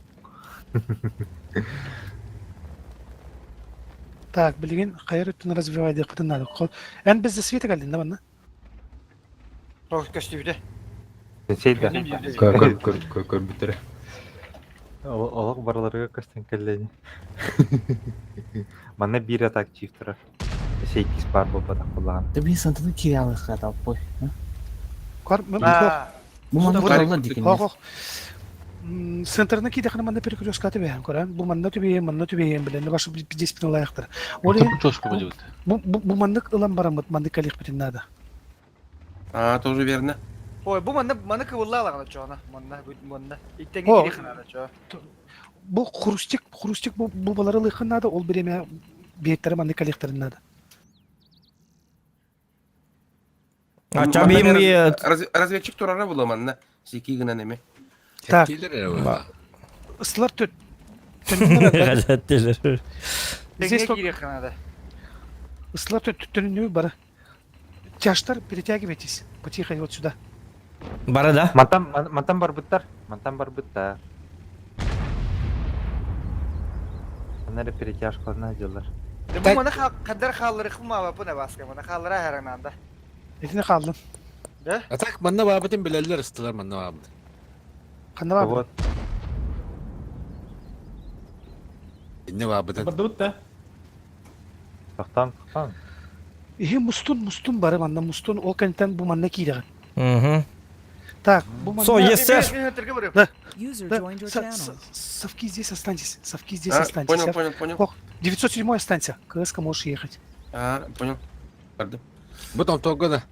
Так, билигин хайыр өттүн развивай деп кытын надо. Эн безде света калдин да манна? Тох көстүбүтэ. Сенсей да. Көр көр көр көр көр бүтэрэ. Олох барыларга көстөн кэллэни. Манна биир атак чиф турар. Сейкис бар болбатах буллаган. Да блин, сантаны кирялых катал пой. Кар, А, Бу манна Барик туралла дикин. Хох, хох. Центрына кийдехне манна перекрестка түбэһэн көрөн. Бу манна түбэйэн, манна түбэйэн билэн, башы здесь лайықтыр. Ол Бу чошку будет. бу бу бу маннык ылан бараммыт, маннык калих надо. А, тоже верно. Ой, бу манна манна кыбылла алагана чоона. Манна бу манна. Иттеңе О. кири ханара чоо. Бу хрустик, хрустик бу бу балары лыхын надо, ол биреме биеттері маннык калихтарын надо. А чабим Разведчик турара була манна. Сики гына неме. Так. Тилер. Ыстылар төт. Газеттелер. Здесь Теңе только кири ханада. ыстылар төт түнүнү бары. Тяштар, перетягивайтесь. Потихо вот сюда. Бара да. Мантан мантан барбыттар. Мантан барбыттар. Анары перетяжкаларына дьыллар. Да бу манна кадар хааллары хымма бу на баска. Манна хааллара харананда. Этини қалдым. Да? А так манна бабытын билеллер ыстылар манна бабыт. Қанда бар? Вот. Инне бабытын. Бардыбыт да. Тохтан тохтан. Ихи мустун, мустун бары манна мустун. Ол кэнтэн бу манна кииреген. Угу. Так, бу манна... Со, yes, sir. Да. User Да, joined your со- channel. со- Совки здесь останьтесь. Совки здесь А, останьтесь. понял, а. понял, понял. Ох, 907 останься. КСК можешь ехать. А, понял. Бардым. Бу томтоого да.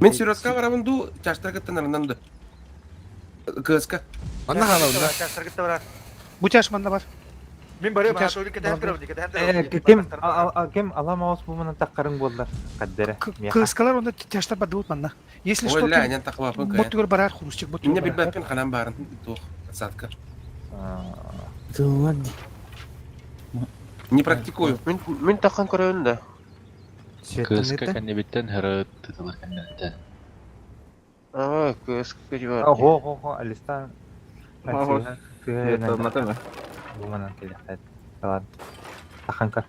Мен Сиротка барабын ду, чаштар кыттан да. КСК. Манна хаалалла. Чаштар барар. Бутяш манна бар. Мен барып Бутяш, ана только тәһәп торабы, тәһәп Э, ким ким алам аус бу манан таккарын боллар. Каддere. КСКлар онда тяштар бар дыбыт манна. Если что, Ой, ля, нен таква пын бот түгөр барар хрустик, бот Мине түгөр барар. билбәппин ханан барын. Тух, садка. Тыллар ди. Не практикую. Мин мин таккан көрөйүн да. КСК кэннибиттен хыры тытылыр кэннеттен. Аа, КСК жибар. Хо хо хо Алистан. Ого. Бу манан келет. Ладно. Таханка.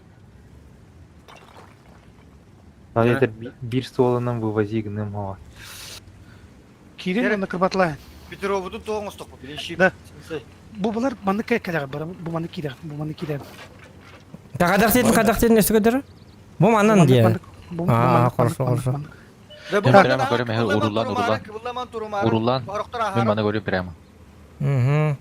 Это бир суолунан вывози гным хо. Кирин онда кырбатлайын. Петрову тоңыз тоқпу, билеши. Да. Бу балар манны кай калага бар. Бу манны кирен, бу манны кирен. Кадак тетин, кадак тетин өстүгө дөрү. Бу манан дие. Бу А, хорошо, хорошо. Да бу Мен прямо көрөм, э, урулан, урулан. Урулан. Урулан. Мен мана көрөм прямо. Угу.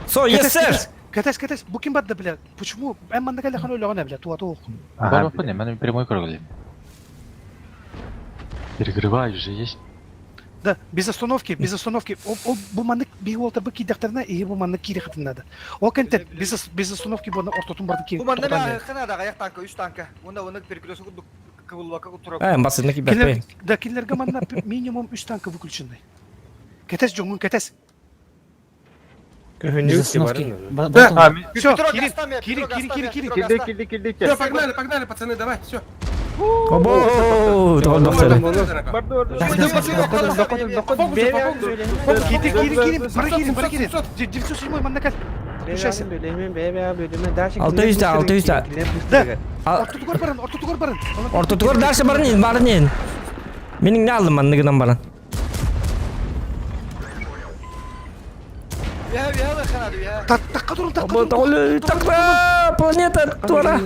Со, yes, sir. Катас, катас, бу ким барды бля? Почему? Эн манны калахан ойлогон бля, туа туох. Бар бапын, мен прямой көргөлөм. Перегреваю же есть. Да, без остановки, без остановки. Ол, ол бу маннык бии уолта бу кийдэхтэринэ, иһи бу маннык киири хатыннада. Ол кэнтэн без, без остановки буона ортотун барды ки. Бу манна мен ханада аяк танка, үч танка. Онда оны перекресток кыбылбака турап. Э, басында кибер. Да, кинилерге манна минимум үч танка выключенный. Кэтес жоңун кэтес. Без остановки. Да. Все, Все, Кирин, Кирин, Кирин, Кирин, Кирин. Килди килди килди. Все, погнали, погнали, пацаны, давай, все. Обо, тоҕолдохтору. Кири, кири, кири, бары кири, бары кири. 907 манна кэл. Включайся. 600 600. Да. Ортотугар баран, ортотугар баран. Ортотугар дальше баран ин, баран ин. Менин не алдым манныгынан баран. Такка турун, такка турун. Такка, планета туора.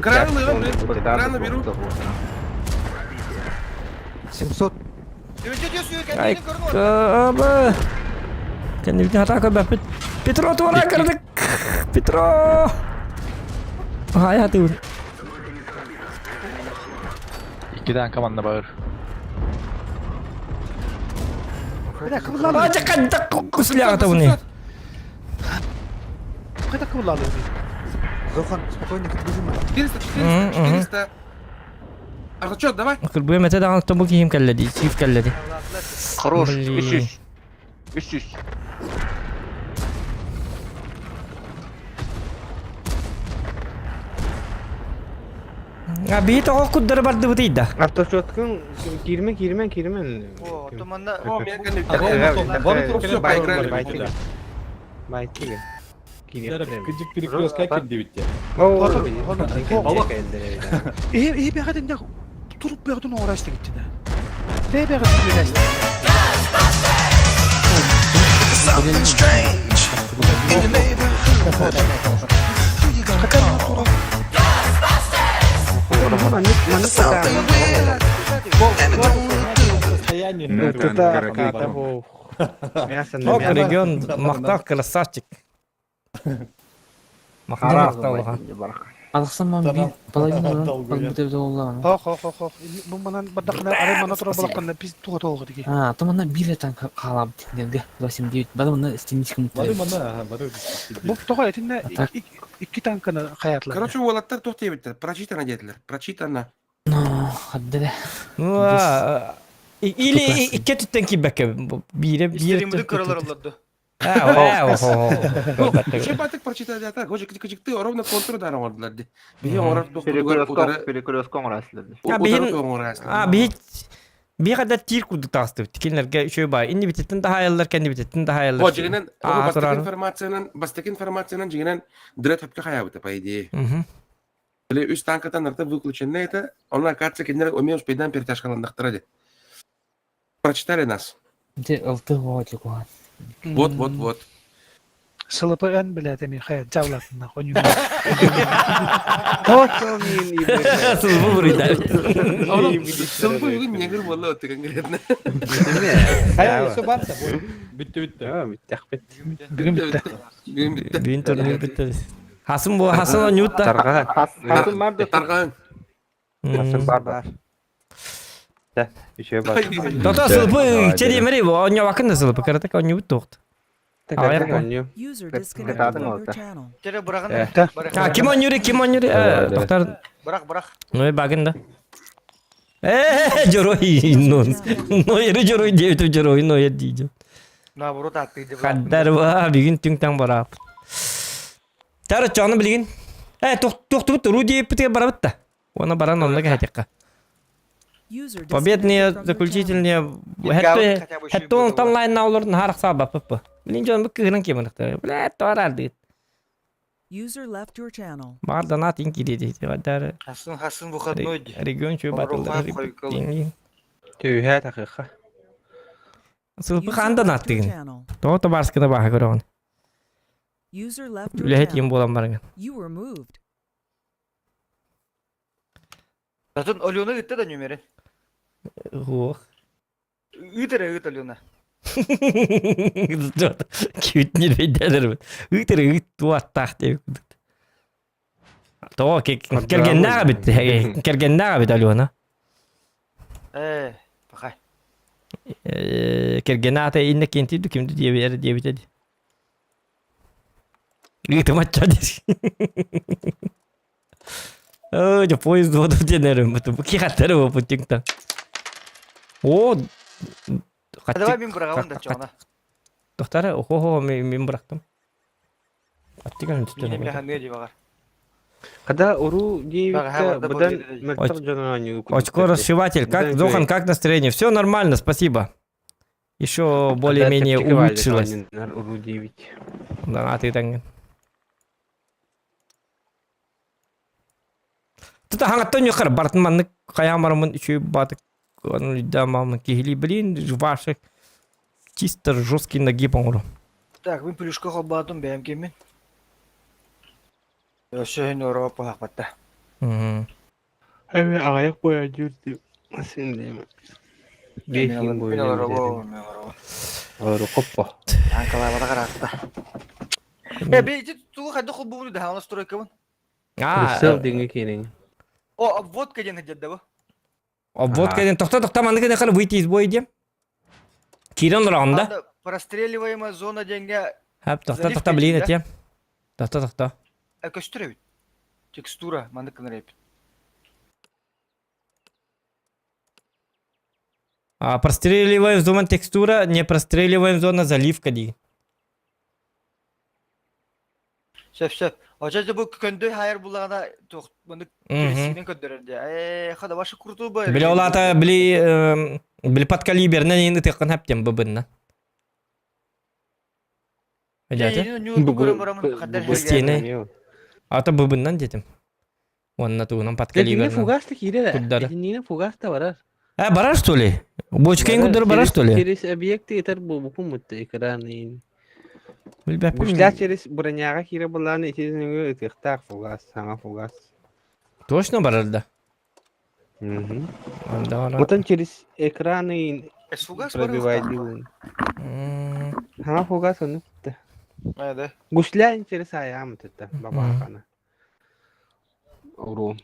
Краны беру. 700. Ай, каба. Кэннибитин хатаа көрбөппүт. Петро туора кырдык. Петро. Ай, хатыыр. Икки танка манна бар. Бля, кыбыллаалы. Ажа кадда кусляга буны. Кайда кыбыллаалы. Зохан, спокойно, кыргызым. 400, 400, 400. Артачок, давай. Кырбы мете даҕаны тобу киһим кэллэди, чип кэллэди. Хорош. Блин. 300. 300. А биһи тоҕо куддары бардыбыт ыйда. Автошоткун киирме киирме киирме. О, то манна... О, меня Все, поиграли. Байтига. Кыдьык перекрестка кирдибитте. Э, э, бәгәден дә туруп бәгәден орашты китте да. Бә бәгәден орашты. Ок, регион мактав красавчик. Мактав мактав. Алықсан ман bir половина бүтөбү оллаан. Хо, хо, хо, хо. Бу манан бардакына арай мана тура балакканда биз туга толгы диги. А, то мана бир танк калап дигенге 89. Бары мына стеничка Бары мана, бары. Бу тога этинне икки танканы хаятлар. Короче, уолаттар туох диэбиттэр, прочитано диэтилэр, прочитано. Ну, хаддere. Ну, или икки түттен кийбэкке биире биире Истеримди көрөлөр олорду. Чебатык прочитали а так, хожи кычыкты ровно контур дар оҥордулар ди. Биһи оҥорор туохтугар удары Перекрестка оҥорасылар. А удары биһин оҥорасылар. а биһи биһи тир курдук таҕыстыбыт. Кинилэргэ үчүгэй баа. Инни битеттин таһаайаллар, кэнни битеттин таһаайаллар. О, дьиҥинэн, Аа, бастакы турар. информациянан, бастакы информациянан дьиҥинэн дрет хөпкө хайаабыта, по идее. Мгм. Или үс танкатан арта выключенный это, он оказывается кинилэр умеем успейдан перетяжкаландахтара ди. Прочитали нас. Де алты готи куан. Вот, вот, вот. СЛПН, блядь, эми хаят жаулатына коню. Сылбы буруйдар. Сылбы бүгүн негр болла өттү конкретно. Бүтті бүтті. Бүгүн бүтті. Бүгүн бүтті. Бүгүн турнир бүттү. Хасым бу Хасан оонньуут да. Таргаан. Хасым бар бар. Еще бар. Тото сылбы чедемери бу оонньообаккын да сылбы кыратык оонньуут туохт. User disconnected from your channel. Тере бырагын. А ким оонньуур ким оонньуур токтор Бырак, бырак. Ну багын да. Э, дьоруой, ну, ну, ери дьоруой диэбитим дьоруой, ну, ер диидим. Наоборот, атты деп. Хаддар ба, бүгүн түҥ-таҥ бараап. Тары чону билигин. Э, тохтубут, ру диэппитигэр барабыт да. Уонна баран онно кэһэтиэххэ. User Победные disconnected from your channel. заключительные Гитгабыт хотя бы хэтте онтон лайнна олорун харах саабаппыт. Билин дьон бу кыһынан киэманахтар. Бля, тоорардыт. User left your channel. Баар донат ин кириэти. Хаддар Хасын, хасын выходной. регион чуй батылдар. Түйэ тахыха. Сылпы User хаан left your донаттыгын. channel. Тоҕо табаарскына бааха көрөҕүн. User left your Үлэһит иин channel. буолан барыҥын. You were moved. Затын Алена ытта да нөмері. Уох. Ыт ыт Алена. Күүтнер бейдәлер. Ыытыр ыт туаттаах деп. Тоҕо кэргэннээҕэ бит. Кэргэннээҕэ бит Алена. Э, пахай. Кэргэнэ инне кентиду кимди диэбер диэбите. Ыытымачча дир. Оо, жа поезд воду денерим. Бу кихаттары бу путиңтан. О, Давай мен бырагамын да чоғына. Доктор, охо, мен бырактым. Чэпчэки Мин эмиэ ханыа дии баҕар. Когда уру диэбиккэ быдан мөлтөх дьон оонньуу Очко расшиватель. Как, Зохан, как настроение? Все нормально, спасибо. Еще более-менее улучшилось. Уру диэбит. Да, а ты там. Тута хаҥаттан ньукар бартын маннык хайаан бараммын үчүгэй баатык мамын киһилии блин ваших чисто жесткий нагиб оҥору. Так, мин плюшка холбоотум бэйэм киммин. Өссө иһин Европа хахпатта. Эми аҕыйах буойа дьүүр син диэм. Биэһин Мин олоробо, мен олоробо. Олору хоппо. Анкалаабата караатта. Э, би ити тугу хайдах холбуубуну да хаалас стройкабын. Прицел диҥҥэ киириҥ. О, обводка диэн сылдьар бу. Обводка диэн тохто тохто маннык гына выйти из боя диэн. Киирэн олороҕун да? Простреливаемая зона диэҥҥэ Хап тохто тохто блин этиэм. Тохто тохто. Көстөр эбит. Текстура маннык гынар эбит. А, простреливаем зона текстура, не простреливаем зона заливка дии. Сөп сөп. Очо бу көндө хайыр буллаҕына туох маннык кирисиинэн көрдөрөр дии. Ээ, хада ваша крутую бу. Били ол аата били били подкалибернен иин ытыаххын хэптем быбынна. Дядя? Стены. Ата быбыннан детим. Уонна тугунан подкалибернен. Итиннэ фугаста киирэр. Итиннэ фугаста барар. Э, барар что ли? Бочкаң куддар барар что ли? Через объекты этер буолбукун мутта экран Гушлях через броняга киирэ былаан итинниги ытыахтаах фугас, саҥа фугас. Точно барар да? Отон через экраны пробивайдыыбын. Саҥа фугас ону кытта. Гусля через аям это бабахана. Уру.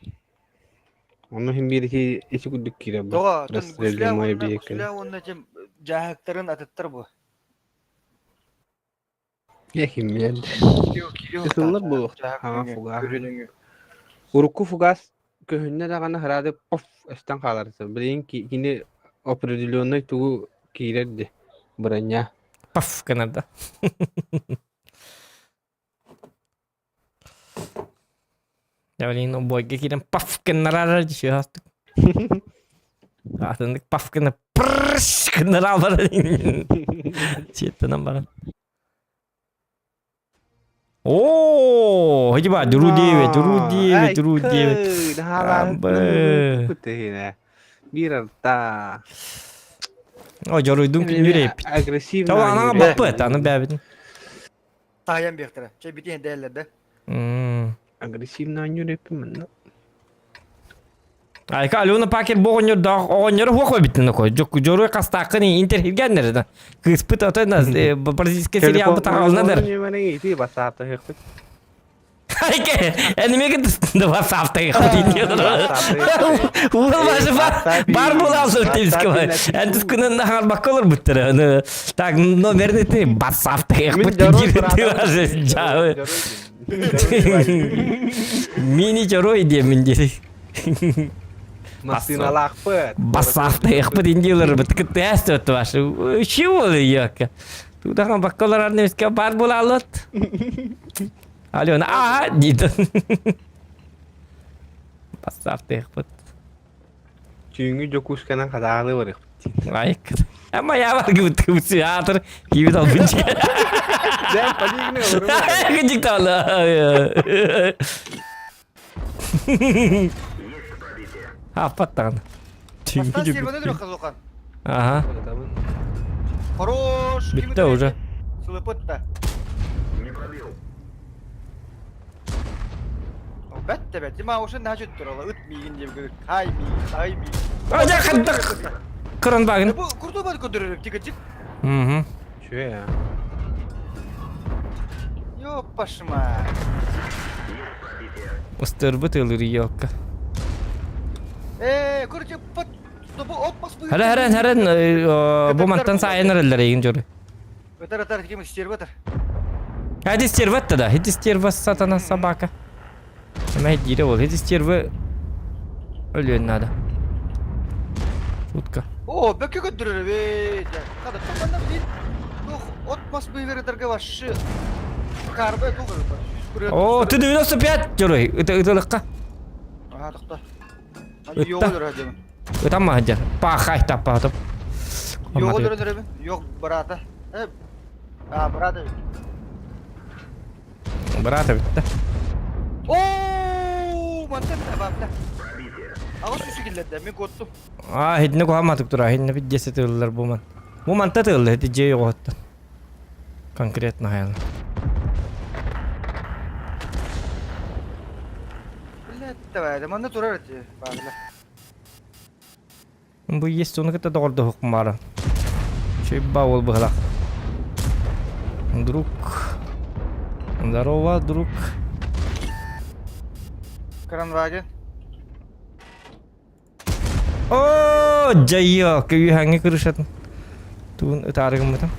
Ону иһин биир ити ити курдук киирэр бу. Тоҕо гусля уонна гусля уонна тем дьааһыктарын атыттар бу. Киммен. Ытыллар буолуохтаах хаҥа фугас. Урукку фугас көһүннэ даҕаны хараады поф эстэн хаалар. Билигин кини определенный тугу киирэр ди броня. Паф гынар да. Блин, бойга киирэн паф гыннарар дьиһастык. Атыннык паф гына прррш гыннара баран. Сиэттэнэн баран. О, иди ба, дуру 9, дуру 9, дуру 9. Амбы. Биир арта. О, дьоруйдун күннүр эппит. Агрессивно. Того анаға баппыт, аны бәбитин. Таһыйан биэхтэрэ. Чэ битиһин дэһэллэр да. Агрессивно оонньуур эппин манна. Айка Алена Пакер бу оҕонньордоох оҕонньору хуох эбиттин окой. Дьоруй хастааххын интерхиргэннэр да. Кыыспыт ото бразильский сериал бытаҕална дэр. Ити басаапта Айке, энимеге Бар булалсыр тевского. Энтис күнүн хаҥарбакка олорбуттара. Так, номерни ты бассафтыгы Мини дьоруой диэмин дири. Массыыналаахпыт. Бассафтыгы диндилер бит кытты өттү башы. Чего яка? Тудахан баккалар арнемске бар булалыт. Алена, а, диді. Бассафтыгы Түүҥҥү Дьокуускайынан хатааҕылыы барыахпыт. Айк. Ама я бар гыбыт театр кибит албын. Дэ, полигны Гыдикталы. Аппаттан. Бастан серваны дрөх Ага. Хорош. Битте уже. Сылыпытта. Бәтте бәт. Дима уже нажит турала. Ыт миигин диэн көрөр. Хай миигин, ай миигин. Ажа хаддак. Кыран багын. Бу курду бар көдөрөр тигечик. Угу. Чү Ёппашма. Ыстырбыт ылыр елка. Э, короче, под бу от бас бу. Хара харан харан бу мантан сайынар эллер егин жору. Өтөр өтөр ким стерватор. Хadi стерватта да. Хеди стерва сатана собака. Эме дире ол. Хеди стервы өлүөн надо. Шутка. О, бөккө көдөрөр бе. Када томанна билин. Тух от бас бу вердерге башы. Карбы тугыр. О, ты 95 дьоруй. Ытылыкка. Ага, тохто. Ытта. Ытан маһыдьар. Пахай таппаатым. Йоҕу дөрөнөрөбүн. Йох брата. Э, а, брата. Брата бүттэ. Оо, мантан бабла. Аҕыс үсү киллэрдэ, мин куоттум. Аа, хитини куһаматык тура, хитини бит дьэсэ тыыллар бу ман. Бу манта тыылла, хити дьиэ йоҕоттан. Конкретно хайалар. Блядь, давай, манна турар эти, бабла. Бу есть ону кытта доҕордоһук баара. Чуйба ол быһылах. Друг. Здорово, друг. Кранваген. О, дьайыа, күйүһэҥҥи крышатын. Тугун ытаары гыммытым.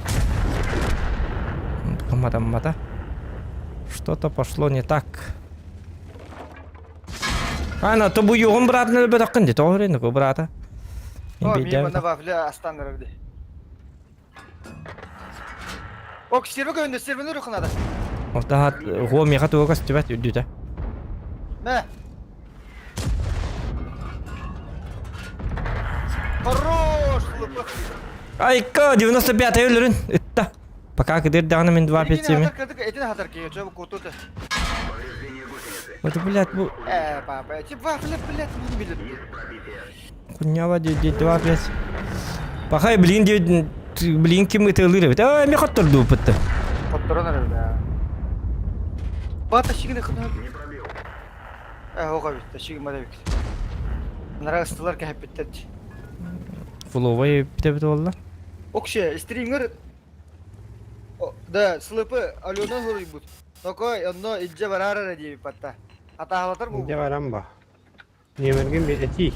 Гымматаммата. Что-то пошло не так. Ана, то бу югун быраатын өлбөтөххүн дии, тоҕо үрүн бу быраата. О, мин манна вафля астан ди. Ок, стерва көһүндэ, стерваны үрү ханада. Ортаһат, хуо миэхэ туга көстүбэт үрдүтэ. Мэ. Хорош, лупа. Айка, 95 өлөрүн, ытта. Пока кыдырдаҕына мин 257. Этин хатар киһи, чё кутута. Вот, блядь, бу... Э, папа, эти вафли, блядь, не билет. Хуйнява, 2, 5. Пахай, блин, блин, ким ытылыр эбит. А, эми хотторду буппутта. Хотторон эрэр, да. Бата шигини хына. Э, оға бит, шигин мада бит. Нара ыстылар кэһэппиттэр. Фуловай битебит олла. Окше, стрингер Да, слыпы Алена суруйбут. Такой, онно илдьэ бараар эрэ диэбит батта. Атаалатар бу. Илдьэ баран ба. Ньиэмэргин этии.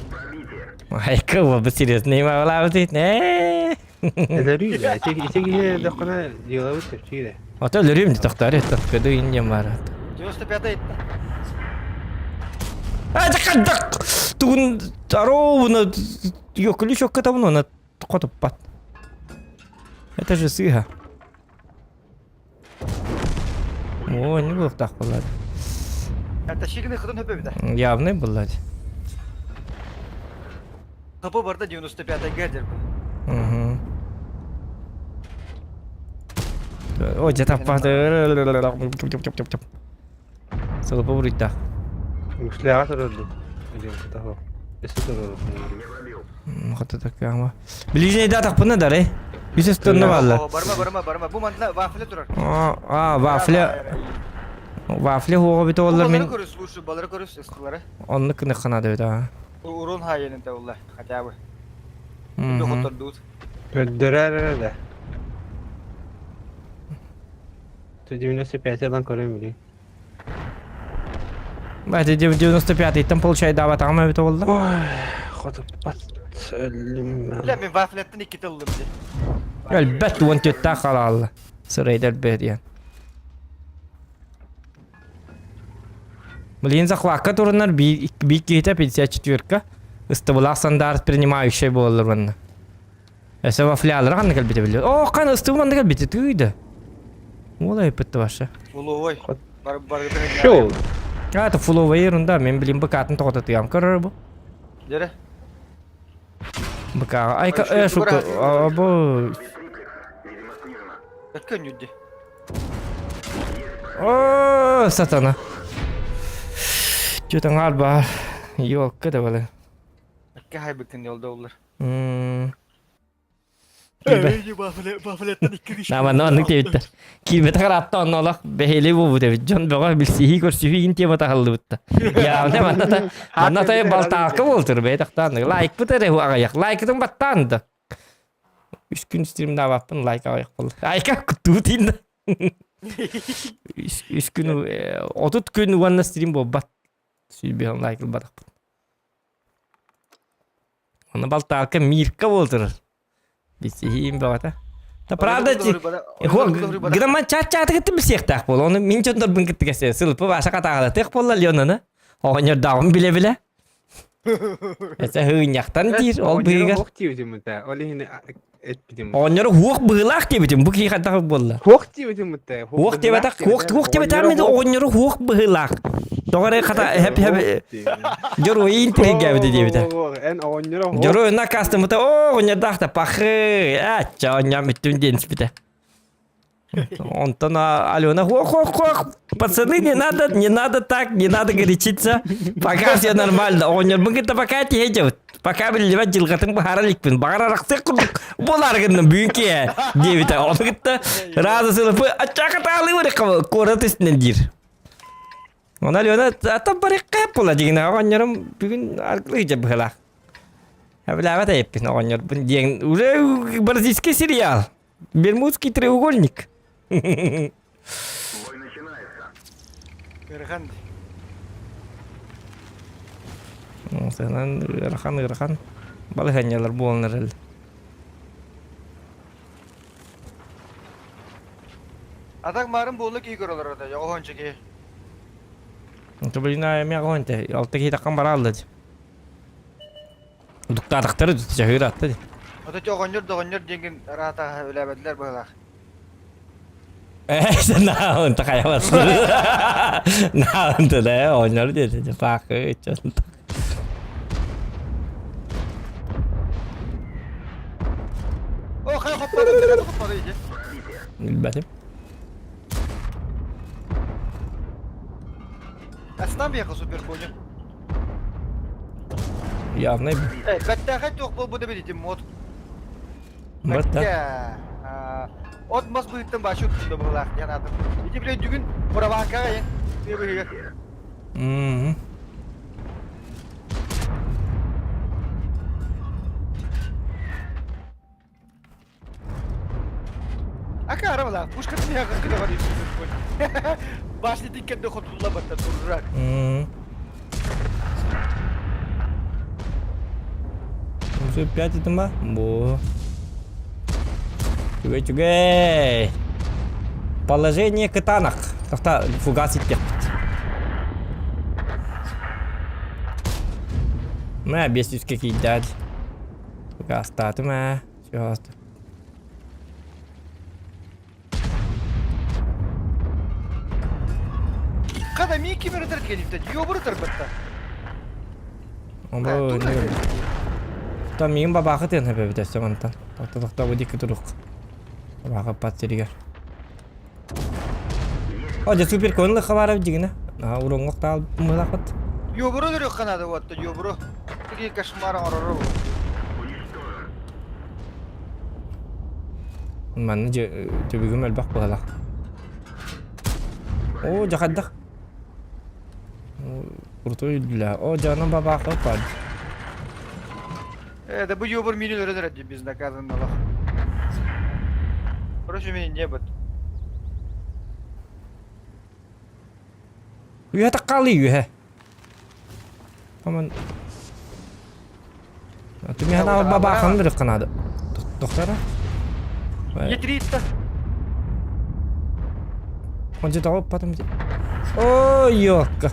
Айка уолбут серьезный маалаабыт ээ. Өлөрүү да, ити ити киһи өллөххүнэ дьыалабыт чэпчиир ээ. Ото өлөрүүм дии тохтоору тохтоду инньэм баар. 95 ыйтта. А дак тугун ровно ёкли чокка там она хотуппат. Это же сыха. О, не буолуохтаах буоллар. Это шигини хытын хөпөбүтэ. Явный буоллар. Хапы барда 95 гердер. Угу. О, дьэ таппаата. Сылыпа буруйдаах. Үксүлээҕэ турардым. Илиэм Өссө турарым. Хата такаама. Ближний да тахпына дары. Үс өстөннө бааллар. Барма, барма, барма. Бу манна вафля турар. А, вафля. Вафля хуоҕа бит оллар мин. Балары көрүс, лучше балары көрүс, ыстылары. Оннук кыныкхана да бит аа. Урун хайын улла, хотя бы. Хоттордуут. Көрдөрөр эрэ да. 95 ылан көрөм билигин. Бати 95 там получай даабатаҕым эбит олла. Ой, хотуппат өллүм. Бля, мен вафляттан икките ыллым ди. Өлбөт уон түөттээх халаалла. Сырайда өлбөт диэн. Блин, захватка турунар биир киһитэ 54-ка ыстыбылаах сандарт принимающий буоллар манна. Эсэ вафлялары ханна кэлбитэ биллэр. О, хан ыстыбы манна кэлбитэ тыыйда. Уол айыппытты ваша. Фуловой. Бар бар Шоу. А, это фуловая ерунда. Мен блин быкатын тоҕото тыам көрөр бу. Дere. Быка. Айка, э, шука. Або. Өткөн нүдди. О, сатана. Чөтөң арба. Ёлка да бала. Өккө хайбыкын жолда олар. М. Вафляттан икки Нама оннук диэбиттэр. Киирбэтэх ыраатта онно олох бэһиэлэй буолбут эбит. Дьон бөҕө билсиһии көрсүһүү иин тема таһыллыбытта. Явно манна та манна та балтаакка буолтур бэйэ тахтаан. Лайкпыт эрэ аҕыйах. Лайкытын баттаан да. Үс күн стримнаабаппын лайк аҕыйах буолла. Айка куттуу тииннэ. Үс күн 30 күн уонна стрим буолбат. Сүүрбэһин лайк ылбатахпын. Оны балтаакка Мирка буолтур. Билсиһиим бөҕөтө. Да правда, грамма чат-чаты кытта билсиэхтээх буол. Оны мин дьоннорбун кытта кэсэ. Сылпы баша хатааҕалатыах буолла Ленаны. Оҕонньордооҕун билэ-билэ. Это хыынньахтан диир ол быыгар. Оҕонньоро диэбитим этэ. Ол иһин эппитим. Оҕонньоро хуох быһыылаах диэбитим. Бу киһи хайдах буолла? Хуох диэбитим этэ. Хуох диэбэтэх, хуох хуох диэбэтэх мин оҕонньоро хуох быһыылаах. Тоҕо эрэ хата хэп хэп дьоруой интригээбитэ диэбитэ. Эн оҕонньоро Дьоруой накастымыта оо оҕонньордаах да пахы ачча оонньоон бүттүм диэн испитэ. Онтон Алена, хох-хох-хох, пацаны, не надо, не надо так, не надо горячиться, пока все нормально. Оҕонньорбун кытта пока тиһэ пока биллибэт дьылҕатын быһаара иликпин, баҕар арахсыах курдук буолаар гынным бүгүн киэһэ диэбитэ. Ону кытта раза сылыпы аччака таалыы куорат үстүнэн диир. Оны Алена ата барыхха була дигин оҕонньорум бүгүн аргылыы быһылаах. Эбилээбэт эйэппин оҕонньорбун диэн уже бразильский сериал. Бермудский треугольник. Ыарахан. Сынан ыарахан ыарахан балаһыанньалар буоланнар эле. Атак марын буолла киһи көрөлөр ата, жоҕоһонча киһи. Тубулина эме гонте, алты киһи таккан баралды. Дуктаатахтары чаһыыраатта дии. Ото оҕонньор доҕонньор диэҥҥин араата үлээбэтилэр быһылаах. Ээ, наунта хайабас. Наунта да, оҕонньор диэтэ, паакы ыччат. О, хайа хопподу, хопподу иди. Билбэтим. Астан биэхэ супер понял. Явный. Бэттээхэй туох буолбута билитим мод. Бытта. От мас быһыттан башы уттун да быһылаах диэн аатым. Ити биле бүгүн Прованкаҕа ен тыа быһыгар. Мм. Акара была, пушка меня как говорит. Башни тиккенде хотулла батта туррак. Уже пять это ма? Бо. Чүгэй, чүгэй. Положение кытаанах. Тохта фугас иттехпит. Мэ, бес үске киирдээт. Фугастаатым ээ. Чугаста. Хада ми ким ырытар кэлипте, ёбур ытарбатта. Ону Там миин бабаахы тыын хэбэбит өссө мантан. Тохто тохто бу дикки турук. Бабаахы пат сиригэр. О, дьэ супер конлы хабаров дигинэ. Аа, уруҥҥох таал мылахпыт. Ёбуру өлөрүөх канада уотта, ёбуру. Тиги кошмар оҥорору. Манна дьэ түбүгүм элбэх быһалаах. Оо, дьэ хайдах? Крутой для. О, дьэ онон бабаахы пад. Э, да бу ёбур мини өлөрөн эрэ безнаказанно лох. Короче, меня не быт. Үһэ таккаалыы үһэ. Аман. Түмэхэ бабаахын бирик канады. Доктора? Етриитта. Онче тоҕо потом Ой, ёлка.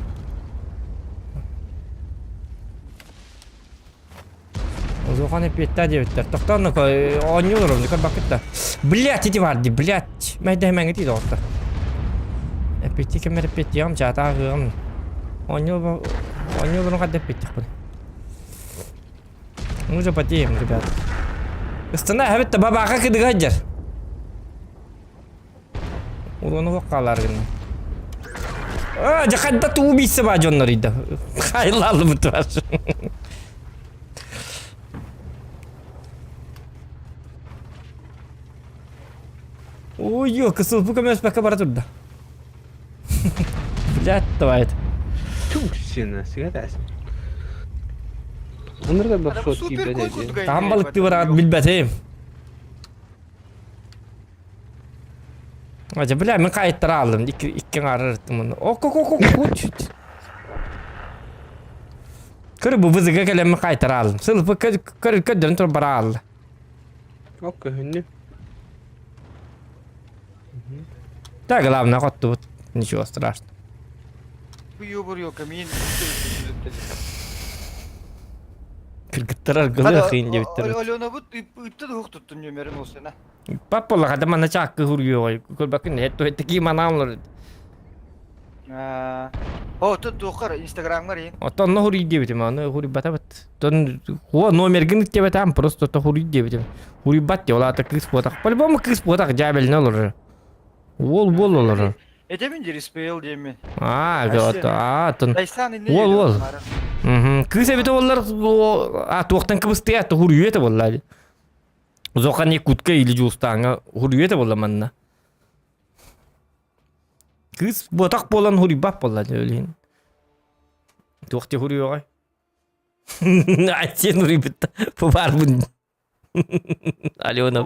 Узухан эппиэттээ диэбиттэр. Тохтоон оонньуу олоробун, көрбөккүт да. Блять, ити бар дии, блять. Мэйдэһимэҥҥэ тиийдэ оҕотто. Эппиэттии кэммэр эппиэттиэҕим, чаата ааҕыаҕым. Оонньуу оонньуу олорон хадда эппиэттиэхпин. Мы уже потеем, ребят. Ыстана эбит да бабаха кыдыга сылдьар. Уруну хаалар гына. А, дьэ хайда туу убийца ба дьоннор ыйда. Хайлалыбыт бар. Ой, ё, кысылпы көмөспөккө бара турда. Блядь, давай. Түксүнэ, сигэтэс. Оннор да бахшот киирбэт Таһан балыктыы бараат билбэтим. Ача, бля, мин кайыттара алдым. Икки икки аңарырыттым оны. Ок, ок, ок, ок, чуть. Көр бу бызыга кэлэн мин кайтара алдым. Сылпы көр көр көрдөрөн тур бара алды. Ок көһүннү. Да, главное, хоттубут. Ничего страшного. Бу ёбур ёка мин. Кыргыттар аргылы ахыын диэбиттэр. Аленабыт ыытта да туттун нүмерин осена. Папа лаҕада манна чааккы хуруйуоҕай. Көрбөккүн эт туһет такие манаалар. О, тут туоххар инстаграмҥар иин. Оттон онно хуруй диэбитим, аны хуруйбатабыт. Тон хуа номергын иттебетам просто то хуруй диэбитим. Хуруйбат диэ, ол аата кыыс буотах. По-любому кыыс буотах дьаабеліне олорор. Уол уол олорор. Этебин дириспейл диэмин. Аа, а, тон. Дайсан инне Уол уол. Кыыс эбите боллар, а туохтан кыбыстыа, то хуруйу этэ болла. Зохан Якутка или Дьулустааҥҥа хуруйу этэ болла манна. Кыыс буотах буолан хуруйбат буолла дьэ Туох ти хуруйуоҕай? Айтсен хуруйбут баарбын. Алена.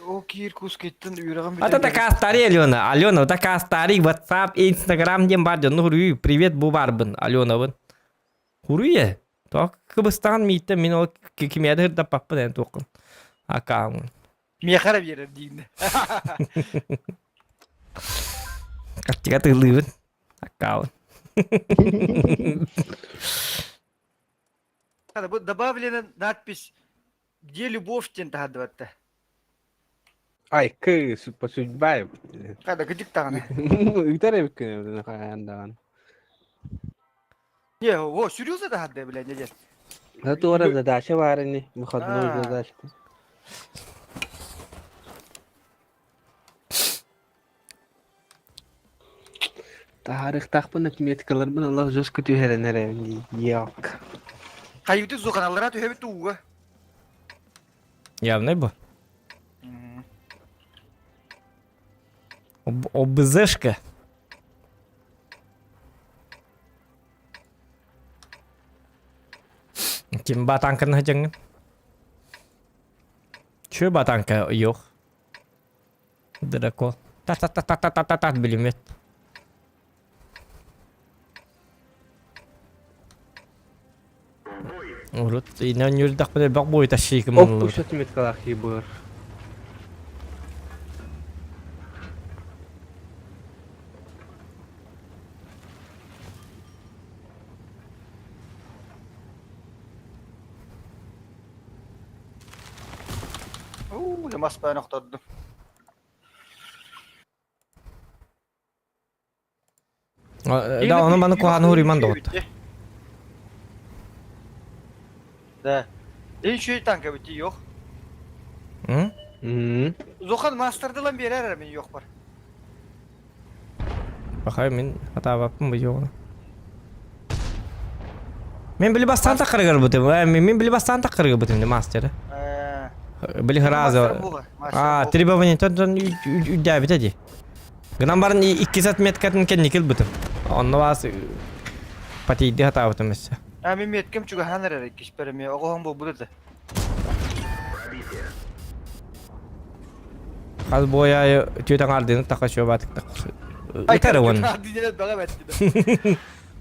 О киир кускеттен үрэҕин Ата такаастари Алена. Алена, такаастари WhatsApp, Instagram диэн бар дьонну хуруй. Привет бу барбын Аленабын. Хуруй Тоқ кыбыстаан мииттен мин ол кимиэдэ ырдаппаппын эн туоххун. Акаамын. Миэхэ эрэ биэрэр диигин. Каттыга тыылыыбын. Аккаабын. Бу добавлена надпись «Где любовь» диэн таһаардыбатта. Ай, кы, по судьба. Хада кыдык даҕаны. Ыытар эбиккин хайаан даҕаны. Не, о, серьезно таһаарды, бля, дядя. Да туора задача баар ини, выходной задача. Таарыхтаахпын отметкаларбын олох жестко түһэрэн эрэбин дии, yok. Хайыты зуканаллара түһэбит ууга. Явный бу. ОБЗшка. Ким батанканы хадьаҥҥын? Чүө батанка yok. Дракон. Та-та-та-та-та-та-та бүлүмөт. Урут инэн юрдахпын элбэх буойта шииким Оп отметкалаах киһи Уу, мас баан охтордум. Да, ону маны куһааны хуруйман доҕотто. Да. Эн үчүгэй танка бити yok. Зохан мастардылан берер эрэ мин yok бар. Пахай мин хатаабаппын бу жоҕуна. Мен били бастаан таххарыгар бутым. Мен били бастаан таххарыгар бутым мастера. Били храза. А, требование тон үрдээбитэ ди. Гынан баран иккис отметкатын кэнникил бутым. Онно бас патийди хатаабытым өссө. А мен меткем чугахан эрэр иккиспэр эмиэ оҕоһон буолбут этэ. Хас буойаайы түөт аҥаардыыны таха чуобаатык Ытар уон.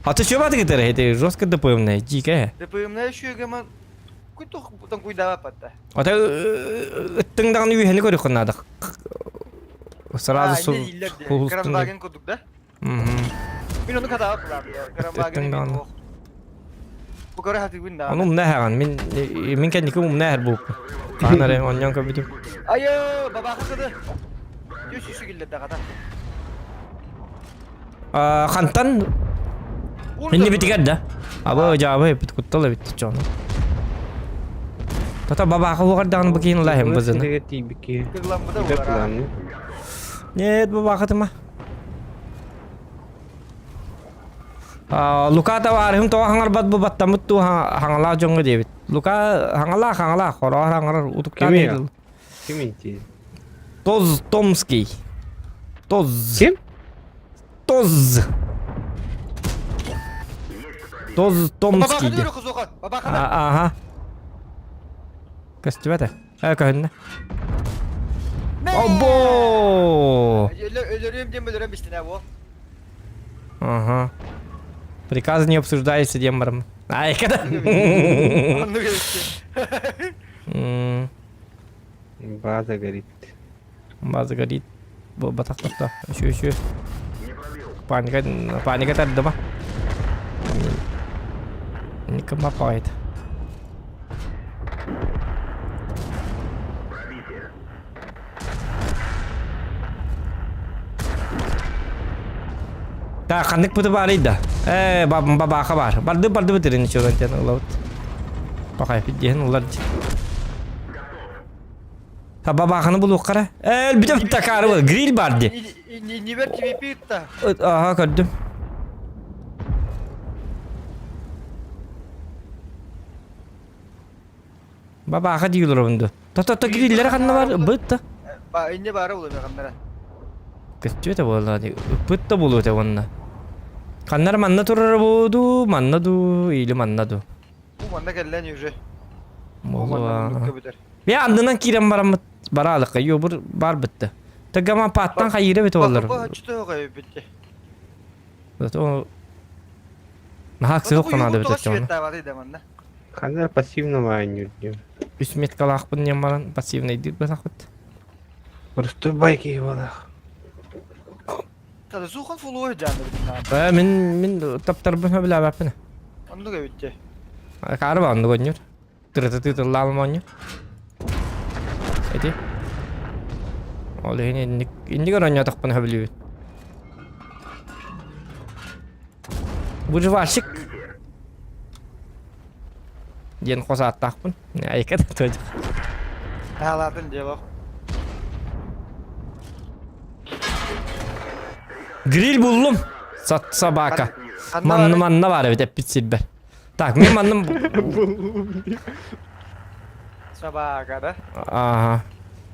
Аты чуобаатык ытар эти жестко ДПМная дикая. ДПМная шүөгэмэн куйтух бутан куйдаба патта. Ата ыттың даҕаны үөһэни көрүөххүн наада. Сразу Крамбаген курдук да? Мин ону катаҕа Крамбаген Бу көрө хатыыбын да. Ону умна эһэҕин. Мин мин кэнники умна эһэр буолуппун. Хаан эрэ онньон көрбүтүм. Айы, бабаха кыды. Түс үсү киллэрдэ хата. Хантан иннибитигэр да. Абы жаабы эппит куттал эбит чону. Тата бабаха уоҕардаҕын бу киин лаһым бызыны. Нет, бабахатыма. Лука табаарыһым тоҕо хаҥарбат бу баттаммыт дуу хаҥалаах дьоҥҥо диэбит. Лука хаҥалаах хаҥалаах хороҕор хаҥарар утуктаан Ким Ким инти? Тоз Томский. Тоз. Ким? Тоз. Тоз Томский. Ага. Көстүбэтэ. Э көһүннэ. Обо! Өлөрүм диэн өлөрөм истинэ бу. Ага. Приказ не обсуждается диэн барым. Ай, когда? База горит. База горит. Батах тохто. Еще, еще. Паника, паника тардыма. Никому папает. Та ханнык пыты баарый да? Э, бабаха бар. Барды барды бытырын чорон тен ылабыт. Пахай диэн улар. Та бабаханы булуоххара. Э, бүтэ такары бол. Гриль бар ди. Нибер TVP та. Ага, көрдүм. Бабаха диилер онду. Та-та-та гриллere ханна бар? Бытта. Ба инне бары болу механнара. Көстүөтэ буолла ди. Ыппыт да буолуо этэ уонна. Ханнар манна турар буолду, манна ду, или манна ду. Бу манна кэллэн уже. Буолуо. Бе аннынан киирэн бараммыт бараалыкка йобур бар бытты. Тагама паттан хайыра бит олар. Зато Наһаа сыһык наада бит оччоҕуна. Ханна пассивно маанньур дием. Үс меткалаахпын диэн баран пассивнайдыыр бытахпыт. Просто байки буолах. Тада сухан фулуой жааны Э, мин мин таптарбын хөбүлээбэппин. Оннук эбитте. Каары ба оннук онньур. Тырыты тыытыллаалым оонньур. Эти. Ол иһин инник инник оонньоотохпун хөбүлүүбүн. Выживальщик диэн хос ааттаахпын. Айка да тоже. Таалаатын дело. Гриль буллум. Сат собака. Манна манна бар эбит эппит сирбэр. Так, мен манным... Собака, да? Ага.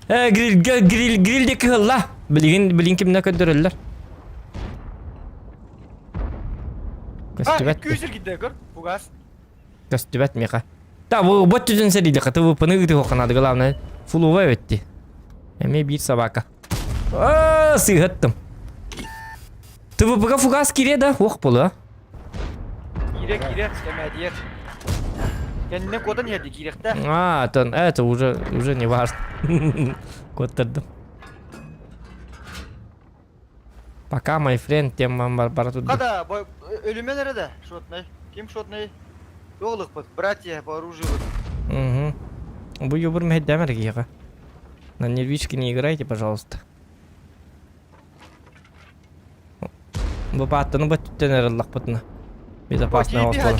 Э, гриль, гриль, гриль диэки ыһылла. Билигин, билигин кимнэ көрдөрөллөр. Көстүбэт. Күүсүр кидде көр, фугас. Көстүбэт миэхэ. Та, бу бот түзен сэрийдиэхэ, ТВП-ны ыытыһуохха наада, главное, фулува эбитти. Эмиэ биир собака. Аа, сыыһаттым. ТВП-га фугас киирэ да, уох буолуо. Киирэ, киирэ, кэмээдиэр. Кэннэ куотан иһэрди киирэхтэ. А, это, это уже, уже не важно. Куоттардым. Пока, my friend, тем бар бара турду. Хада, өлүмэн эрэ да, шотнай. Ким шотнай? Туох братья по оружию. Угу. Бу юбыр мэһэйдээмэр киһиэхэ. На нервички не играйте, пожалуйста. Бу бааттаны бөттүттэн эрэллахпытына. Безопасная оскола.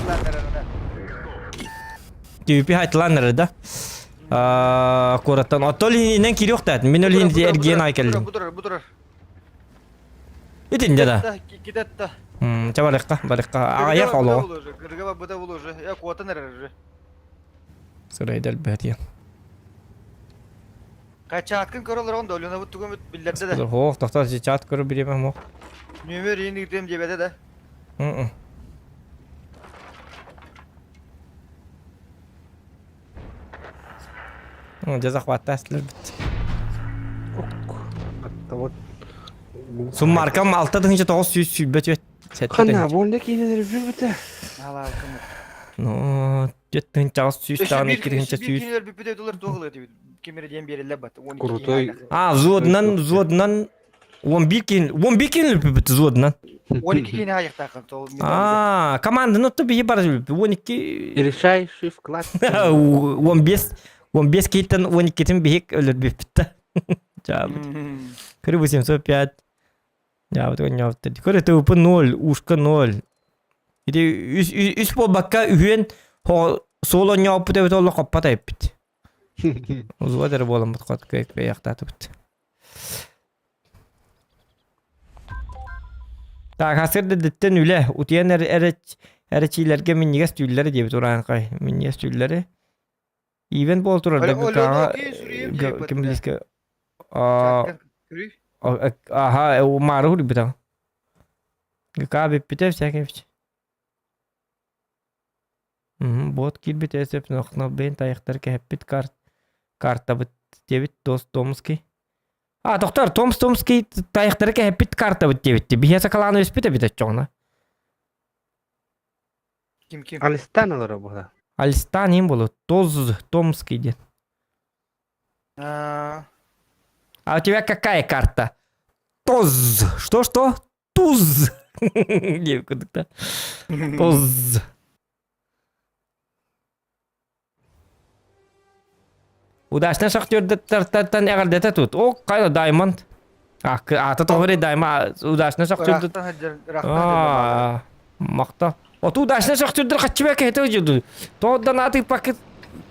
TVP хайтылаан эрэ да. Куораттан. Оттон инен кириохтаат. Мин өлүн эргиэн ай кэллим. Бу турар, бу турар. Итинде да. Китетта. Ча барыкка, барыкка. Аҕайах олоҕо. Кыргыба быта булу уже. Я куотан эрэр уже. Сырайдал бэтиэн. Чааткын көрө олорон да Өлүөнэбит тугун биллэрдэ да. Хоох, тохтоо, чаат көрө бириэмэ мох. Нүөмэр иин ыытыам диэбэтэ да. Дьэ захваттаастылар бит. Вот. Суммаркам 6924 Ханна, буонда киинелер бүбүтэ. Ну, 4900 даҕаны 200. Кинилер бүппүтэ тулар туох ылыа диэбит. Ким эрэ диэн биэрэллэр бат. Крутой. А, взводынан, взводынан 11 кин, 11 кин бүппүт взводынан. 12 кини аяқтақын сол. А, команданы то бии бар 12 Решающий вклад. 15 15 кейтен 12-тин биһик өлөр бүппүт. Жабыт. Көрү 805. Жабыт ойнобут. Көрү ТВП 0, ушка 0. Ити үс үс буолбакка үһүөн суол оонньооппут эбит олох хоппот эбиппит. Узуот эрэ буоламмыт хот кыайахтаатыбыт. Так, хасыр дэттэн үлэ, утуйан эрэ минньигэс түүллэри диэбит урааҥхай. Минньигэс түүллэри. Ивен буол турар да ГК-ҕа ким билискэ аха маары хуруйбута. ГК бүппүтэ всякий Бот киирбит эсеп нохнобен тайахтар кэһэппит карт картабыт диэбит Тос Томский. А, доктор, Томс Томский тайахтары кэһэппит картабыт диэбит. Биһиэ сакалааны өспүт эбит оччоҕуна. Ким ким? Алистан олоро була. Алистан им болу. Тоз Томский диэн. А у тебя какая карта? Тоз. Что-что? Туз. Диэбит Тоз. Удачно шахтердаттартан эҕэрдэтэ тут. О, хайа Даймонд. Аата тоҕо дайма удачно сөхтүрдүт. Махта. Оту удачно сөхтүрдүр хаччыбай кэһэтэ жуду. То донаты пакет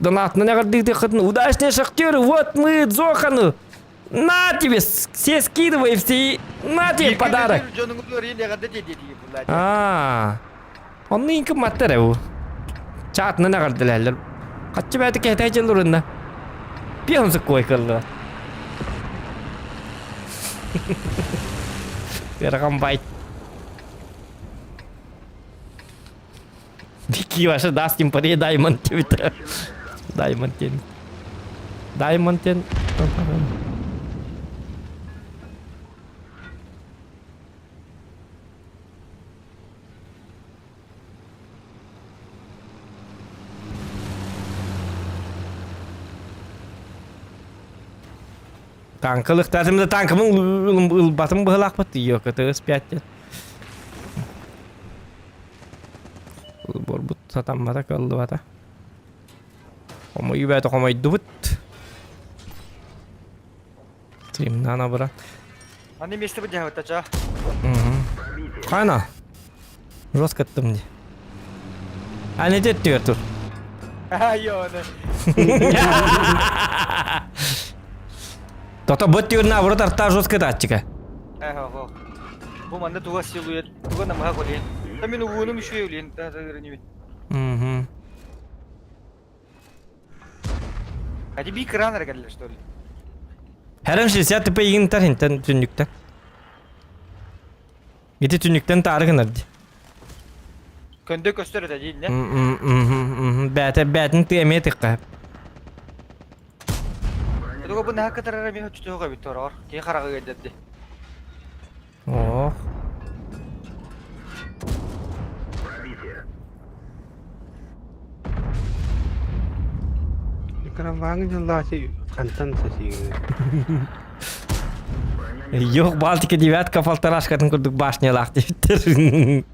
донатынан эҕэрдиитиххытын удачный шахтер, вот мы Зохану. На тебе, все скидывай все, на тебе подарок. А, онну инки маттар эбу. Чаатынан эҕэрдэлээллэр. Хаччы бэйэтэ кэһэтэ дьыллырынна. Пион сыккой кылла. Ыарахан байт. Дикий ваша даст им пари Даймонд тебе. Даймонд тен. Даймонд тен. Танкалыктаатым да танкамын ылбатым быһылаахпыт тиийио КТС 5 диэн. Борбут сатаммата кыллыбата. Хомойуу бэйэтэ хомойдубут. Стримнан абыра. Аны месте бу дьаһабыта ча. Хайна. Жестко аттым ди. А не теттигер тур. Айоны. Тото бот тигер наоборот арта жестко тачка. Эхо. Бу манна туга силуэт, туга намыһа голен. Та мин уунум үшүй үлен, та та Угу. Hadi bir kıran geldi что ли? Herem 60 тп игин хинтен түннүктен. Ити түннүктен таары гынар ди. Көндө көстөр да дейін, не? Бәтэ бәтин тыэмиэ тыкка. Туга бу наха кытарара мен хочтуга бит торор. Ки харага келди. Ох. Экран дьыллаачы хантан сасиигин. Yok Балтика девятка полторашкатын курдук башнялаах диэбиттэр.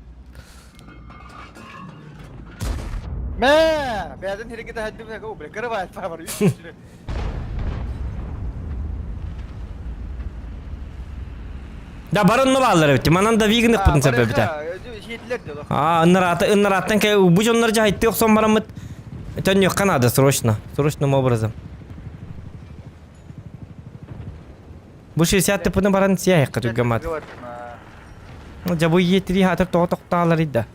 Мэ, бәден херекете хаддым да бля, каравай павар. Да баронно баалар эбит. Манан да вигнек путун себебите. А, ыннарата ыннараттан ке бу дьоннор жахайтты охсон бараммыт. Төннүөххэ наада срочно. Срочным образом. Бу 60 тыпыны баран сиэххэ түргэмат. Дьэ бу иетири хатыр тоҕо тохтаалар да.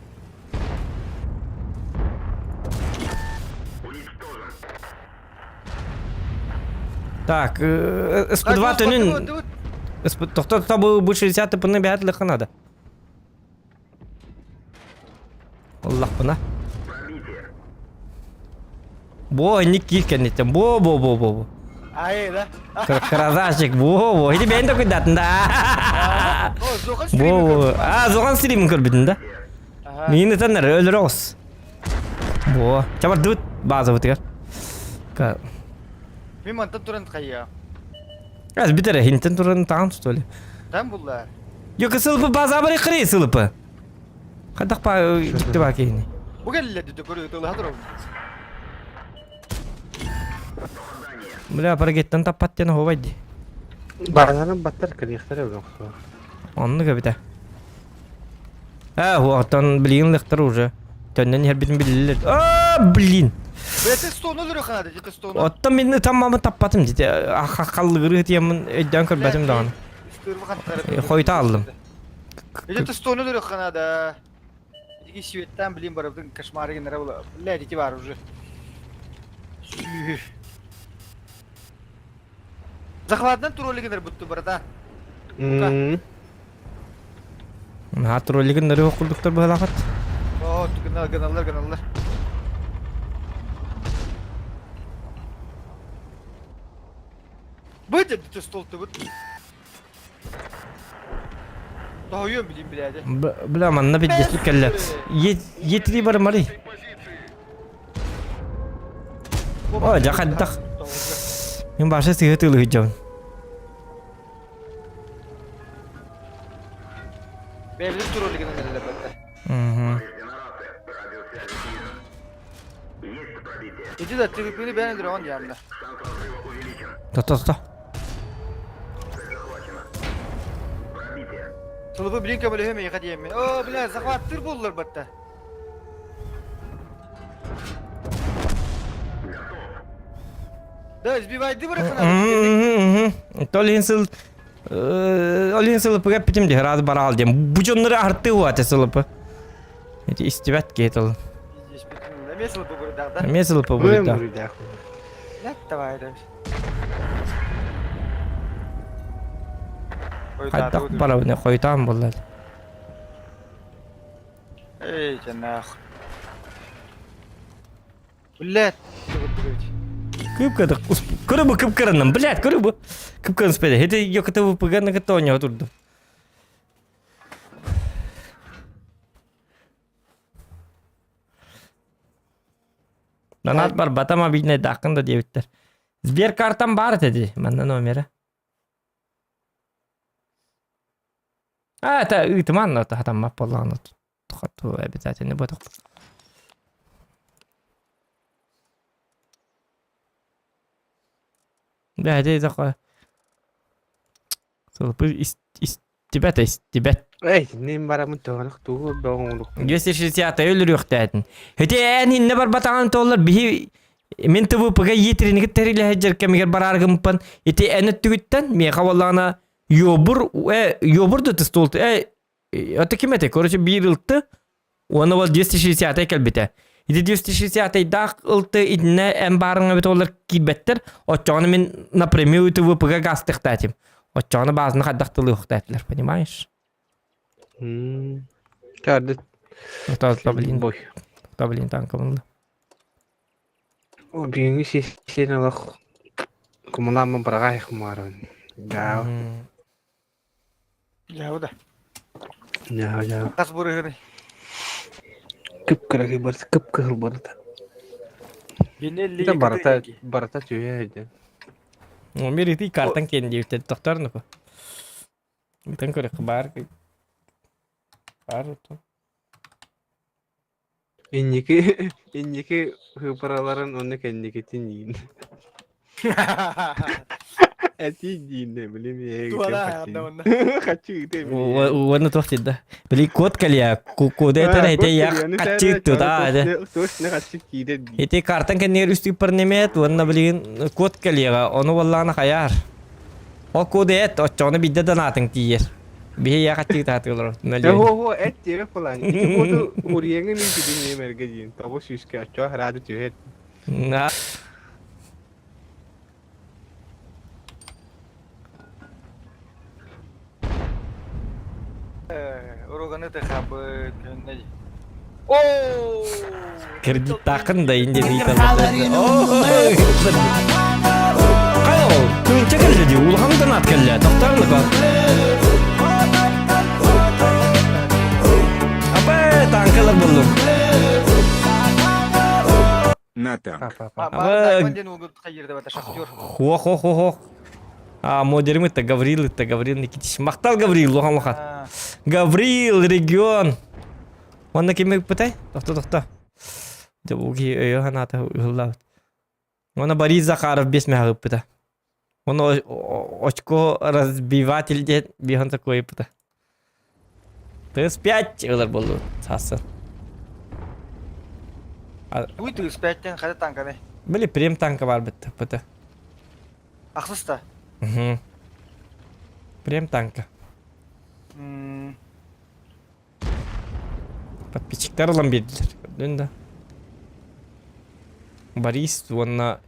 Так, СП2 төнүн СП тохто бу бу 60 тыпыны бэһэт лыхха надо. Ыллахпына. Бо, инник киир кэнниттэн. Бо, бо, бо, бо, бо. Ай, да. Красавчик, бо, бо. Ити бэйэн да куйдатын да. Бо, бо. А, зоған стримин көрбүтүн да. Миин ытаннар өлөр оҕус. Бо. Чабардыбыт базабытыгар. Мин мантан туран хайа. Аз битер хинтен туран таан что ли? Там булла. Yok сылпы база бар кыры сылпы. Хадак па дикти ба кейни. Бу келле диде көрү тылы хатыр. Бля, парагеттен таппат тен ховайди. Баранарын баттар кэлиэхтэрэ өлөхсө. Онну көбүтэ. А, хуактан блин лыхтар уже. Төннен хербитин билилер. А, блин. Бәте стону лөрө ханады, жете стону. Оттон мин таммамы таппатым дите. Ахаллыгыры тиемин өйдөн көрбөтүм даҕаны. Хойта алдым. Жете стону лөрө ханады. Иги светтен блин барыбдын кошмары генера була. Бля, дети бар уже. Захватдан троллигенер бутту барда. Наһаа троллигин нөрү курдуктар быһалаахат. О, гыналар, гыналар, гыналар. Быт ты стол ты быт. Тоһуйуом билим билээди. Бля, манна биддеслик кэллэ. Етри бар мари. О, жахаддах. Мен баша сыһы тылы жабын. Бэбилин троллигенер эле батта. Иди да ТВП-ни бээн дрон ямна. То-то-то. Сылыбы билин көмөлөһүм эйиэхэ диэммин. Оо, бля, захваттыыр буоллар батта. Да, сбивайды бырахана. Ол иһин сыл ол иһин сылыпыга эппитим дии, раз бараал диэн. Бу дьоннору аһартыы уата сылыпы. Эти истибэт киһи тыл. Эмиэ сылыпы буруйдаах да? Эмиэ сылыпы буруйдаах. Давай, давай. Хайдах барабын хойутаан буолла. Эй, жанах. Блядь, Кып-кыдык. Көрө бу кып-кыранным, блядь, көрө бу. Кып-кыран спеде. Эти ёката ВПГ на кытта оонньоо турдум. Донат барбата мобильный дааххын да диэбиттэр. Сберкартам баар этэ дии, манна номера. А, это ыытыман, это хатаммат буоллаҕына тухатту обязательно буотах. Да, это такое. Сылпы истибэт, истибэт. Эй, ним барамын тоҕонох тугу доҕоҥулук. 260 өлөрүөхтээтин. Ити эн инне барбатаҕын толлар биһи мин ТВП-га иитиринигит тэрилэһэ кэмигэр барааргымпан ити эн өттүгүттэн миэхэ буоллаҕына йобур э йобур да тыстуолт э это ким этэй короче биир ылты уонна ол 260 кэлбитэ ити 260-даах ылты итиннэ эн баарыҥа эбит олар киирбэттэр оччоҕуна мин напрямую ТВП-га гастыхтаатым оччоҕуна баазаны хайдах тылыахтаатылар понимаешь Карды. Это блин бой. Это блин танкабын. Бүгүҥҥү сиэн олох кумулааммын быраҕаайах мааран. Даа. Дьаабы да. Дьаа, дьаа. Хас бырыһыный? Кып-кыра барыта, кып-кыһыл барыта. Бинелли Барыта, барыта түһэ иһдэ. Мир ити картан киэн диэбиттэр тохтор нуку. Итен көрөх баар баар Инники, инники ыпыраларын уонна кэнникитин иин. Этии диин билим Хачыы Уонна туох дида. Били код кэлиэ, кода этэр эте я хачыы туда. Точно хачыы киирэр дии. Ити картан кэннигэр үс тыыппар немет, уонна билигин код кэлиэҕэ, ону буоллаҕына хайаар. Ол коду эт, оччоҕуна биирдэ донатыҥ тиийэр. Биһи я хачыы таатыылар. Хо-хо эт диэбэ кулаан. Ити коду уруйаҥы мин кидин эргэ диин. Тоҕус сүүскэ оччоҕо хараады түһэр. Уруганы тахабыт күннэй. Оо! Кредиттааххын да инде Кайыл, тыынча кэллэ дии, улахан донат кэллэ, тохторлука. Апа, танкалар буллум. На танк. Хо хо хо хо. А, модерим это Гаврил, это Гаврил Никитич. Махтал Гаврил, лохан лохан. Гаврил, регион. Онно кими ыппытай? Тохто тохто. Дьэ бу киһи өйө санаата ыһыллаабыт. Уонна Борис Захаров бес мэһэ ыппыта. Уонна очко разбиватель диэн биһан такой ыппыта. Тыс 5 ылар буоллубут саассан. Уй тыс 5-тен хата танканы. Били прем танка бар битті пыты. Ахсыста. Угу. Прем танка. Подписчиктар ылан биэрдилэр. Көрдүн да. Борис уонна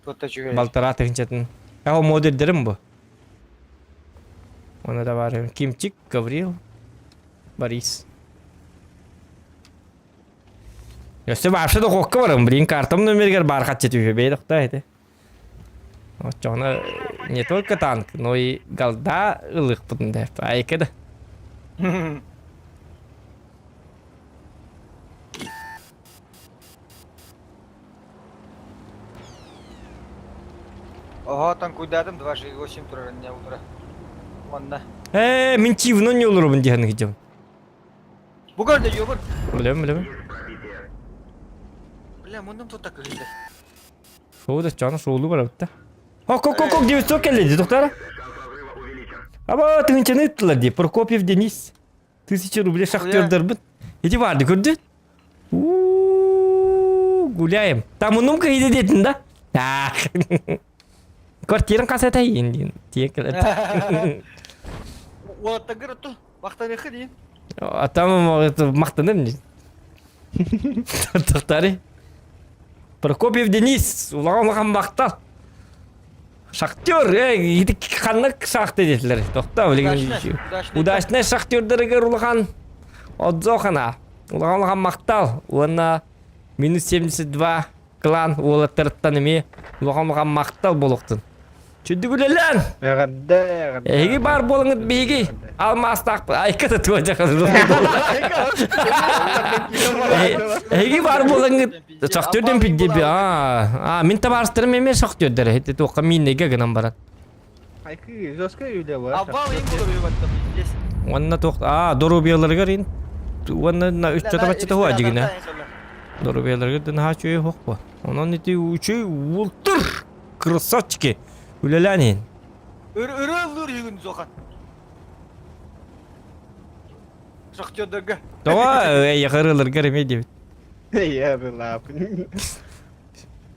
балтараа тыһыынчатын. Ээ модердерим бу. Уонна да баар Кимчик, Гаврил, Борис. Өссө вообще дохуокка барым. Блин, картам номеригэр баар хаччы түһү. Бэй тохтоо ити. Оччоҕуна не только танк, но и голда ылыахпытын да айка да. Ого, танкуйдаатым 2,8 турар не утра. Манна. Ээ, мин чивно не олоробун диһан ыгдьабын. Бу көрдө, ёбур. Билэм, билэм. Бля, муннум тут так кыһыйда. Шоу да чаны шоулу барабыт да. Хок, хок, хок, хок, 900 келли, доктора. Аба тыһыынчаны ыыттылар дии. Прокопьев Денис. 1000 рублей шахтердарбыт. Ити барды көрдүн? У-у-у, гуляем. Там муннум кыйды диэтин да? Так. Квартираң хас этэй диэн тиийэн кэлэр. Уолаттаргар отто махтаныахха диин. А там махтаным дии. Тохтари. Прокопьев Денис, улахан-улахан махтал. Шахтер, эй, ити ханнык шахта диэтилэр. Тохтоо, билигин удачный шахтердарыгар улахан отзохана. Улахан-улахан махтал. Уонна минус 72 клан уолаттарыттан эмиэ улахан-улахан махтал буолуохтун. Чүдүгүлэлэн! Эҕэрдэ, эҕэрдэ. Эһиги баар буолаҥыт биһиги алмаастаахпыт. Айка да туга Эһиги баар буолаҥыт шахтерден пиддеби. Аа, мин табаарыстарым эмиэ шахтердер. Эти туохха мииннэйгэ гынан баран. Айкы жестко үлэ бар. Аббал им болор уйбаттам здесь. Уонна туох аа доруобуйаларыгар ин уонна үччэ табаччыта хуа дигинэ. Доруобуйаларыгар да наһаа үчүгэй суох Онон ити үчүгэй уолтур красавчики үлэлээн иһин. Ырыаллыыр үһүгүн Зохан. Шахтердарга. Тоҕо эйиэхэ ырыаларгар эмиэ диэбит. Эйэ ырылаапын.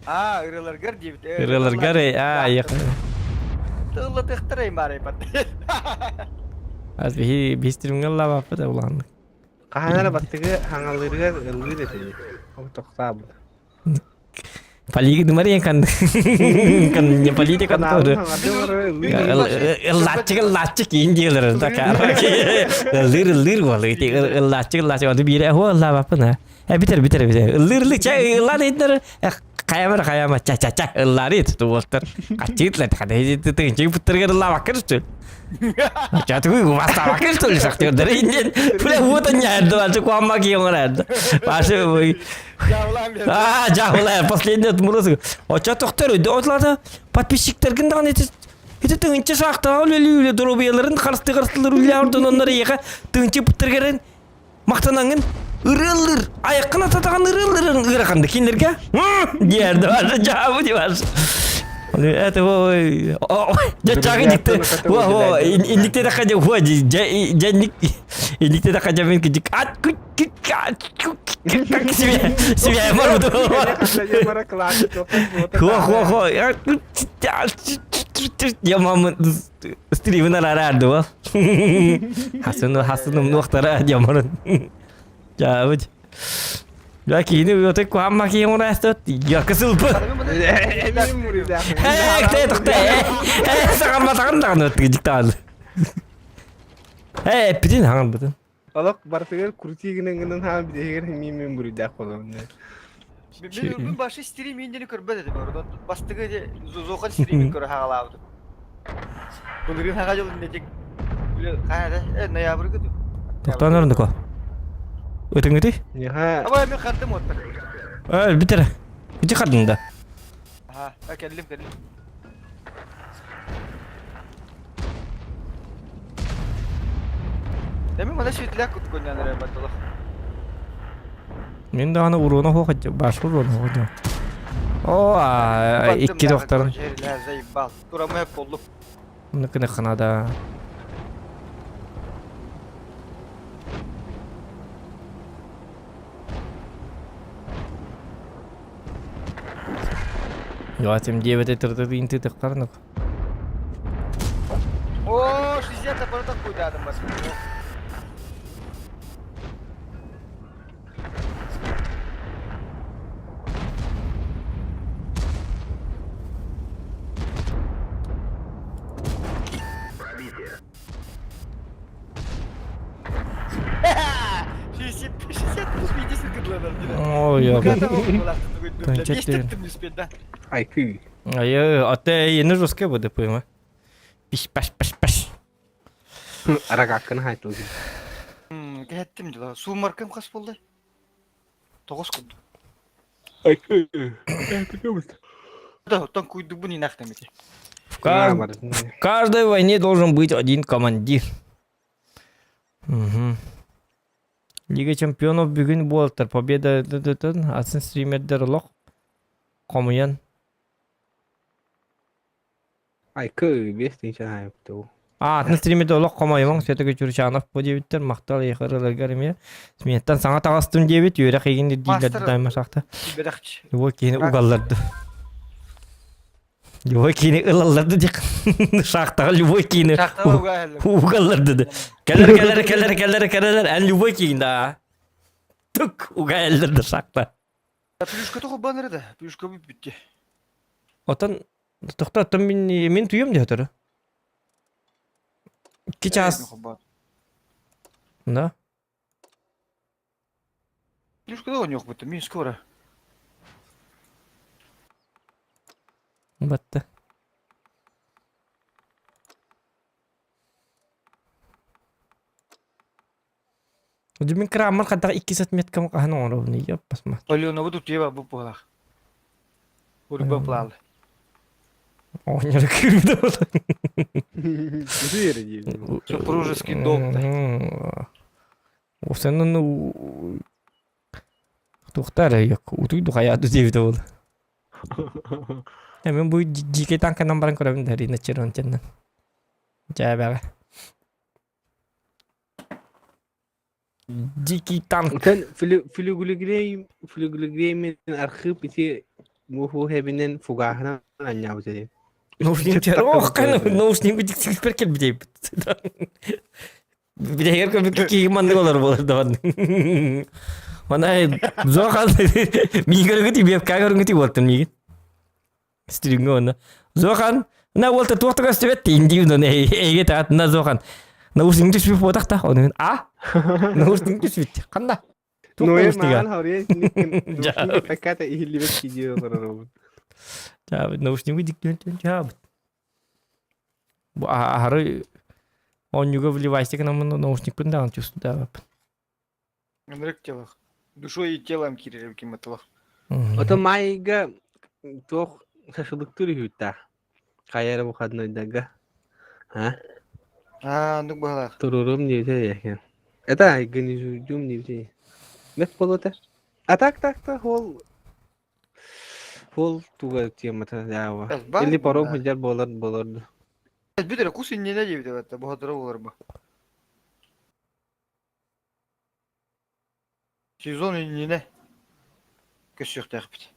Аа, ырыаларгар диэбит. Ырыаларгар аа эйиэхэ. Тыллатыахтар аймаарай бат. Аз биһи биһистримҥэ ыллаабаппыт улааннык. Хаһан эрэ бастакы хаҥалыырыгар ыллыыр этэ. Ол тохтообут. Политика дымар кан кан не политика тоже. Ыллааччык ыллааччык иин диэлэр да ыллыыр ыллыыр буолла ити ыллааччык ыллааччык ону биирэ хуа ыллаабаппын а э битер битер битер ыллыыр ыллыы чэ ыллаан иһиннэр хайамар хайама ча ча ча ыллаары туту уолтар хаччыытлар тыынчык буттарыгар ыллаабаккар үстүл Чатыгы бастаабаккар үстүл сахтыырдар инден бля вот они аэрдылар куамма киоҥор аэрда Паша А, жабылай, последний отморозок. Оча тохтор, отлата подписчиктергин даҕаны ити ити тыһыынча саахтаҕа үлэлии үлэ доруобуйаларын харысты харыстылар үлэ ордон оннор эйиэхэ тыһыынча пыттаргарын махтанаҥын ырыаллыр айаккын ататаҕан ырыаллырын ыараханды кинилэргэ диэрди башы жаабы дибаш это ой дьэ чагы дикте во инникте да хадя во дьэ дьэ инникте да хадя мен кидик ат как себе себе мару хо хо хо я мама стримин араарду бол хасыны хасыным нуохтара дьоморун жаабыт Я киини өтө куамма киин ураастот якы сылпы. Э, те тохте. Э, саҕамматаҕын даҕаны өттүгү Э, эппитин хаҥарбытын. Олох барытыгар крути гынан гынан хаан биһигэр миин буруйдаах буолабын. Мен башы стрим индени көрбөт этим. Бастыгы зохан стримин көрө хагалаабытым. Былырыын хаға жыл инде Хайда, э, ноябрь күтү. Тоқтан орындыко. Өтүңүти? Неха. Абай мен хардым оттар. Э, битер. Ити хардым да. Аха, келдим, келдим. Демин мана светляк кутгоннан эрэ баттылах. Мин даҕаны уруона суох башка уруона суох О, икки докторын. Заебал. Турамы боллук. Ныкыны ханада. Юатим 9 тырды инти тыктарнык. О, 60 аппаратов куйдадым бас. Ой, я. Айкы. Ай, ате ені жестко буде, пойма. Пиш паш паш паш. Арагаккын хайтыл. Кэһэттим дьыла. Суумаркам хас буолла? Тоҕус курдук. Айкы. Да, оттон куйдубун инахтам ити. В каждой войне должен быть один командир. Угу. Лига чемпионов бүгүн буолтар. Победа атын стримердер олох хомуйан. Айкы, бес тыһыынча хайыптуу. Аатын стримите олох хомойумаҥ Света Чурчанов бу диэбиттэр махтал эйиэхэ эмиэ. Сметтан саҥа таҕыстым диэбит үөрэх игин ирдииллэр дайма сахта. Любой киһини угалларды. Любой киһини ылалларды диэх. Шахтаҕа любой киһини угалларды. Кэлэр кэлэр кэлэр кэлэр кэлэр эн любой киһин да. Тук угаэллэрди шахта. Плюшка холбаныр да, плюшка бүттү. Отон тохто оттон мин мин туйум диэтөрө. 2 час. Да. Плюшка да ойнуох бутта, мин скоро. Батта. Мин кырааммар хантах иккис отметкам хаһан оҥоробун ёппасма. Алена бу тутуева бу буолах. Урба плал. Оҕонньор күүрбүтэ буолла. Супружеский долг. Осеннан туохтар утуйду хайааты диэбитэ буолла. Мен бу дьиикэй танканан баран көрөбүн да Рина Черонтеннан. Дьээбэҕэ. Дикий танк. Итен флюгелегрейм флюгелегреймин архыып ити муһу хэбинен фугаһынан анньаабыт этим. Наушник ох, наушник битик кэлбитейбит. Билэһигэр көрбүт киһи маннык олор буолар да Она зохан миигин көрүҥүт вебка көрүҥүт уолтун миигин. Стриҥҥэ уонна Зохан на уолта туох да көстүбэт тииндиибин оны эйгэ таат на Зохан наушник түспүт буотах та оны а наушник түспүт ханна туох Ноэ наушнига маан харыйа наушник паката иһиллибэт киһи олорор Чаабыт наушнигы диктүөн чаабыт бу аһары оонньууга вливайся гынаммын наушникпын даҕаны чувствуйдаабаппын Ынырык телах. Душой и телом киирэр ким атылах. Ото майга туох шашлыктыыр үһүтта. Хайа эрэ выходнойдарга. А? Аа, оннук быһалаах. Турурум диэбитэ яхин. Это организуйдум диэбитэ. Мет болота. А так так так ол ол туга темата дьаава. Или паром сылдьар буолар буолар. Бүтэрэ кус иннинэ диэбитэ батта боһотура буолар бу. Сезон иннинэ көрсүөхтээхпит.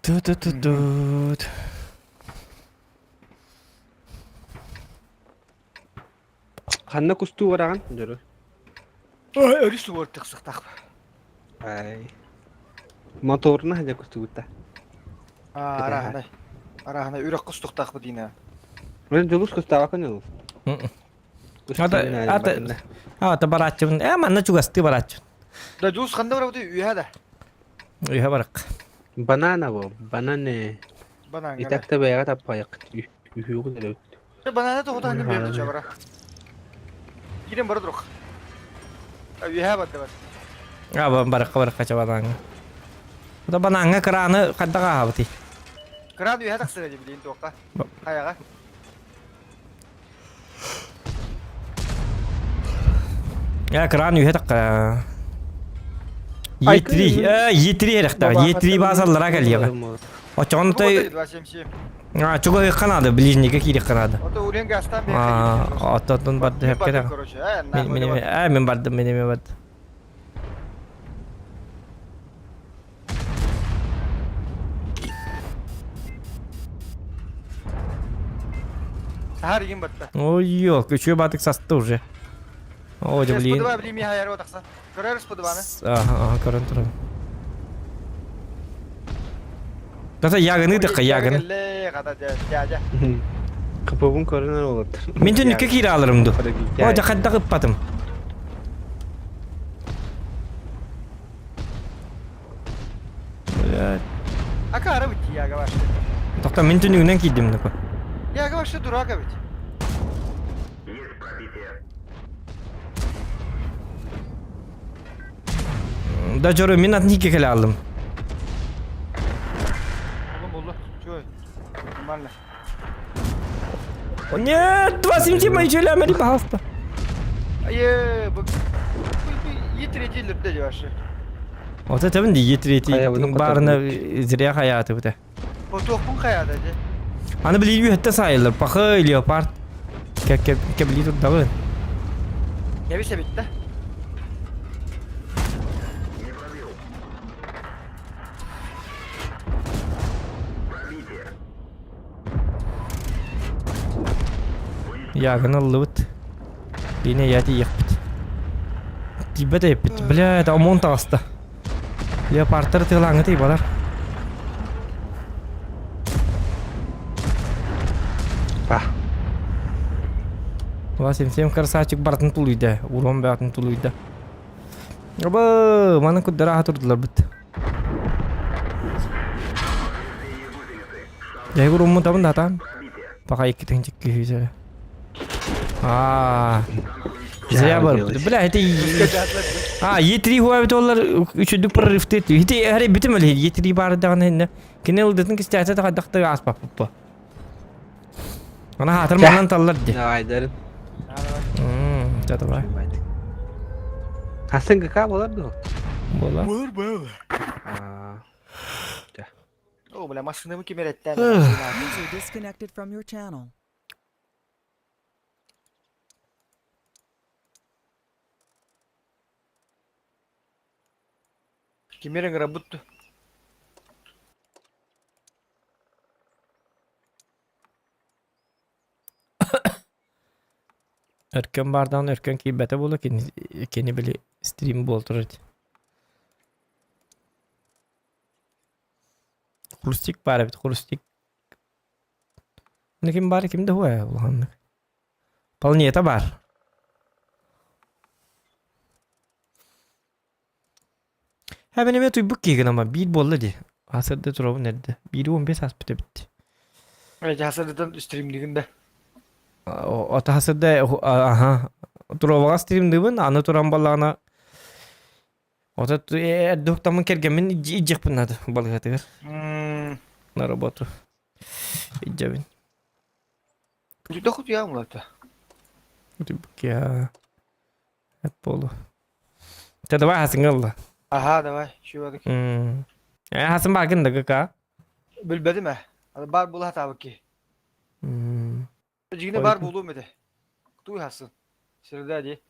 Ту-ту-ту-тут. Ханна кустуу бараҕын дьөрү? Өрүс уор тахсыахтаах. Ай. Моторна хадьа кустугутта. Араһанай. Араһанай үрэх кустуктаахпыт диина. Мен дьулус кустаабакын дьулус. Ата ата ата барааччыбын. Э манна чугастыы барааччыбын. Да дьулус ханна барабыт үһэ да. Үһэ барак. Банана бу, бананы. Банан. Итак та бэйэҕэ таппайык. Үһүөҕүн эрэ. Банана тоҕо таһынан биэрдэ чабара. Кирен бара турук. Үһэ барда бар. А баракка баракка чабанаҥа. Да банаҥҥа краны хайдах ааһабытый? Кран үһэ тахсыга дии билин туохха. Хайаҕа. Я кран үһэ тахха. Е3, Е3 эрэхтээх. Е3 баасаллара кэлиэҕэ. Очоҕун той А, чугаһыахха наада, ближнийгэ киириэххэ наада. А, оттон барды хэпкэ Мин э мин бардым, мин эмиэ бардым. Сахар игин батта. Ой, ё, күчүө батык састы уже. О, дьэ, блин. Сподуба блин, миха яры тахсан. Көрөр сподубаны. Ага, ага, көрөн турабын. Тата ягыны дыкка ягыны. Капыбын көрүнөр олор. Мин түнүккэ киирэ алырым ду. О, жакадда ыппатым. Блядь. Акара бит яга вообще. Тохто мин түнүгүнэн киирдим такой. Яга вообще дурак ведь. Да жору мин атын хикке кэлэ алдым. Булду булду. Чё? Нормально. О, нет, 27 мои челямери, пожалуйста. Ае, бу... Е третий лепте вообще. Ото табын ди етрети Хайабытын барына хоттордубут. зря хаятыбыта. Отуохпун хайаата дьэ. Аны били үһөттө сайылар. Пахы леопард. Кэбили турдабын. Кэбис эбит да. Ягын ыллыбыт. Бине я тиийэхпит. Тиийбэт эппит. Бля, это ОМОН таҕыста. Леопардтар тыалааҥҥытый балар. Па. Ла сем красавчик барытын тулуйда. Урон бэҕэтин тулуйда. Оба, маны куддара турдулар бит. Дьэ, уруммутабын да атаан. Пока иккитин чиккиһүүсэ. Аа. Зря бар. Бля, это А, Е3 хуа бит олар үчүдүк прорывты. Ити харе битим эле Е3 бар даган хинне. Кине ылдытын кистәсе тахадакта аспаппа. Ана хатыр манан таллар ди. Давай, дәрін. Мм, да давай. Хасан ГК болар ду? Бола. Болар болар. Аа. О, бля, машинамы ким эреттен. User disconnected from your channel. Ким эрен работу. Өркөн бардан өркөн кийбете болу кини били стрим болтур. Хрустик бар бит, хрустик. Ну ким бар, кимде хуа булганны. Планета бар. Ха мен эме туйбук кийген ама бир болду ди. Асырды турабын эрде. Бири 15 ас бите битти. Жасырдан стримдигин да. Ата хасырда аха. Туробага стримдибин, аны туран баллагана Ота эрдуктамын кергемин ижекпин нады балыгатыгар. На работу. Иджабин. Дохут я мулата. Туйбук я. Болу. Те давай хасыңалла. Ага, давай, şu adık. Э хасын багын да ГК. Bilmedim he. Бар була tabii ki. Жигине бар болуу меде. Туй хасын. Среда ди.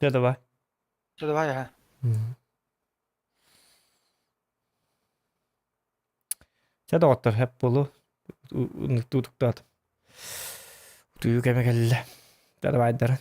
Те давай. Давай ха. Те доктор хеп болу. Тутуктат. Түйүк эме келле. Те давай дар.